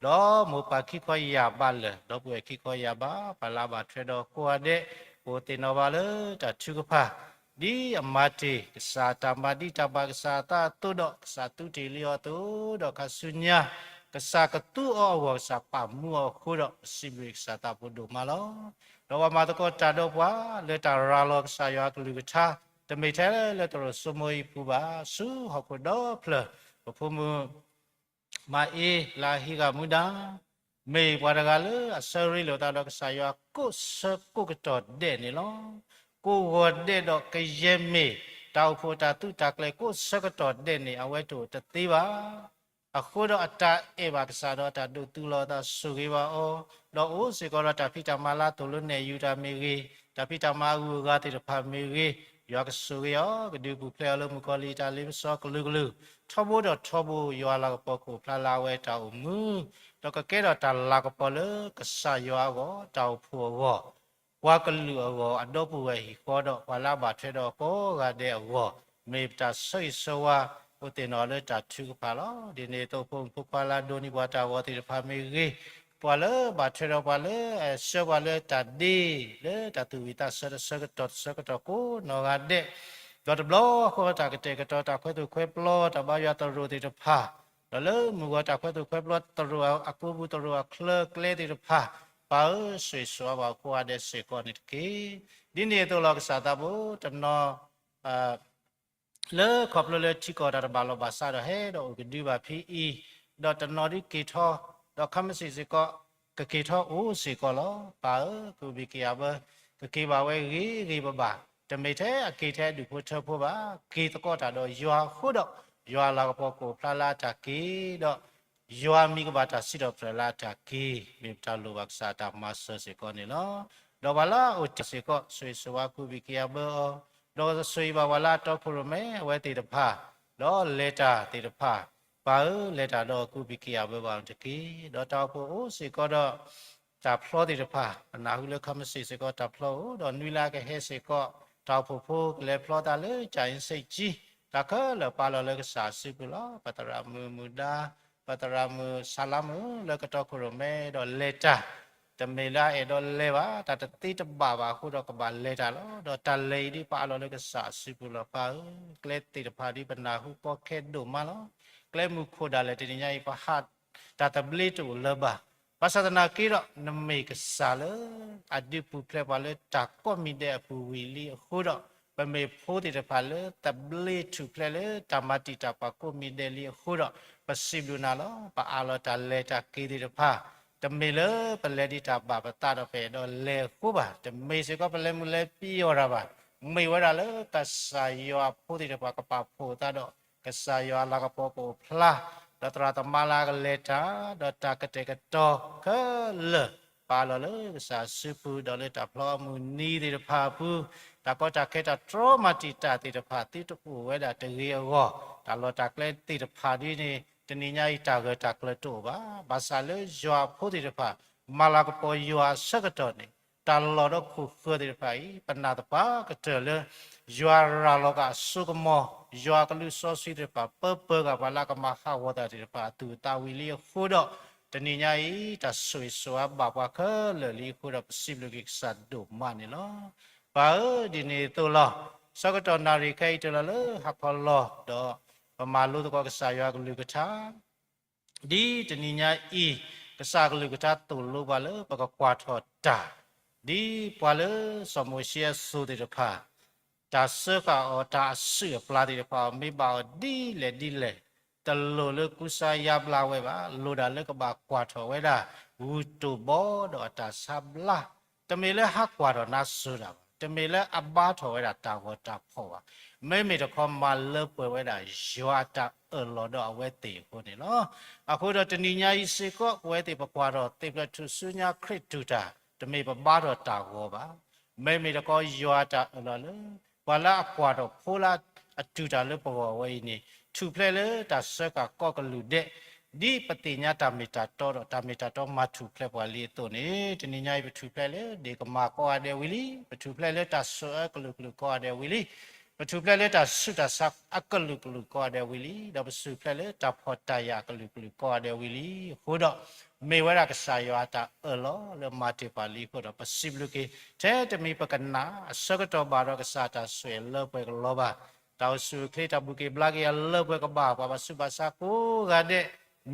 ဒီးမိၢ်ပၢ်ခံခီယၢ်ဘးလၢာ်, ဒီပုၢ်ဝဲၢ်ခံခီယၢ်ဘး, ပှၤလၢအဘၣ်ထွဲဒီးကိးဂၤဒဲး, ပအိၣ်သ့ၣ်နီၣ်ဘၣ်လၢတၢ်ထုကဖၣ်, ဒ်အမၤတ့ၢ်, ကစၢ်တၢ်မၤဒ်တၢ်ဘၣ်ကစၢ်အသးအသိးဒီး, ကစၢ်သူတ့ၢ်လံအီၤအသိးဒီးခါဆူညါ, ကစၢ်ကသူအီၤအဂီၢ်, ကစၢ်ပာ်မူအီၤအဃိဒီး, ပစံးဘျုးကစၢ်သးဖိဒိၣ်မးလီၤ. ဒီးပှၤမၤသကိးတၢ်ဒီးပှၤလၢတၢ်ရၤလီၤကစၢ်ယွၤအကလုၢ်ကထါ, တမ့ၢ်ထဲလၢသရိာ်စိမိၤအံၤအပူၤဘၣ်, ဆူဟီၣ်ခိၣ်ဒီဖျၢၣ်, ပဖိမုၣ် မၤအ့လၢအဟံးဂၤမူဒါ, မ့ၢ်ပှၤတဂၤလၢအဆၢရ့လိာ်သးဒီးကစၢ်ယွၤကိးဆၢကိးကတီၢ်ဒဲးန့ၣ်လီၤ. ကိးဂီၤဒဲးဒီးကယဲၢ်မ့ၢ်တၢ်အိၣ်ဖှိၣ်တၢ်သုးတၢ်ကျဲၤကိးဆၢကတီၢ်ဒဲးန့ၣ် အဝဲတအိၣ်တသ့ဘၣ်. အဃိဒီးအတၢ်အဲၣ်ဘၣ်ကစၢ်ဒီးအတၢ်ဒိးသူလီၤအသးဆိၣ်ဂ့ၤဘၣ်အီၤ, ဒီးအိၣ်စ့ၢ်ကီးဒီးတၢ်ဖံးတၢ်မၤလၢအသိၣ်လၢနဲၣ်ယုၤတၢ်မ့ၢ်ဂ့ၤ, တၢ်ဖံးတၢ်မၤအဂုၤအဂၤသ့ၣ်တဖၣ်မ့ၢ်ဂ့ၤ, ယွၤကဆိၣ်ဂ့ၤအီၤ, ကဒုးပူၤဖျဲးအီၤလၢမုၣ်ကီၤလံၢ်အတၢ်လ့ပစီကလုာ်ကလုာ်, ထီဘိဒီးထီဘိ ယွၤလၤကပီၤကအိၣ်ဖျါလၢအဝဲတၢ်အိၣ်မူ, ဒီးကကဲထီၣ်တၢ်လၤကပီၤလၢကစၢ်ယွၤအဂီၢ်, တၢ်အိၣ်ဖှိၣ်အဂီၢ်, ပှၤကလုာ်အဂီၢ်, အဒီပုၢ်ဝဲၢ်ဟံၣ်ဃီဒီး ပှၤလၢအဘၣ်ထွဲဒီးကိးဂၤဒဲးအဂီၢ်, မ့ၢ်ပတၢ်ဆၢဂ့ၤဆၢဝါ, အိၣ်သ့ၣ်နီၣ်လၢတၢ်ထုကဖၣ်လီၤ. ဒ်န့ၣ်အသိးဖိမုၣ်ဖိခွါလၢအဒိးန့ၢ်ပှၤတၢ်ဂီၤသ့ၣ်တဖၣ်မ့ၢ်ဂ့ၤ, ပှၤလၢဘၣ်ထွဲဒီးပှၤလၢ, ဆှၢပှၤလၢတၢ်ဒ့, လၢတၢ်သူၣ်ဝံၣ်သးဆၢတဆၢကတီၢ်တဆၢကတီၢ်ကိးနီၢ်ဂၤဒဲး, ဒီးတဘျီဃီတၢ်ကတဲာ်ကတီၤတၢ်ခွဲးသူၣ်ခွဲးပျီ တၢ်ဘါယွၤသရိာ်သ့ၣ်တဖၣ်, ဒီးလၢမုၢ်ဂီၤတၢ်ခွဲးသူၣ်ခွဲးပျီသရိာ်အကိပူၤသရိာ်အချၢကျဲသ့ၣ်တဖၣ်, ပၢ်ဧၢ, ဆိၣ်ဂ့ၤဆိၣ်ဝါဘၣ်ကိးဂၤဒဲးစ့ၢ်ကီးန့ၣ်တက့ၢ်. ဒ်န့ၣ်အသိးလီၤ ကစၢ်သးဘိ, တနီၤ လၢခီဖျိလၢထံကီၢ်တၢ်တဘၣ်လီၢ်ဘၣ်စးဒီးဟဲဒီးအိၣ်ကဒုဘၣ်ဖဲအံၤ, ဒီးတနီၤဒုးက့ၤထီၣ်, ဒီးခဲမုၢ်ဆ့ၣ်စ့ၢ်ကီး, ကက့ၤထီၣ်အိၣ်စ့ၢ်ကီးလီၤ. ပၢ်ဧၢ, ကဘံၣ်ကယၤဘၢ, ကက့ၤဘၣ်ဝဲဂ့ၤဂ့ၤဘၣ်ဘၣ်, တမ့ၢ်ထဲအက့ၤထဲအဒူၣ်ဖိထၢဖိဘၣ်, က့ၤသကိးတၢ်ဒီးယွၤအဃိဒီး, ယွၤလၤကပီၤကအိၣ်ဖျါလၢအတၢ်က့ၤ, ဒီး ယွၤမံၤကဘၣ်တၢ်စံးထီၣ်ပတြၢၤလၢအတၢ်က့ၤ, မ့ၢ်ပတၢ်လိၣ်ဘၣ်ကစၢ်အတၢ်မၤစၢၤစ့ၢ်ကီးန့ၣ်လီၤ. ဒီးပှၤလၢအအိၣ်တ့ၢ်စ့ၢ်ကီး ဆိၣ်ဂ့ၤဆိၣ်ဝါကူးဘံၣ်က့ၤအဘၢအီၤ, ဒီးဆိၣ်ဂ့ၤဘၣ်ပှၤလၢအတီခိၣ်ရိၣ်မဲအဝဲသ့ၣ်တဖၣ်, ဒီးလဲၤတၢ်သ့ၣ်တဖၣ်, ပၢ်ဧၢ လဲၤတၢ်ဒီးကူးဘံၣ်က့ၤအဘၢဘၣ်အီၤတက့ၢ်. ဒီးတၢ်အိၣ်ဖှိၣ်အိၣ်စ့ၢ်ကီးဒီး တၢ်ဖျီသ့ၣ်တဖၣ်, ပနၢ်ဟူလၢခီမ့ၢ်စ့ၢ်စ့ၢ်ကီး တၢ်ဖျီအိၣ်, ဒီးနွံလၢအကဟဲစ့ၢ်ကီး တၢ်အိၣ်ဖှိၣ်ဖိကလဲၤဖျီသးလၢ ကၠၤအ့စ့ၣ်ကၠံ, တၢ်ခဲလၢာ်ပာ်လီၤလၢကစၢ်အစုပူၤလီၤ. ပသရၣ်မုၣ်မုၣ်ဒါ, ပသရၣ်မုၣ်ဆၣ်လါမုၣ် လၢကတီခိၣ်ရိၣ်မဲဒီးလဲၤတၢ်, တမ့ၢ်လၢအအဲၣ်ဒိးလဲၤဘၣ်, တၢ်တသ့တဘၣ်ဘၣ်အဃိဒီးကဘၣ်လဲၤတၢ်လီၤ. ဒီးတၢ်လဲၤအံၤဒ်ပာ်လီၤလၢကစၢ်အစုပူၤလီၤ. ပၢ်ဧၢ, ကျဲသ့ၣ်တဖၣ်ဒ်ပနၢ်ဟူကီခဲဒိၣ်မးလီၤ. ကျဲမုၢ်ခိၣ်ဒၣ်လဲာ်တနံၤညါအံၤ ပဟး တၢ်သဘျ့တအိၣ်လၢၤဘၣ်. ဘၣ်ဆၣ်သနာ်က့ဒီး နမ့ၢ်ကစၢ်လၢ အဒုးပူၤဖျဲးပှၤလၢတၢ်ကိးမံၤဒဲးအပူၤဝံၤလံအဃိဒီး, ပမ့ၢ်ဖိသ့ၣ်တဖၣ်လၢသဘျ့ထူၣ်ဖျဲးလၢတၢ်မၤတံာ်တာ်ပှၤကိးမံၤဒဲးလံအဃိဒီး, ပစံးဘျုးနၤလီၤ. ပအးလီၤတၢ်လဲၤတၢ်က့ၤသ့ၣ်တဖၣ်, တမ့ၢ်လၢပလဲၤဒ်တၢ်ဘၣ်ပသးဒီးပအဲၣ်ဒိးလဲၤအဃိဘၣ်. တမ့ၢ်စ့ၢ်ကီးပလဲၤမုၢ်လဲၤပျီၢ်တၢ်ဘၣ်. မ့ၢ်ဝဲဒၣ်လၢကစၢ်ယွၤအဖိသ့ၣ်တဖၣ်ကပာ်ဖှိၣ်သးဒီး ကစၢ်ယွၤအလၤကပီၤကအိၣ်ဖျါ, ဒီးသရၣ်သမါလၢအကလဲၤတၢ်, ဒီးတၢ်ကတဲာ်ကတီၤခဲလၢာ် ပာ်လီၤလၢကစၢ်အစုပူၤ, ဒီးလၢတၢ်ဖျီအမုၢ်နံၤသ့ၣ်တဖၣ်အပူၤ, တၢ်ကီတၢ်ခဲတၢ်တြီမၤတံာ်တာ်သ့ၣ်တဖၣ် သုတအိၣ်ဝဲဒၣ်တဂ့ၤအဂီၢ်, တၢ်လီၢ်တၢ်ကျဲသ့ၣ်တဖၣ်ဒ်န့ၣ် တနံၤညါအံၤ တၢ်ဂၢၢ်တၢ်ကျၢၤတအိၣ်ဘၣ်. ဘၣ်ဆၣ်လၢယွၤအဖိသ့ၣ်တဖၣ် မၤလၤကပီၤယွၤအဆၢကတီၢ်န့ၣ်, တၢ်လီၢ်ဒီးခိၣ်ဃၢၤသ့ၣ်တဖၣ်အံၤ ပနာ်သပှၢ်ကတၢၢ်လၢ ယွၤရၤလီၤက့ၤအစိကမီၤ, ယွၤအကလုၢ်စီဆှံသ့ၣ်တဖၣ် ပၢပၢၤဂၤပှၤလၢအကမၤဟးဂီၤတၢ်သ့ၣ်တဖၣ်အသူၣ်အသးဝံၤလံအဃိဒီး, တနံၤညါအံၤ တၢ်ဆိၣ်ဂ့ၤဆိၣ်ဝါဘၣ်ပှၤခဲလၢာ်လံအဃိဒီး ပစံးဘျုးက့ၤကစၢ်ဒိၣ်မးန့ၣ်လီၤ. ပၢ်ဧၢ, ဒ်န့ၣ်အသိးလီၤ. ဆၢကတီၢ်နၣ်ရံၣ်ခဲအံၤတလီၤလၢဟါခီလီၤ, ဒီးပမၤလိသကိးကစၢ်ယွၤအကလုၢ်ကထါ ဒ်တနံၤညါအံၤ, ကစၢ်အကလုၢ်ကထါသိၣ်လိပှၤလၢပကကွၢ်ထီၣ်တၢ်, ဒ်ပှၤလၢစီၤမိၤၡ့အစိၤသ့ၣ်တဖၣ်, တၢ်စၢဃာ်အီၤ တၢ်အစုၣ်အပျၢ်သ့ၣ်တဖၣ်အီၤ မ့ၢ်ဘၣ်အီၤဒ်လဲၣ်ဒ်လဲၣ်, တလိၣ်လၢကူစါယါဘျါဝဲဘၣ်. လိၣ်ဒၣ်လၢကဘၣ်ကွၢ်ထီၣ်ဝဲဒၣ် ဂုၢ်တိၢ်ဘီဒီးအတၢ်ဆါဘျါ, တမ့ၢ်လၢဟးကွၢ်ထီၣ်နါစၢၤတၢ်ဘၣ်, တမ့ၢ်လၢအဘါထီၣ်ဝဲဒၣ်တၢ်ဂီၤတၢ်ဖီၣ်ဘၣ်, မ့မ့ၢ်တခီမၤလၢပှဲၤဝဲဒၣ်ယွၤအတၢ်အၢၣ်လီၤဒီးအဝဲသ့ၣ်အဃိန့ၣ်လီၤ. အဃိဒီးတနံၤညါအံၤစ့ၢ်ကီး ပဝဲသ့ၣ်ပကွၢ်ထီၣ်သ့ၣ်ဖျၢၣ်ထူၣ်စုညါခရံာ်တူၢ်တၢ်, တမ့ၢ်ပဘါထီၣ်တၢ်ဂီၤဘၣ်. မ့မ့ၢ်တခီယွၤအတၢ်အၢၣ်လီၤလၢ ပှၤလၢအကွၢ်ထီၣ်ဖိလၢအတူၢ်တၢ်လၢပဂီၢ်ဝဲအံၤန့ၣ် ထူၣ်ဖျဲးလၢတၢ်စၢဃာ်ကီၢ်ကလုၢ်ဒဲး, ဒ်ပသ့ၣ်ညါတၢ်မ့ၢ်တၢ်တီဒီး တၢ်မ့ၢ်တၢ်တီမၤထူၣ်ဖျဲးပှၤလံအသိးန့ၣ်, တနံၤညါအံၤပထူၣ်ဖျဲးလၢဒ့ၣ်ကမၣ်ကိးဂၤဒဲးဝံၤလံ, ပထူၣ်ဖျဲးလၢတၢ်ဆိၣ်အၢကလုာ်ကလုာ်ကိးဂၤဒဲးဝံၤလံ, ပထူၣ်ဖျဲးလၢတၢ်ဆူးတၢ်ဆါအကလုာ်ကလုာ်ကိးဂၤဒဲးဝံၤလံ, ဒီးပစူၢ်ဖျဲးလၢတၢ်ဖှီၣ်တၢ်ယာ်အကလုာ်ကလုာ်ကိးဂၤဒဲးဝံၤလံအဃိဒီး, မ့ၢ်ဝဲဒၣ်ကစၢ်ယွၤအတၢ်အၢၣ်လီၤလၢမၤတ့ၢ်ပှၤလံအဃိဒီး ပစံးဘျုးက့ၤ, ထဲတမံၤပကနၣ်အဆၢကတီၢ်ဘၣ်ဒီးကစၢ်အတၢ်ဆိၣ်ဂ့ၤလၢပှဲၤကလီၤဘၣ်. တၢ်အိၣ်ဆူၣ်အိၣ်ချ့တၢ်ဘူၣ်က့ၤဘျါက့ၤအလၢပှဲၤကဘၣ်ပှၤဘၣ်ဆူးဘၣ်ဆါကိးဂၤဒဲး,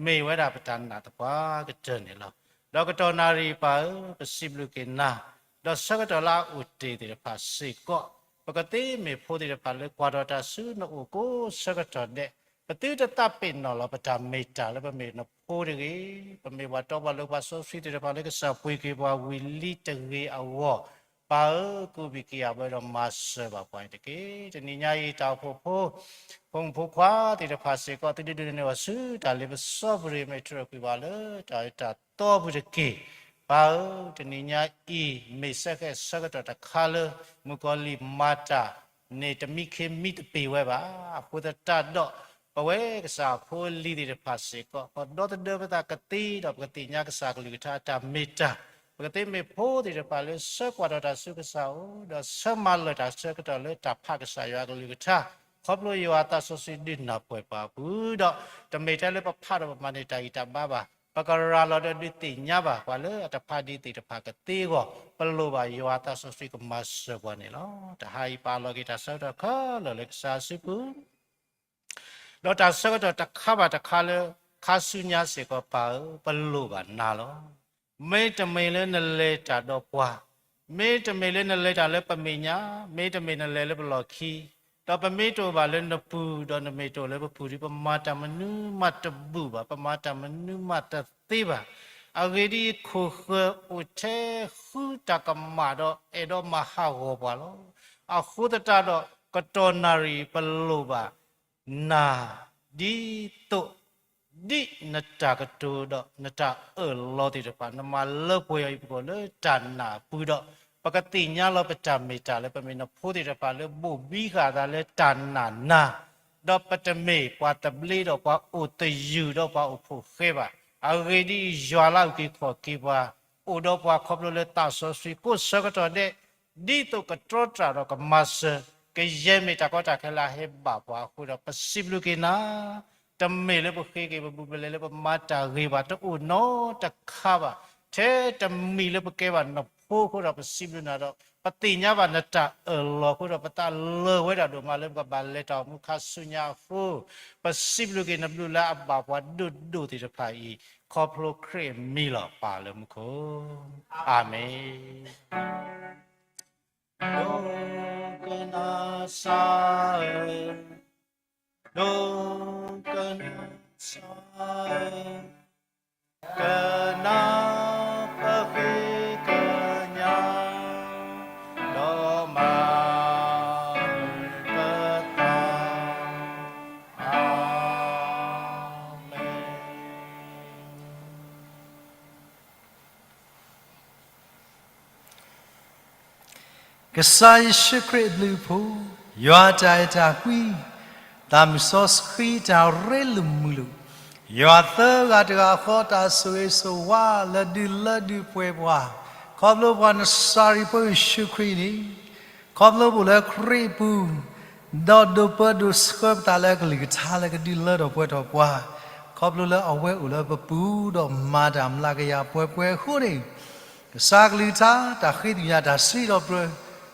မ့ၢ်ဝဲဒၣ်ပတၢ်နာ်သပှၢ်ကတၢၢ်န့ၣ်လီၤ. ဒီးကတီၢ်နၣ်ရံၣ်ပၢ်ဧၢ, ပစံးဘျုးက့ၤနၤ, ဒီးဆၢကတီၢ်လၢအအိၣ်တ့ၢ်သ့ၣ်တဖၣ်စ့ၢ်ကီး, ပကသ့မ့ၢ်ဖိသ့ၣ်တဖၣ်လၢကွၢ်ထီၣ်တၢ်ဆူနအိၣ်ကိးဆၢကတီၢ်ဒဲး, ပသုတသးပ့ၤနီၣ်လီၤပတၢ်မ့ၢ်တၢ်လၢပမ့ၢ်နဖိတဂ့ၤ, ပမ့ၢ်ပှၤတီပှၤလိၤပှၤစီဆှံသ့ၣ်တဖၣ်လၢကစၢ်ပှ့ၤက့ၤပှၤဝံၤလံတဂ့ၤအဂီၢ်, ပၢ်ဧၢ, ကူးဘံၣ်က့ၤအဘၢဒီးမၤစၢၤဘၣ်ပှၤတက့ၢ်. တနံၤညါအံၤတၢ်အိၣ်ဖှိၣ်ဖိ ဖိမုၣ်ဖိခွါသ့ၣ်တဖၣ်စ့ၢ်ကီး သုဒုးဒိးန့ၢ်အီၤဆူတၢ်လ့ပစီပူၤ မ့ၢ်ထုးထီၣ်ကွံာ်ဘၣ်လၢတၢ်အၢတၢ်သီပူၤတက့ၢ်. ပၢ်ဧၢ, တနံၤညါအံၤ မ့ၢ်စဲဃဲးဆၢကတီၢ်တခါလၢ မုၣ်ကီၤလံၢ်မၤတၢ်န့ၣ် တမံခ့မံတပ့ၤဝဲဘၣ်. အဃိသတးဒီး ပဝဲကစၢ်ဖိလံၤသ့ၣ်တဖၣ်စ့ၢ်ကီး ပဒီသဒၢပသးကသ့ဒီး ပကသ့ၣ်ညါကစၢ်ကလုၢ်ကထါအတၢ်မ့ၢ်တၢ်, ပကသ့မ့ၢ်ဖိသ့ၣ်တဖၣ်လၢဆၢကွၢ်ထီၣ်တၢ်ဆူကစၢ်အအိၣ် ဒီးဆၢမၤလၢာ်တၢ်ဆၢကတီၢ်လၢတၢ်ဖးကစၢ်ယွၤအကလုၢ်ကထါ, ခီဖျိယွၤအသးစီဆှံဒုးနၢ်ပၢၢ်ပှၤအပူၤဒီး တမ့ၢ်ထဲလၢပဖးဒီးပမၤန့ၢ်တၢ်ဂံၢ်တၢ်ဘါဘၣ်, ပကရၤလီၤဒီးဒုးသ့ၣ်ညါဘၣ် ပှၤလၢအတဖးဒံးသ့ၣ်တဖၣ်ကသ့အဂီၢ်, ပလိၣ်ဘၣ်ယွၤအသးစီဆှံကမၤစၢၤပှၤန့ၣ်လီၤ. တဟါအံၤပာ်လီၤက့ၤတၢ်ဆၢကတီၢ်ခဲလၢာ်လၢကစၢ်အစုပူၤ ဒီးတၢ်ဆၢကတီၢ်တခါဘၣ်တခါလၢခါဆူညါစ့ၢ်ကီး ပၢ်ဧၢ, ပလိၣ်ဘၣ်နၤလီၤ. မ့တမ့ၢ်လၢနလဲၤတၢ်ဒီးပှၤ, မ့တမ့ၢ်လၢနလဲၤတၢ်လၢပမဲာ်ညါ, မ့တမ့ၢ်နလဲၤလၢပလီၢ်ခံ, ဒီးပမ့ၢ်တအိၣ်ဘၣ်လၢနပူၤ, ဒီးနမ့ၢ်တအိၣ်လၢပပူၤဒီး ပမၤတၢ်မနုၤမးတဘူၣ်ဘၣ်, ပမၤတၢ်မနုၤမးတသ့ဘၣ်. အဂ့ၢ်ဒ်အံၤ, ခိၣ်ဃၢၤအိၣ်ထဲဃုတၢ်ကမၣ်ဒီး အဲၣ်ဒိးမၤဟးဂီၤပှၤလီၤ. အဃိသတးဒီး ကတီၢ်နၣ်ရံၣ်ပလိၣ်ဘၣ် နၤဒ်သိး ဒ်နတၢ်ကတိၤဒီးနတၢ်အၢၣ်လီၤသ့ၣ်တဖၣ် နမၤလၢပှဲၤအီၤအံၤ ပကအိၣ်လၢတၢ်နာ်အပူၤဒီး ပကသ့ၣ်ညါလီၤပတၢ်မ့ၢ်တၢ်လၢပမ့ၢ်နဖိသ့ၣ်တဖၣ်လၢဘိၣ်ဘံဃာ်အသးလၢတၢ်နာ်နၤ ဒီးပတမ့ၢ်ပှၤသဘျ့ဒီးပှၤအိၣ်သယုၢ်ဒီးပှၤအိၣ်ဖှိၣ်ဃဲဘၣ်. အဂ့ၢ်ဒ်အံၤ, ယွၤလၢအုၣ်က့ၤခီၣ်က့ၤပှၤ အိၣ်ဒီးပှၤခီဖျိလၢသးစီဆှံကိးဆၢကတီၢ်ဒဲး ဒ်သိးကတြီတၢ်ဒီးကမၤစၢၤ ကယဲၢ်မ့ၢ်တၢ်ကီတၢ်ခဲလၢအဟဲဘၣ်ပှၤအဃိဒီး ပစံးဘျုးက့ၤနၤ, တမ့ၢ်လၢပဃ့က့ၤပဘူးပလဲလၢပမၤတၢ်ဂ့ၤဘၣ် တအိၣ်နီတခါဘၣ်, ထဲတမံၤလၢပကဲဘၣ်နဖိအဃိဒီး ပစံးဘျုးနၤဒီး ပသ့ၣ်ညါဘၣ်နတၢ်အၢၣ်လီၤအဃိဒီး ပသးလၢာ်ဝဲဒၣ်ဒိၣ်မးလၢပကဘၣ်လဲၤတၢ်အိၣ်မူခါဆူညါအဃိ, ပစံးဘျုးက့ၤနဘျုးလၢအဘၣ်ပှၤဒိၣ်ဒိၣ်သ့ၣ်တဖၣ်အံၤ ခီဖျိခရံာ်အမံၤလီၤ ပၢ်လၢမူခိၣ်, အၤမ့ၣ်. ဒိကနၣ်စၢ်ဧၢ, ဒိကနၣ်စၢ်ဧၢ, ကနၣ်ပဃ့ကညး, ဒီးမၤပသး, အၤမ့ၣ်. ကစၢ်ယ့ၣ်ၡူးခရံာ်အဘျုးအဖှိၣ်, ယွၤအတၢ်အဲၣ်တၢ်ကွံ, သးမုၢ်စီဆှံတၢ်ရ့လိာ်မုာ်လိာ်, ယွၤသၢဂၤတဂၤဃီတၢ်ဆိၣ်ဂ့ၤဆိၣ်ဝါလၢဒုးလၢဒုးပှဲၤပှၤ, ခီဖျိပှၤနစၤရ့းဖိယ့ၣ်ၡူးခရံာ်န့ၣ်, ခီဖျိပအိၣ်လၢခရံာ်အပူၤ, ဒီးဒိးပၢဒိးဆှၢပသးလၢအကလုၢ်ကထါလၢကဒုးလၢထီၣ်ပှဲၤထီၣ်ပှၤ, ခီဖျိလၢအဝဲအိၣ်လၢပပူၤဒီးမၤတၢ်မျးကယၤပှဲၤပှဲၤအဃိန့ၣ်, ကစၢ်ကလုၢ်ကထါ တၢ်ဃ့သ့ၣ်ညါတၢ်စံးထီၣ်ပတြၢၤ,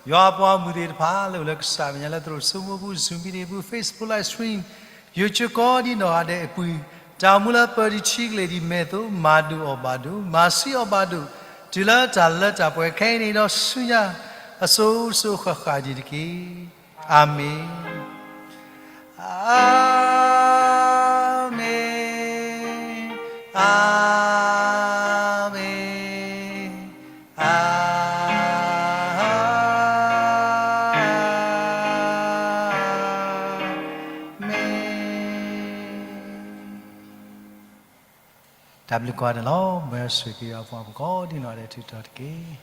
ယွၤအပှၤဂီၢ်မုၢ်သ့ၣ်တဖၣ်လၢအိၣ်လၢကစၢ်မဲာ်ညါလၢသရိာ်စိမိၢ်ပူၤ Zoom meeting ပူၤ Facebook live stream ယိၤကၠိကိးဒံနီၢ်ဂၤဒဲးအပူၤ, တၢ်အိၣ်မူလၢပၢၤတဆံကလဲာ်ဒ်မဲာ်သိး မၤဒိၣ်အီၣ်ဘၣ်ဒိၣ် မၤဆံးအီၣ်ဘၣ်ဒိၣ်, တုၤလၢတၢ်လၢတၢ်ပှဲၤခဲအံၤန့ၣ်ဒီးဆူညါ, အစိၤစိၤဃၣ်ဃၣ်န့ၣ်တက့ၢ်. အၤမ့ၣ်, အၤမ့ၣ်, အၤမ့ၣ်, အၤမ့ၣ်. တၢ်ဘျုးကိးဂၤဒဲးလီၤ. မ်ယွၤဆိၣ်ဂ့ၤက့ၤယွၤအပှၤကိးဒံနီၢ်ဂၤဒဲး ထုးထီၣ်တက့ၢ်.